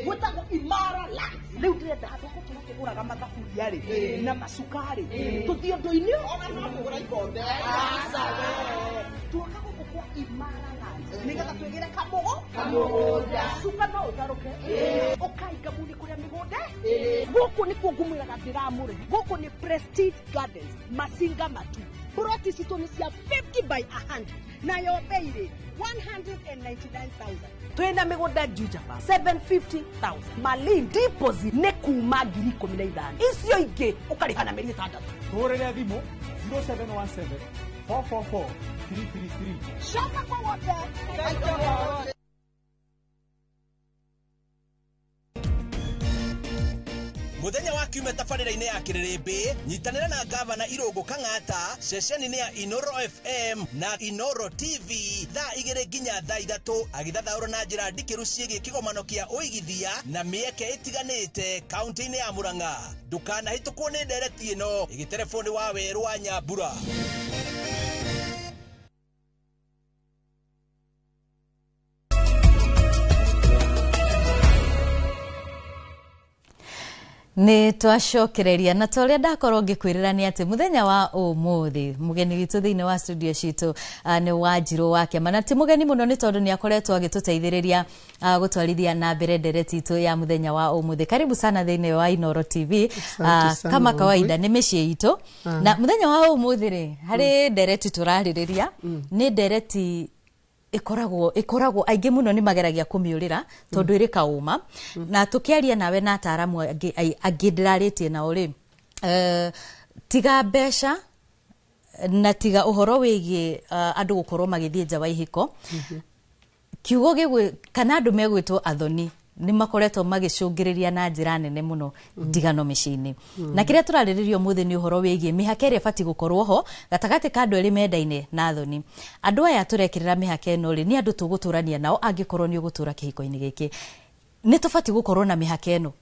gwetagwo Imara Land. Riu ndirenda handu ha gũtũra tũgũraga mathaburia rĩ na macukari tũthiĩ ũndũ-inĩ ona no kũgũra ikombe. Tuoka gũkũ kwa Imara Land nĩgetha twĩgĩre kamũgũnda cuka no ũtarũke ũkainga muni kũrĩa mĩgũnda. Gũkũ nĩkuo ngũmwĩraga ndĩramũrĩhe. Gũkũ nĩ Prestige Gardens, Masinga Matu. Buroti citũ nĩ cia 50 by 100 nayo bei rĩ 199,000. Twĩna mĩgũnda Juja Park 750,000. Malin deposit nĩ kuma 15,000, icio ingĩ ũkarĩha na mĩeri 6. Tũhũrĩre thimũ 0717 444 333. Coka kwa wote. Muthenya wa kiumia tabarĩra-inĩ ya Kĩrĩrĩmbĩ, nyitanĩra na gavana Irũngũ Kang'ata ceceni-inĩ ya Inoro FM na Inoro TV thaa 2 nginya thaa 3, agĩthathaũra na njĩra ndikĩru ciĩgiĩ kĩgomano kĩa ũigithia na mĩeke ĩtiganĩte kaunti-inĩ ya Murang'a. Ndũkanahĩtũkwo nĩ ndereti ĩno ĩgĩterebwo wa Werũ wa Nyambura. Nĩ twacokereria na ta ũrĩa ndakorwo ngĩkwĩrĩra nĩ atĩ mũthenya wa ũmũthĩ mũgeni witũ thĩinĩ wa studio citũ nĩ Wanjirũ wa Kĩama, na ti mũgeni mũno nĩ tondũ nĩ akoretwo agĩtũteithĩrĩria gũtwarithia na mbere ndereti itũ ya mũthenya wa ũmũthĩ. Karibu sana thĩinĩ wa Inoro TV. Kama kawaida nĩ mĩciĩ itũ, na mũthenya wa ũmũthĩ rĩ harĩ ndereti tũrarĩrĩria, nĩ ndereti ikoragwo aingĩ mũno nĩ mageragia kũmĩũrĩra tondũ ĩrĩ kaũma. Na tũkĩaria nawe na ataaramu angĩ ndĩrarĩtie nao rĩ, tiga mbeca na tiga ũhoro wĩgiĩ andũ gũkorwo magĩthiĩ nja wa ihiko, kiugo gĩgwĩ kana andũ megwĩtwo athoni nĩ makoretwo magĩcũngĩrĩria na njĩra nene mũno ndigano mĩciĩ-inĩ. Na kĩrĩa tũrarĩrĩria ũmũthĩ nĩ ũhoro wĩgiĩ mĩhaka ĩrĩa ĩbatiĩ gũkorwo ho gatagatĩ ka andũ erĩ mendaine na athoni. Andũ aya tũrekĩrĩra mĩhaka ĩno rĩ, nĩ andũ tũgũtũrania nao angĩkorwo nĩ ũgũtũra kĩhiko-inĩ gĩkĩ. Nĩ tũbatiĩ gũkorwo na mĩhaka ĩno.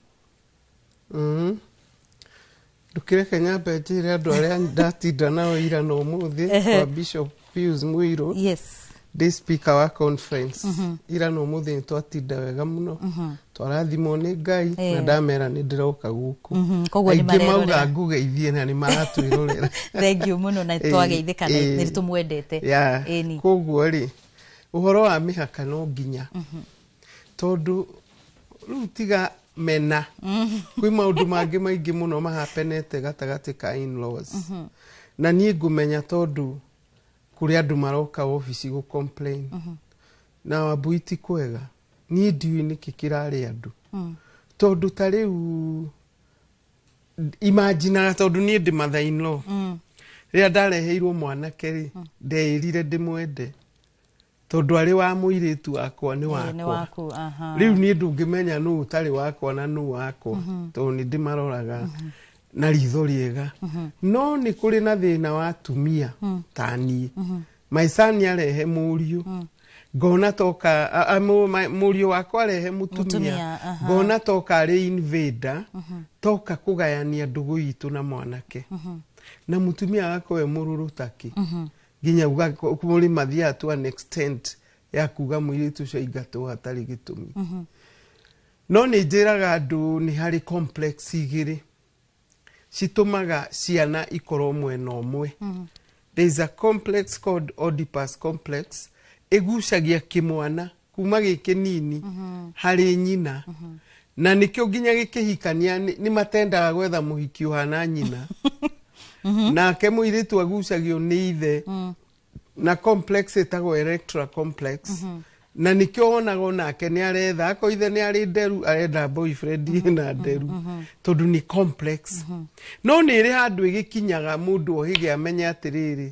Ndũkĩreke nyambe njĩre andũ arĩa ndatinda nao ira na ũmũthĩ kwa Bishop Pius Muirũ. Yes. Ndĩ speaker wa conference. Ira na ũmũthĩ nĩ twatinda wega mũno, twarathimwo nĩ Ngai na ndamera nĩ ndĩroka gũkũ. Koguo nĩ aingĩ mauga marerorera. Ngugeithie na nĩ maratwĩrorera. Thank you mũno na twageithĩka na nĩ tũmwendete. Ĩni. Koguo rĩ, ũhoro wa mĩhaka no nginya, tondũ rĩu tiga mena kwĩ maũndũ mangĩ maingĩ mũno mahapenete gatagatĩ ka in-laws. Na niĩ ngũmenya tondũ kũrĩ andũ maroka obici gũ complain. Na Wambui ti kwega, niĩ ndiũĩ nĩkĩ kĩrarĩ andũ, tondũ ta rĩu imaginaga, tondũ niĩ ndĩ mother in law, rĩrĩa ndareheirwo mwanake rĩ, ndeĩrire ndĩmwende tondũ arĩ wa mũirĩtu wakwa nĩ Ĩĩ, nĩ wakwa. Waku, aha. Rĩu niĩ ndũngĩmenya nũ ũtarĩ wakwa na nũ wakwa, tondũ nĩ ndĩmaroraga na ritho rĩega. No nĩ kũrĩ na thĩna wa atumia ta niĩ. My son arehe mũriũ, ngona toka mũriũ wakwa arehe mũtumia, Mũtumia, aha. ngona toka arĩ invader, toka kũgayania ndũgũ itũ na mwanake, na mũtumia wakwa we mũrũrũ takĩ nginya uga mũrĩ mathiaga to an extent ya kuga mũirĩtu ũcio aingatwo hatarĩ gĩtũmi. No nĩ njĩraga andũ nĩ harĩ complex igĩrĩ citũmaga ciana ikorwo mwena ũmwe. There is a complex called Oedipus complex, ĩgucagia kĩmwana kuma gĩ kĩnini harĩ nyina, na nĩkĩo nginya gĩkĩhikania nĩ matendaga gwetha mũhiki ũhana nyina. Nake mũirĩtu agucagio nĩ ithe na complex ĩtagwo Electra complex, na nĩkĩo wonaga onake nĩ aretha ako ithe nĩ arĩ nderu, arenda boyfriend ĩna nderu, tondũ nĩ complex. No nĩ ĩrĩ handũ ĩgĩkinyaga mũndũ ohĩge amenye atĩrĩrĩ,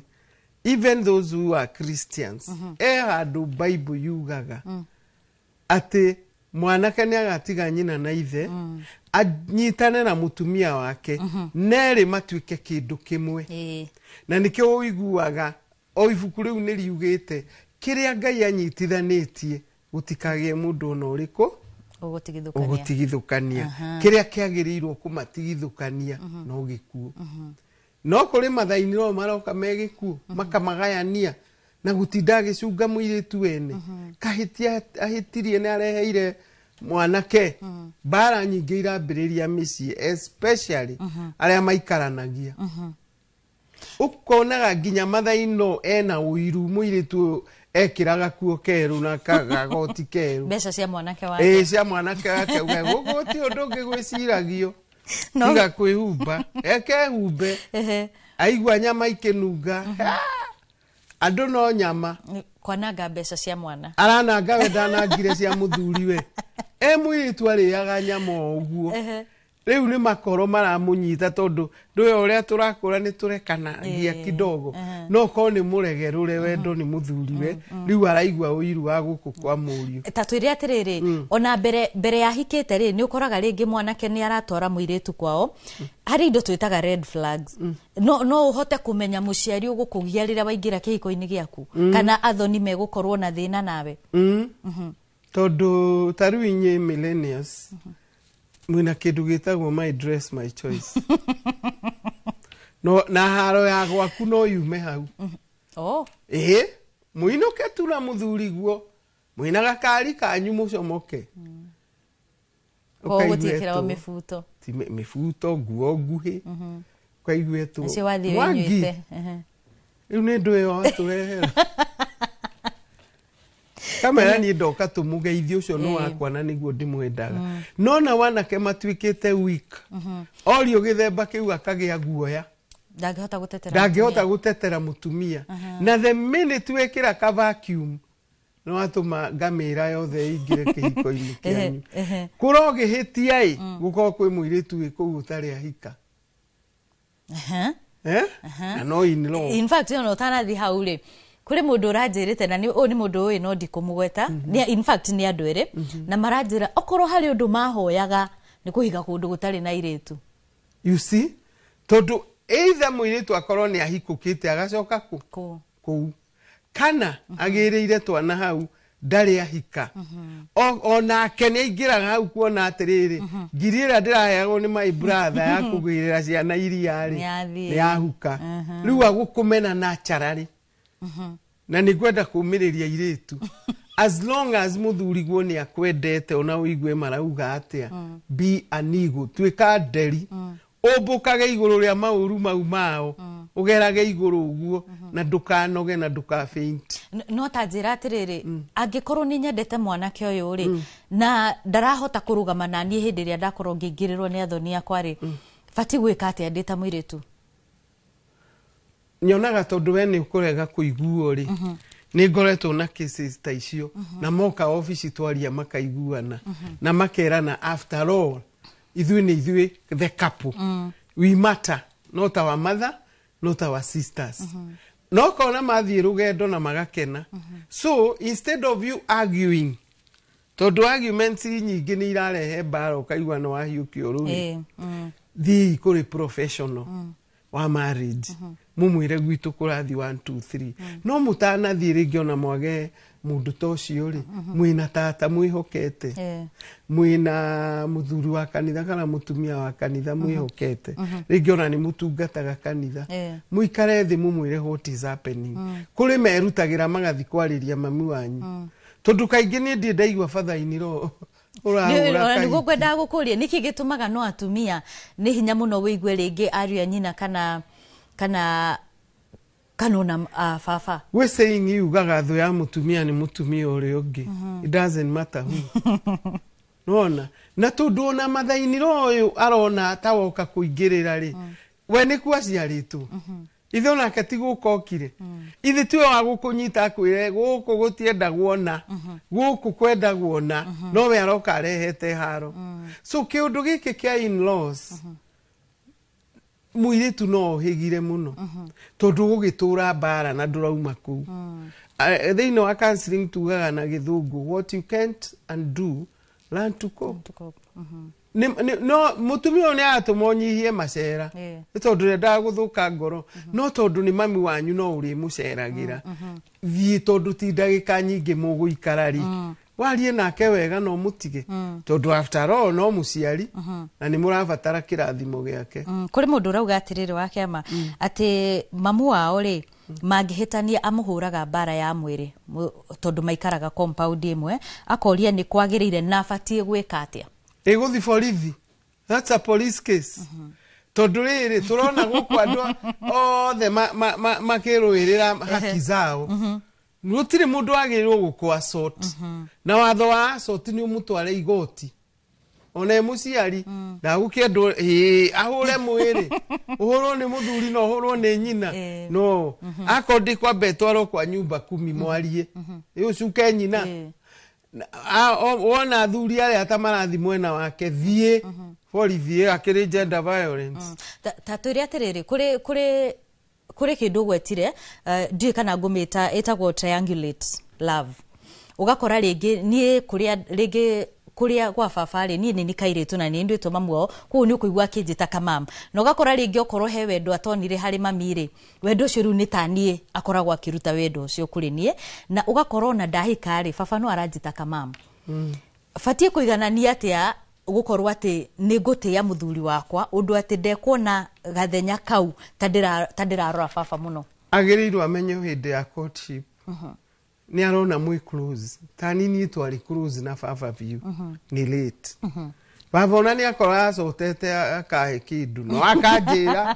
even those who are Christians, e handũ Bible yugaga atĩ mwanake nĩ agatiga nyina na ithe, anyitane na mũtumia wake, nerĩ matuĩke kĩndũ kĩmwe. Na nĩkĩo ũiguaga o ibuku rĩu nĩ riugĩte kĩrĩa Ngai anyitithanĩtie gũtikagĩe mũndũ ona ũrĩkũ Ũgũtigithũkania. Ũgũtigithũkania. Kĩrĩa kĩagĩrĩirwo kũmatigithũkania no gĩkuũ. No kũrĩ mathaini no maroka me gĩkuũ makamagayania na gũtinda agĩcunga mũirĩtu wene kahĩtia ahĩtirie nĩ areheire mwanake mbara nyingĩ irambĩrĩria mĩciĩ, especially arĩa maikaranagia. Ũkonaga nginya mathaino ena ũiru, mũirĩtu ũyũ ekĩraga kuo kerũ na kagoti kerũ, mbeca cia mwanake wake. Ĩĩ, cia mwanake wake, uga gũkũ ti ũndũ ũngĩ gwĩciragio No. tiga kwĩhumba, ekehumbe. Aigua nyama ikĩnunga. Ah! Andũ no nyama. Kwananga mbeca cia mwana. Arananga, we ndanangire cia mũthuriwe e mũirĩtu arĩaga nyama o ũguo. Rĩu nĩ makoro maramũnyita, tondũ ndũĩ ũrĩa tũrakũra nĩ tũrekanagia kidogo. No korwo nĩ mũregerũre wendo nĩ mũthuriwe, rĩu araigua ũiru wa gũkũ kwa mũriũ. Ta twĩre atĩrĩrĩ, ona mbere mbere yahikĩte rĩ, nĩ ũkoraga rĩngĩ mwanake nĩ aratwara mũirĩtu kwao, harĩ indo twĩtaga red flags. No ũhote kũmenya mũciari ũgũkũgia rĩrĩa waingĩra kĩhiko-inĩ gĩaku, kana athoni megũkorwo na thĩna nawe? Tondũ ta rĩu inyuĩ millennials mwĩna kĩndũ gĩtagwo "my dress, my choice", no, na haro ya gwaku no yume hau. Ĩĩ, mũinũke tu na mũthuri guo mwĩna gakari kanyu mũcomoke. Koguo gũtiĩkĩragwo mĩbuto? Ti mĩbuto, nguo nguhĩ, ũkaigua etwo Nacio wathiĩ Mwangi. wĩnyuĩte. Rĩu nĩ ndũ ĩyo watũrehera kamera, niĩ ndoka tũmũgeithie, ũcio nĩ wakwa na nĩguo ndĩmwendaga. No na wanake matuĩkĩte weak, orio gĩthemba kĩu akagĩa guoya. Ndangĩhota gũtetera Ndangĩhota mũtumia. Gũtetera mũtumia. Na the minute wekĩra ka vacuum, nĩ watũma ngamĩra yothe ĩingĩre kĩhiko-inĩ kĩanyu. Kũrogĩhĩtia ĩ gũkorwo kwĩ mũirĩtu wĩ kũu ũtarĩ ahika. Eh? Na no in law. In fact, ona ũtanathiĩ hau rĩ, kũrĩ mũndũ ũranjĩrĩte, na ũyũ nĩ mũndũ ũĩ no ndikũmũgweta. In fact nĩ andũ erĩ na maranjĩra okorwo harĩ ũndũ mahoyaga nĩ kũhiga kũndũ gũtarĩ na airĩtu. You see, tondũ either mũirĩtu akorwo nĩ ahikũkĩte agacoka kũ Kũ. Kũu, kana agĩrĩire twana hau ndarĩ ahika. Onake nĩ aingĩraga hau kuona atĩrĩrĩ, ngiri ĩrĩa ndĩraheagwo nĩ my brother ya kũgĩrĩra ciana iria rĩ, Nĩ yathiĩ. nĩ yahuka. Rĩu agũkũmena naturally. Na nĩ ngwenda kũmĩrĩria airĩtu, as long as mũthuriguo nĩ akwendete, ona ũigue marauga atĩa, be an eagle, tuĩka nderi, ũmbũkage igũrũ rĩa maũru mau mao, ũgerage igũrũ ũguo na ndũkanoge na ndũka faint. No ta njĩra atĩrĩrĩ, angĩkorwo nĩ nyendete mwanake ũyũ rĩ, na ndarahota kũrũgama na niĩ hĩndĩ ĩrĩa ndakorwo ngĩingĩrĩrwo nĩ athoni akwa rĩ, batiĩ gwĩka atĩa ndĩ ta mũirĩtu? Nyonaga tondũ we nĩ ũkũrega kũiguo rĩ, nĩ ngoretwo na cases ta icio, na moka obici twaria makaiguana na makerana, after all ithuĩ nĩ ithuĩ, the couple, we matter, not our mother, not our sisters. No kona mathiĩ rũgendo na magakena. So instead of you arguing, tondũ arguments nyingĩ nĩ irarehe mbara, ũkaigua nĩ wahiũkio rũĩ, thiĩi kũrĩ professional wa marriage, mumwĩre gwitũ kũrathiĩ 1 2 3. No mũtanathiĩ rĩngĩ, ona mwage mũndũ ta ũcio rĩ, mwĩna tata mwĩhokete, mwĩna mũthuri wa kanitha kana mũtumia wa kanitha mwĩhokete, rĩngĩ ona nĩ mũtungataga kanitha, mũikare thĩ mũmwĩre what is happening. Kũrĩ merutagĩra magathiĩ kwarĩria mami wanyu, tondũ kaingĩ niĩ ndirĩ ndaigua bathainĩ ro ũrahũra Ona kahiki. nĩguo ngwendaga gũkũria, nĩkĩ gĩtũmaga no atumia nĩ hinya mũno wĩigue rĩngĩ ariũ a nyina kana ona baba? Gwĩ saying yugaga thũ ya mũtumia nĩ mũtumia ũrĩa ũngĩ. It doesn't matter who. Nona na tondũ ona mathainiro ũyũ arona ta woka kũingĩrĩra rĩ, we nĩkuo aciarĩtwo, ithe onake ti gũka okire, ithe tiwe wa gũkũnyita akwĩre gũkũ gũtiendagwo na gũkũ kwendagwo na no we aroka arehete haro. So kĩũndũ gĩkĩ kĩa in-laws, mũirĩtu no ũhĩgire mũno tondũ gũgĩtũra mbara na ndũrauma kũu. Thĩinĩ wa counseling tugaga na gĩthũngũ, "What you can't undo, learn to cope." No mũtumia ũyũ nĩ aratũma ũnyihie macera, nĩ tondũ ndendaga gũthũka ngoro, no tondũ nĩ mami wanyu no ũrĩmũceragĩra. Thiĩ, tondũ ti ndagĩka nyingĩ mũgũikara rĩ, warie nake wega no mũtige, tondũ after all no mũciari na nĩ mũrabatara kĩrathimo gĩake. Kũrĩ mũndũ ũrauga atĩrĩrĩ wa kĩama atĩ mamu wao rĩ, mangĩhĩtania amũhũraga mbara ya mwĩrĩ, tondũ maikaraga compound ĩmwe. Akoria nĩ kwagĩrĩire na abatiĩ gwĩka atĩa? Ĩgũthi borithi, that's a police case, tondũ rĩrĩ tũrona gũkũ andũ othe makĩrũĩrĩra haki zao. Gũtirĩ mũndũ wagĩrĩirwo gũkũ assault, na watho wa assault nĩ ũmũtware igoti. Ona e mũciari ndagũkĩendwo ĩĩ ahũre mwĩrĩ, ũhũrwo nĩ mũthuri na ũhũrwo nĩ nyina. No akorwo ndĩkwamba ĩtwarwo kwa nyumba kumi mwarie, ĩ ũcuke nyina. Wona athuri arĩa ta marathi mwena wake, thiĩ borithi akĩrĩ gender violence. Ta twĩre atĩrĩrĩ, kũrĩ kĩndũ ũgwetire, ndiũĩ kana ngũmĩta ĩtagwo triangulate love. Ũgakora rĩngĩ niĩ kũrĩa rĩngĩ kũrĩa gwa baba rĩ, niĩ nĩ kairĩtu na nĩ ndwĩtwo mamu wao, koguo nĩ ũkũigua akĩnjĩta kamam. Na ũgakora rĩngĩ okorwo he wendo atonire harĩ mami rĩ, wendo ũcio rĩu nĩ ta niĩ akoragwo akĩruta wendo ũcio kũrĩ niĩ. Na ũgakora ona ndahika rĩ, baba no aranjĩta kamam. Batiĩ kũiganania atĩa gũkorwo atĩ nĩ ngũtĩĩa mũthuri wakwa ũndũ atĩ ndekuona gathenya kau ta ndĩrarora baba mũno? Agĩrĩirwo amenye hĩndĩ ya courtship nĩ arona mwĩ close. Ta niĩ twarĩ close na baba biũ, nĩ late. Baba ona nĩ akorwo acotete akahe kĩndũ, no akanjĩra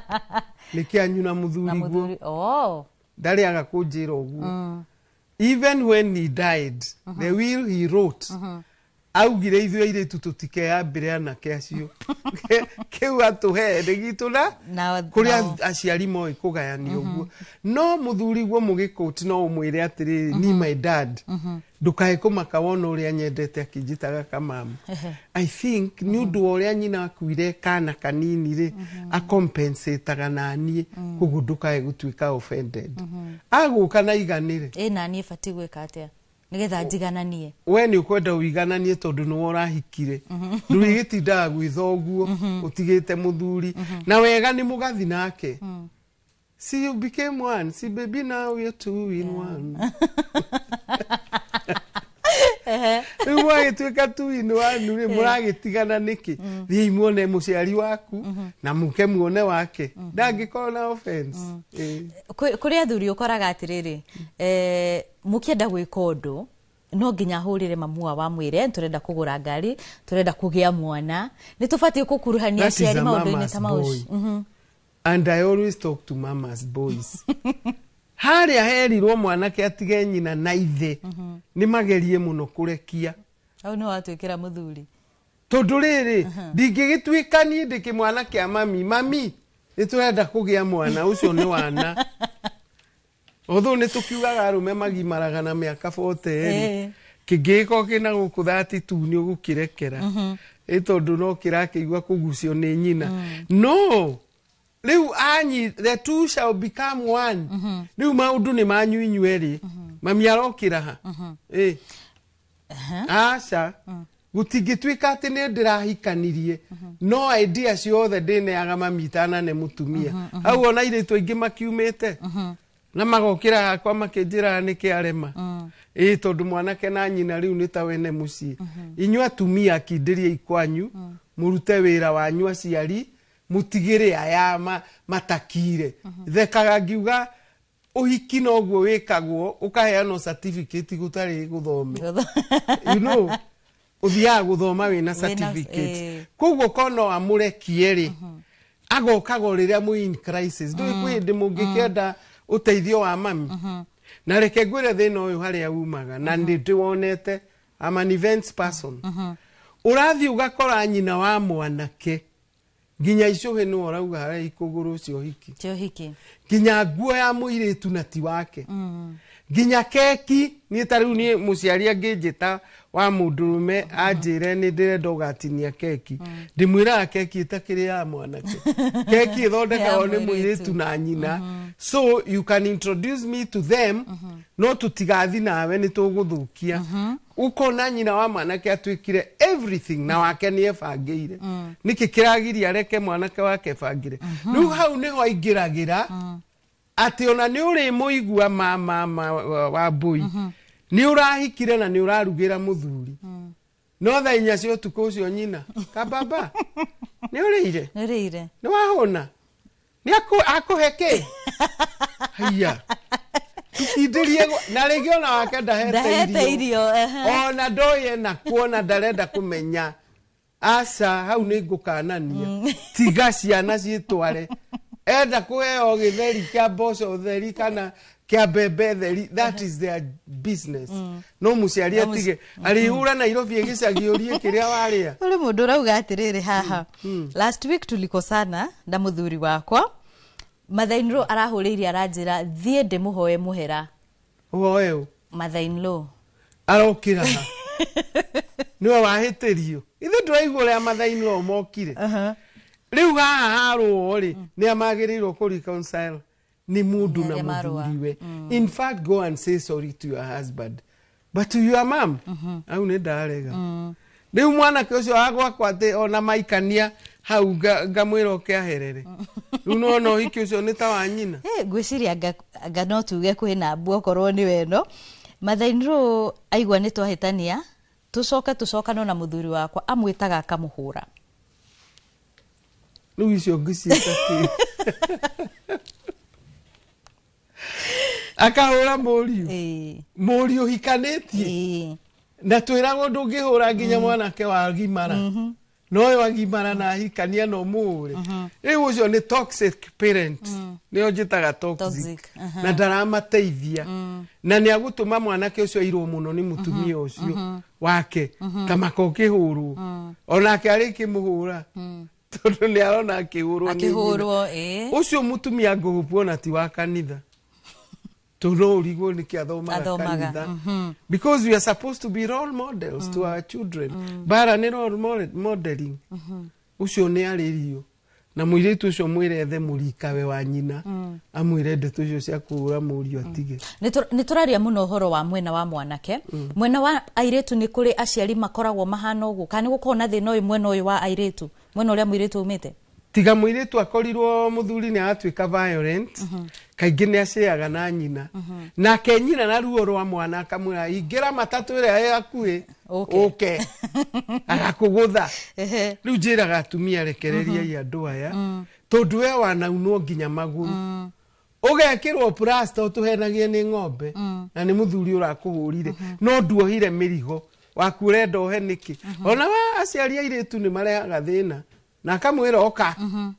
nĩ kĩanyu na mũthuri guo. Ndarĩ aga kũnjĩra ũguo. Even when he died, the will he wrote, augire ithuĩ airĩtu tũtikeyambĩre anake acio. Kĩu atũhe nĩ gitũ na kũrĩa aciari moĩ kũgayania ũguo. No mũthuri guo mũgĩkũti no ũmwĩre atĩrĩrĩ, ni my dad, ndũkae kũmaka wona ũrĩa nyendete akĩnjĩtaga kamamu. I think nĩ ũndũ wa ũrĩa nyina akuire kana kanini rĩ, acompensataga na niĩ, koguo ndũkae gũtuĩka offended. Agũka na iganĩre. Ĩ na niĩ batiĩ gwĩka atĩa nĩgetha njigananie? We nĩ ũkwenda ũigananie tondũ nĩwe ũrahikire. Ndũrĩgĩtindaga gwĩtha ũguo ũtigĩte mũthuri. Na wega nĩ mũgathi nake. See, you became one. See, baby, now we're two in one. Rĩu mwagĩtuĩka two in one rĩ, mũragĩtigana nĩkĩ? Thiĩi muone mũciari waku na mũke muone wake. Ndangĩkorwo na offense. Kũrĩ athuri ũkoraga atĩrĩrĩ, mũkĩenda gwĩka ũndũ no nginya ahũrĩre mamu wao amwĩre tũrenda kũgũra ngari, tũrenda kũgĩa mwana, nĩ tũbatiĩ gũkuruhania aciari maũndũ-inĩ ta mau. And I always talk to mama's boys. Harĩa herirwo mwanake atige nyina na ithe, nĩ magerie mũno kũrekia. Hau nĩ watuĩkĩra mũthuri. Tondũ rĩrĩ, ndingĩgĩtuĩka niĩ ndĩ kĩmwana kĩa mami, mami nĩ tũrenda kũgĩa mwana, ũcio nĩ wana. Although nĩ tũkiugaga arũme magimaraga na mĩaka 40 rĩ, kĩngĩgĩkorwo kĩna gũkũ 32 nĩ ũgũkĩrekera. Ĩ tondũ no kĩrakĩigua kũgucio nĩ nyina. No rĩu anyi, the two shall become one. Rĩu maũndũ nĩ manyu inyuĩ erĩ. Mami arokĩra ha? Ĩ. Aca. Gũtingĩtuĩka atĩ nĩ ndĩrahikanirie, no idea ciothe ndĩneaga mami itanane mũtumia. Hau ona airĩtu aingĩ makiumĩte na magokĩra hakwa makĩnjĩraga nĩkĩ arema. Ĩ tondũ mwanake na nyina rĩu nĩ ta wene mũciĩ. Inyuĩ atumia akindĩriei kwanyu, mũrute wĩra wanyu aciari, mutigire aya matakire. Thekaga ngiuga ũhiki noguo wĩkagwo, ũkaheanwo certificate gũtarĩ gũthome. You know, ũthiaga gũthoma wĩna certificate. Koguo kono amũrekie rĩ, agokaga o rĩrĩa mwĩ in crisis. Ndũĩ kwĩ hĩndĩ mũngĩkĩenda ũteithio wa mami. Na reke ngwĩre thĩna ũyũ harĩa umaga, na nĩ ndĩwonete, I'm an events person. Ũrathiĩ ũgakora nyina wa mwanake nginya icũhĩ nĩwe ũrauga harĩa ikũgũrũ ũcio hiki. Cio hiki. Nginya nguo ya mũirĩtu na ti wake. Nginya keki, niĩ ta rĩu niĩ mũciari angĩnjĩta wa mũndũrũme anjĩre nĩ ndĩrenda ũgatinia keki. Ndĩmwĩraga keki ĩtakĩrĩ ya mwanake. Keki ĩthondekagwo nĩ mũirĩtu na nyina. So you can introduce me to them, no tũtigathi nawe nĩ tũgũthũkia. Ũkona nyina wa mwanake atuĩkire everything na wake nĩ ebangĩire. Nĩkĩ kĩragiria areke mwanake wake ebangĩre? Rĩu hau nĩho aingĩragĩra atĩ ona nĩ ũrĩmũigua mama wa mbũi, nĩ ũrahikire na nĩ ũrarugĩra mũthuri. No thaa inya cia ũtukũ ũcio nyina, kababa, nĩ ũrĩire? Nĩ ũrĩire. Nĩ wahũna? Nĩ akũhe kĩ? Haiya. Tũkindĩrie na rĩngĩ ona wake ndahete irio. Ona ndoĩ ena kuona ndarenda kũmenya. Aca, hau nĩ ngũkanania. Tiga ciana ciĩtware. Enda kũheo gĩtheri kĩa mboco theri kana Kĩa mbembe theri, that is their business. No mũciari atige arĩhũra Nairobi ĩgĩcagi ũrie kĩrĩa warĩa. Uri mundu urauga atiriri haha, last week tulikosana na muthuri wakwa, mother-in-law arahũrĩire aranjĩra thiĩ ndĩmũhoe mũhera. Ũhoe ũ? Mother-in-law. Arokĩra ha? Nĩwe wahĩtĩrio. Ithuĩ ndũraigua ũrĩa mother-in-law mokire. Rĩu haha harũo rĩ, nĩ amagĩrĩirwo kũ reconcile nĩ mũndũ na Nĩ arĩa marũa. Mũthuriwe. In fact, go and say sorry to your husband, but to your mom au nĩ ndarega. Rĩu mwanake ũcio wa gwakwa atĩ ona maikania hau ngamwĩra oke aherere. Rĩu nona ũhiki ũcio nĩ ta wa nyina. Eh, ngwĩciria anga no tuge kwĩna mbu okorwo nĩ weno mother-in-law aigua nĩ twahĩtania tũcoke tũcokane na mũthuri wakwa amwĩtaga akamũhũra. Rĩu icio ngĩciĩta kĩ? Akahũra mũriũ, mũriũ hikanĩtie, na twĩragwo ndũngĩhũra nginya mwanake wagimara, no ũyũ agimara na ahikania no mũhũre. Rĩu ũcio nĩ toxic parent, nĩyo njĩtaga toxic. Toxic, aha. Na ndaramateithia na nĩ agũtũma mwanake ũcio airwo mũno nĩ mũtumia ũcio wake, ta maka ũkĩhũrwo onake arĩkĩmũhũra tondũ nĩ arona akĩhũrwo nĩ nyina. Akĩhũrwo, ĩĩ. Ũcio mũtumia ngũgũpu ona ti wa kanitha, tondũ no ũrigwo nĩkĩ athomaga Athomaga, kanitha, because we are supposed to be role models to our children. Bara nĩ role modeling. Ũcio nĩ arĩrio na mũirĩtu ũcio mwĩre ethe mũrikawe wa nyina, amwĩre ndeto icio cia kũhũra mũriũ atige. Nĩ tũraria mũno ũhoro wa mwena wa mwanake. Mwena wa airĩtu nĩ kũrĩ aciari makoragwo mahana ũguo, kana nĩ gũkoragwo na thĩna ũyũ mwena ũyũ wa airĩtu, mwena ũrĩa mũirĩtu umĩte? Tiga mũirĩtu akorirwo mũthuri nĩ aratuĩka violent, kaingĩ nĩ aceaga na nyina, nake nyina na ruo rwa mwana akamwĩra ingĩra matatũ ĩrĩa ĩ hakuhĩ ũke agakũgũtha. Rĩu njĩraga atumia, rekereriai andũ aya, tondũ we wanaunwo nginya magũrũ, ũgekĩrwo plasta ũtũhenagie nĩ ng'ombe, na nĩ mũthuri ũrakũhũrire, no nduohire mĩrigo waku ũrenda ohe nĩkĩ? Ona wa aciari airĩtu nĩ marehaga thĩna na akamwĩra oka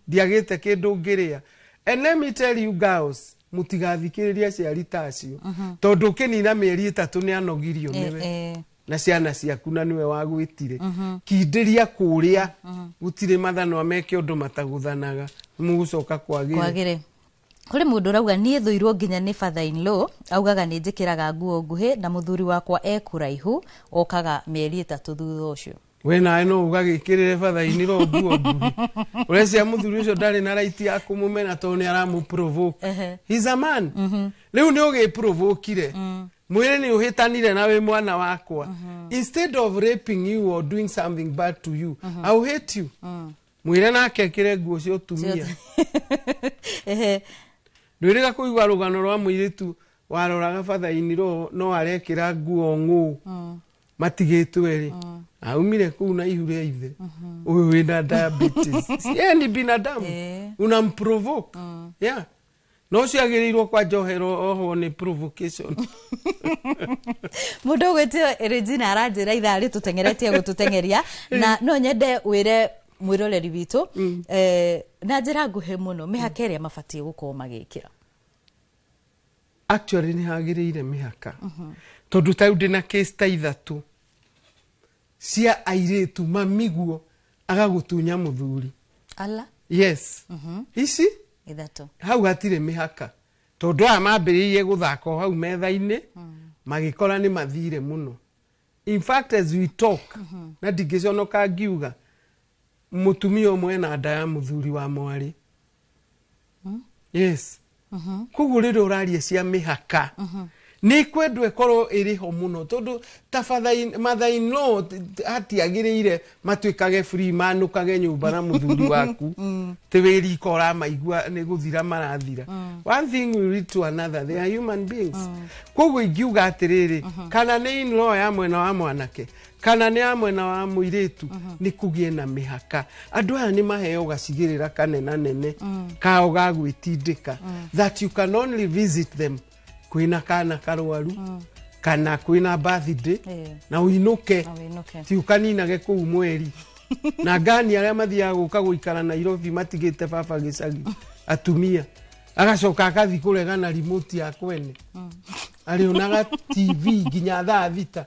ndiagĩte kĩndũ ngĩrĩa. And let me tell you girls, mũtigathikĩrĩrie aciari ta acio, tondũ ũkĩnina mĩeri 3 nĩ anogirio nĩwe na ciana ciaku na nĩwe wagwĩtire. Kindĩria kũrĩa gũtirĩ mathanwa meke ũndũ matagũthanaga, mũgũcoka kwagĩre. Kwagĩre. Kũrĩ mũndũ ũrauga niĩ thũirwo nginya nĩ father in law, augaga nĩ njĩkĩraga nguo nguhĩ na mũthuri wakwa e kũraihu, okaga mĩeri 3 thutha ũcio. We nawe no ũgagĩkĩrĩre bathaini ro nguo nguhĩ, ũrecia mũthuri ũcio ndarĩ na right ya kũmũmena tondũ nĩ aramũ-provoke. He's a man. Rĩu nĩ ũgĩprovokire, mwĩrĩ nĩ ũhĩtanire na wĩ mwana wakwa. Instead of raping you or doing something bad to you, I will hate you. Mwĩre nake ekĩre nguo cia ũtumia. Ndwĩrĩga kũigua rũgano rwa mũirĩtu waroraga bathaini ro no arekĩra nguo ng'ũ matigĩtwo erĩ, aumire kũu na ihu rĩa ithe ũyũ wĩna diabetes. Yeye ni binadamu, unamprovoke. Yeah, no ũcio agĩrĩirwo kwanja oherwo, ohwo nĩ provocation. Mũndũ ũgwĩtio Regina aranjĩra ithaa rĩtũteng'eretie gũtũteng'eria, na no nyende wĩre mwĩroreri witũ na njĩra nguhĩ mũno mĩhaka ĩrĩa mabatiĩ gũkorwo magĩkĩra. Actually nĩ hagĩrĩire mĩhaka, tondũ ta rĩu ndĩna case ta 3 cia airĩtu mamiguo agagũtunya mũthuri. Ala. Yes, ici 3 hau hatirĩ mĩhaka, tondũ aya mambĩrĩirie gũthaka o hau metha-inĩ, magĩkora nĩ mathire mũno. In fact, as we talk, na ndingĩconoka ngiuga, mũtumia ũmwe ena nda ya mũthuri wa mwarĩ. Yes. Koguo rĩrĩa ũraria cia mĩhaka, nĩ kwendwo ĩkorwo ĩrĩ ho mũno, tondũ ta mother-in-law hatiagĩrĩire matuĩkage free manũkage nyũmba na mũthuri waku tĩ wĩ riko ũramaigua nĩ gũthira marathira. One thing will lead to another, they are human beings. Koguo ingiuga atĩrĩrĩ, kana nĩ in-law ya mwena wa mwanake kana nĩ ya mwena wa mũirĩtu, nĩ kũgĩe na mĩhaka. Andũ aya nĩ maheo gacigĩrĩra kanenanene kao ga gwĩtindĩka, that you can only visit them kwĩna kana karwaru kana kwĩna birthday, na ũinũke. Na ũinũke. Ti ũkaninage kũu mweri na ngani arĩa mathiaga gũka gũikara Nairobi matigĩte baba gĩcagi. Atumia Agacoka akathi kũregana remote ya kwene. Arĩonaga TV nginya thaa 6.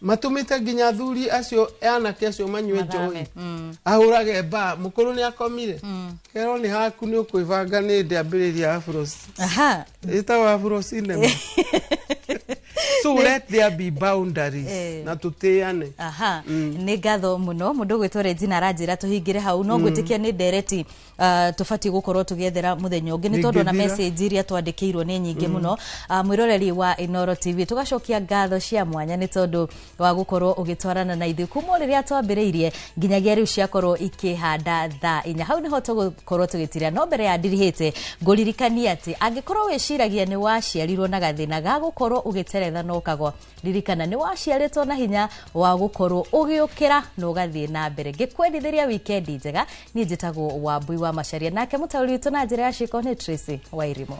Matũmĩte nginya athuri acio anake acio manyue njohi. Ahũrage mbaa, mũkũrũ nĩ akomire. Kerwo nĩ haku nĩ ũkwĩbanga nĩ ndĩambĩrĩria Afro. Aha. Ĩtagwo Afro cinema. So let there be boundaries na tũtĩane. Aha. Nĩ ngatho mũno mũndũ ũgwĩtwo Regina aranjĩra tũhingĩre hau no ngwĩtĩkia nĩ ndereti tũbatiĩ gũkorwo tũgĩethera mũthenya ũngĩ nĩ tondũ ona Ndĩngĩthira. message iria twandĩkĩirwo nĩ nyingĩ mũno. Mwĩroreri wa Inooro TV, tũgacokia ngatho cia mwanya nĩ tondũ wa gũkorwo ũgĩtwarana na ithuĩ kuma o rĩrĩa twambĩrĩirie nginyagia rĩu ciakorwo ikĩhanda thaa 4. Hau nĩho tũgũkorwo tũgĩtira, no mbere ya ndirihĩte ngũririkanie atĩ angĩkorwo wĩciragia nĩ waciarirwo na gathĩna ga gũkorwo ũgĩteretha na ũkagwa, ririkana nĩ waciarĩtwo na hinya wa gũkorwo ũgĩũkĩra na ũgathiĩ na mbere. Ngĩkwendithĩria wikendi njega, niĩ njĩtagwo Wambui wa Macharia, nake mũtaũri witũ na njĩra ya ciĩko nĩ Tracy Wairimo.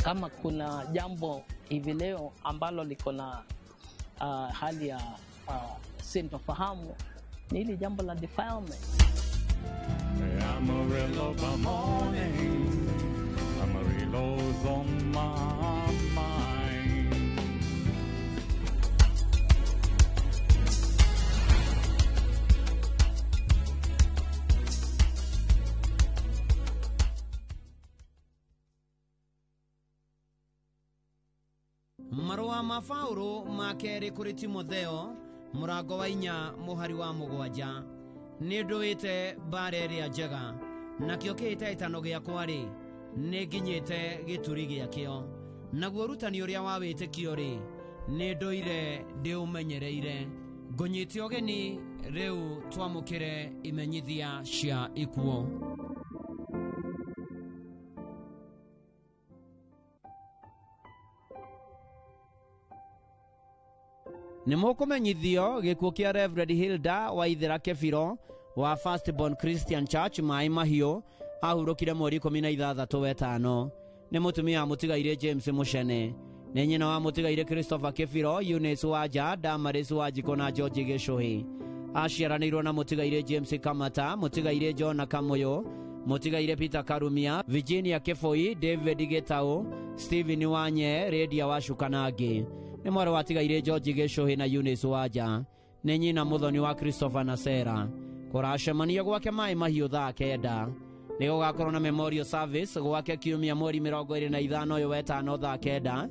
Kama kuna jambo hivi leo ambalo liko na hali ya sintofahamu ni hili jambo la defilement. Amarillo by morning, Amarillo's on my mind. Marũa ma Paũlũ ma kerĩ kũrĩ Timotheo mũrango wa 4 mũhari wa 7. Nĩ ndũĩte mbara ĩrĩa njega, nakĩo kĩhĩtahĩtano gĩakwa-rĩ, nĩ nginyĩte gĩturi gĩakĩo. Naguo ũrutani ũrĩa wa wĩtĩkio-rĩ, nĩ ndũire ndĩũmenyereire. Ngũnyite ũgeni rĩu twamũkĩre imenyithia cia ikuũ. Nĩ mũkũmenyithio gĩkuũ kĩa Reverend Hilda Waithera Kebiro wa Firstborn Christian Church Maĩ Mahiũ ahurũkire mweri 16 wetano. Nĩ mũtumia wa mũtigairĩ James Mũcene. Nĩ nyina wa mũtigairĩ Christopher Kebiro, Eunice Wanja, Damaris Wanjikũ na George Gĩcũhĩ. Aciaranĩirwo na mũtigairĩ James Kamata, mũtigairĩ Jona Kamũyũ, mũtigairĩ Peter Karumia, Virginia Kĩbũi, David Gĩtaũ, Stephen Wanye, Redia Wacuka na angĩ. Nĩ mwarĩ wa tigairĩ George Gĩcũhĩ na Eunice Wanja. Nĩ nyina mũthoni wa Christopher na Sarah. Kũracemania gwake Maĩ Mahiũ thaa 9. Nĩ gũgakorwo na memorial service gwake kiumia mweri 25 ũyũ wetano thaa 9.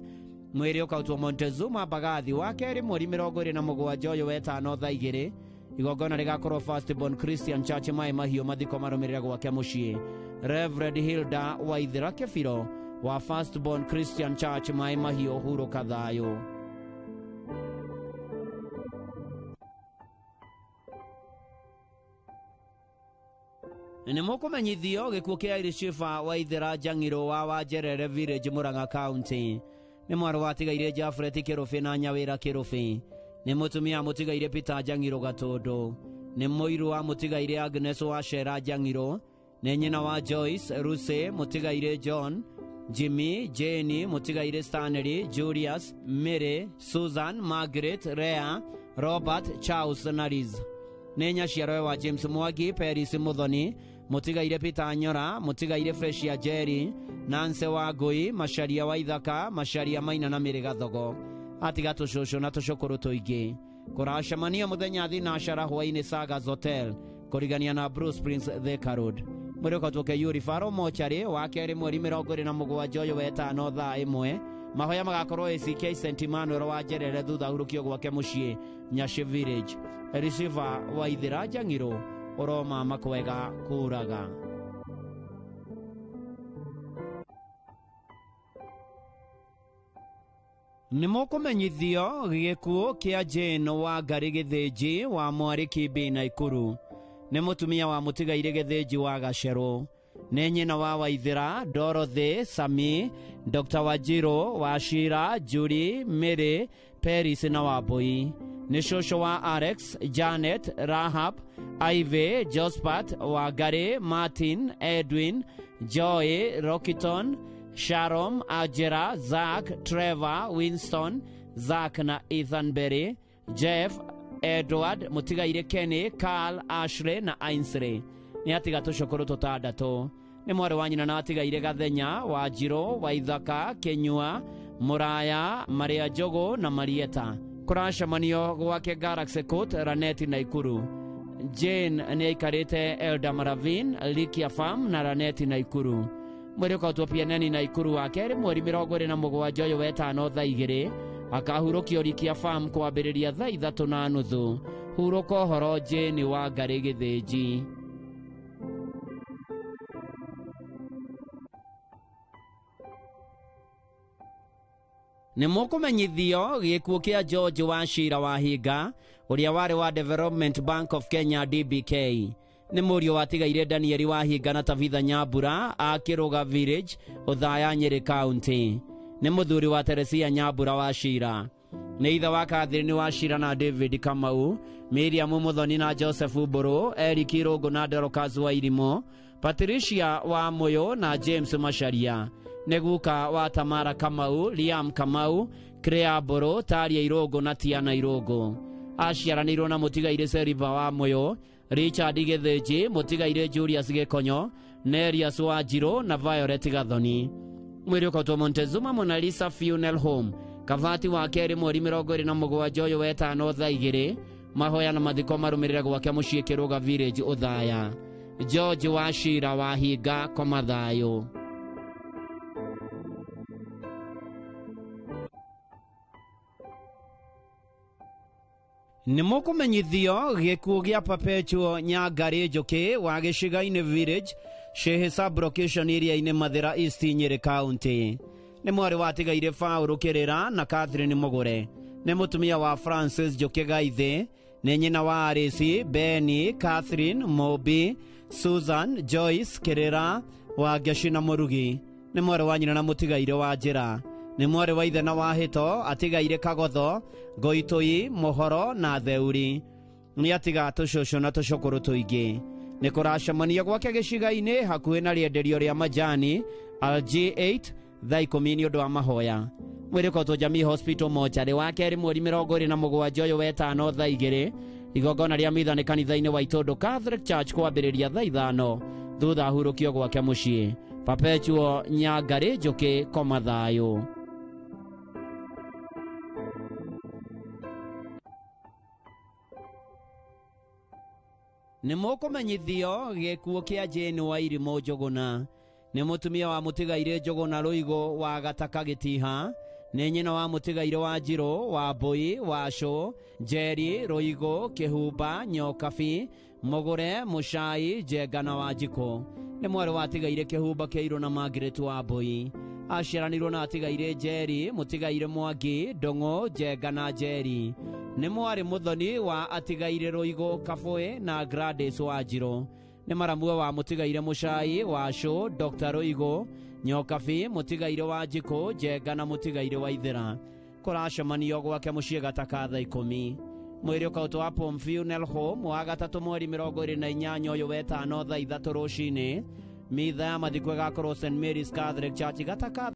Mwĩrĩ ũkautwo Montezuma Mbagathi wa kerĩ mweri 27 ũyũ wetano thaa 2. Igongona rĩgakorwo Firstborn Christian Church Maĩ Mahiũ, mathiko marũmĩrĩre gwake mũciĩ. Reverend Hilda Waithera Kebiro wa Firstborn Christian Church Maĩ Mahiũ, hurũka thayũ. Nĩ mũkũmenyithio gĩkuũ kĩa Irishifa Waithera Njang'iro wa Wanjerere Village, Murang'a County. Nĩ mwarĩ wa tigairĩ Jafret Kĩrũbĩ na Nyawĩra Kĩrũbĩ. Nĩ mũtumia wa mũtigairĩ Peter Njang'iro Gatũndũ. Nĩ mũiru wa mũtigairĩ Agnes wa Shera Njang'iro. Nĩ nyina wa Joyce Ruse, mũtigairĩ John, Jimmy, Jane, mũtigairĩ Stanley, Julius, Mary, Susan, Margaret, Rea, Robert, Charles na Liz. Nĩ nyaciarowe wa James Mwangi, Peris Muthoni, mũtigairĩ Peter Nyora, mũtigairĩ Fresia Jerry, Nancy Wangũi, Macharia wa Ithaka, Macharia Maina na Mĩrĩ Gathogo. Atiga tũcũcũ na tũcũkũrũ tũingĩ. Kũracemania mũthenya thinacara hwaĩ-inĩ Sagas Hotel, kũrigania na Bruce Prince Thika Road. Mwĩrĩ ũkautwo KU Referral Mortuary wa kerĩ mweri 27 ũyũ wetano thaa 1. Mahoya magakorwo ACK St Emmanuel wa Njerere thutha ahurũkio gwake mũciĩ Nyashi Village. Receiver Waithera Njang'iro ũromama kwega kũraga. Nĩ mũkũmenyithio gĩkuũ kĩa Jane Wangari Gĩthĩnji wa Mwarĩ Kimbi Naikuru. Nĩ mũtumia wa mũtigairĩ Gĩthĩnji wa Gacerũ. Nĩ nyina wa Waithĩra, Dorothy, Sami, Dr. Wajiro, Wachira, Julie, Mary, Paris na Wambui. Nĩ cũcũ wa Alex, Janet, Rahab, Ivy, Jospat, Wangari, Martin, Edwin, Joy, Rockiton, Sharon, Ajera, Zach, Trevor, Winston, Zach na Ethan Berry, Jeff, Edward, Mũtigairĩ Kenny, Carl, Ashley na Ainsley. Nĩ atiga tũcũkũrũ tũtandatũ. Nĩ mwarĩ wa nyina na atigaire Gathenya, Wanjirũ, Waithaka, Kĩnyua, Mũraya, Maria Njũgũ na Marieta. Kũracemanio gwake Galaxy Court, Raneti, Naikuru. Jane nĩ aikarĩte Elda Maravin, Likia Farm na Raneti, Naikuru. Mwĩrĩ ũkautwo PNN Naikuru wa kerĩ mweri 27 ũyũ wetano thaa 2 akahurũkio Likia Farm kwambĩrĩria thaa 3:30. Hurũka ũhoro Jane Wangari Gĩthĩnji. Nĩ mũkũmenyithio gĩkuũ kĩa George Wachira Wahinga ũrĩa warĩ wa Development Bank of Kenya DBK. Nĩ mũriũ watigaire Danieli Wahinga na Tabitha Nyambura a Kĩrũga Village, Othaya, Nyĩrĩ County. Nĩ mũthuri wa Teresia Nyambura Wachira. Nĩ ithe wa Catherine Wachira na David Kamau, Miriam Muthoni na Joseph Mbũrũ, Eric Irũngũ na Dorcas Wairimũ, Patricia wa Mũyũ na James Macharia. Nĩ guka wa Tamara Kamau, Liam Kamau, Clea Mbũrũ, Taria Irũngũ na Tiana Irũngũ. Aciaranĩirwo na mũtigairĩ Seriba wa Mũyũ, Richard Gĩthĩnji, mũtigairĩ Julius Gĩkonyo, Nerias Wanjirũ na Violet Gathoni. Mwĩrĩ ũkautwo Montezuma Mona Lisa Funeral Home, Kavati wa kerĩ mweri 27 ũyũ wetano thaa 2. Mahoya na mathiko marũmĩrĩre gwake mũciĩ Kĩrũga Village, Othaya. George Wachira Wahinga, koma thayũ. Nĩ mũkũmenyithio gĩkuũ gĩa Perpetual Nyangarĩ Njũkĩ wa Gĩciga-inĩ Village, Shehe sub-location area-inĩ Mathĩra East, Nyĩrĩ County. Nĩ mwarĩ watigaire Paũlũ Kĩrĩra na Catherine Mũgũre. Nĩ mũtumia wa Francis Njũkĩ Gaithĩ. Nĩ nyina wa Arisi, Beni, Catherine, Mobi, Susan, Joyce, Kĩrĩra, Wangeci na Mũrugi. Nĩ mwarĩ wa nyina na mũtigaire wa Njĩra. Nĩ mwarĩ wa ithe na wa Hĩto, atigaire Kagotho, Ngoitũi, Mũhoro na Theuri. Nĩ atiga tũcũcũ na tũcũkũrũ tũingĩ. Nĩ kũracemanio gwake gĩciga-inĩ hakuhĩ na rĩenderio rĩa majani LG8 thaa 10 nĩ ũndũ wa mahoya. Mwĩrĩ ũkautwo Jamii Hospital mocarĩ wa kerĩ mweri 27 ũyũ wetano thaa 2. Igongona rĩa mitha nĩ kanitha-inĩ wa Itondo Catholic Church kwambĩrĩria thaa 5 thutha ahurũkio gwake mũciĩ. Perpetual Nyangarĩ Njũkĩ, koma thayũ. Nĩ mũkũmenyithio gĩkuũ kĩa Jane Wairimũ Njũgũna. Nĩ mũtumia wa mũtigairĩ Njũgũna Rũigũ wa Gataka Gĩtiha. Nĩ nyina wa mũtigairĩ wa Njirũ, wa Mbũi, Wacũ, Njeri, Rũigũ, Kĩhumba, Nyokabi, Mũgũre, Mũcai, Njenga na Wanjikũ. Nĩ mwarĩ wa atigairĩ Kĩhumba Kĩirũ na Margaret wa Mbũi. Aciaranĩirwo na atigairĩ Njeri, mũtigairĩ Mwangi, Ndũng'ũ, Njenga na Njeri. Nĩ mwarĩ mũthoni wa atigairĩ Rũigũ Kabũĩ na Gladys Wanjirũ. Nĩ maramue wa mũtigairĩ Mũcai, Wacũ, Dr. Rũigũ, Nyokabi, mũtigairĩ Wanjikũ, Njenga na mũtigairĩ Waithĩra. Kũracemanio gwake mũciĩ Gataka thaa 10. Mwĩrĩ ũkautwo wa Palm Funeral Home wa gatatũ mweri 28 ũyũ wetano thaa 3 rũcinĩ. Mitha ya mathiko ĩgakorwo St Mary's Catholic Church Gataka.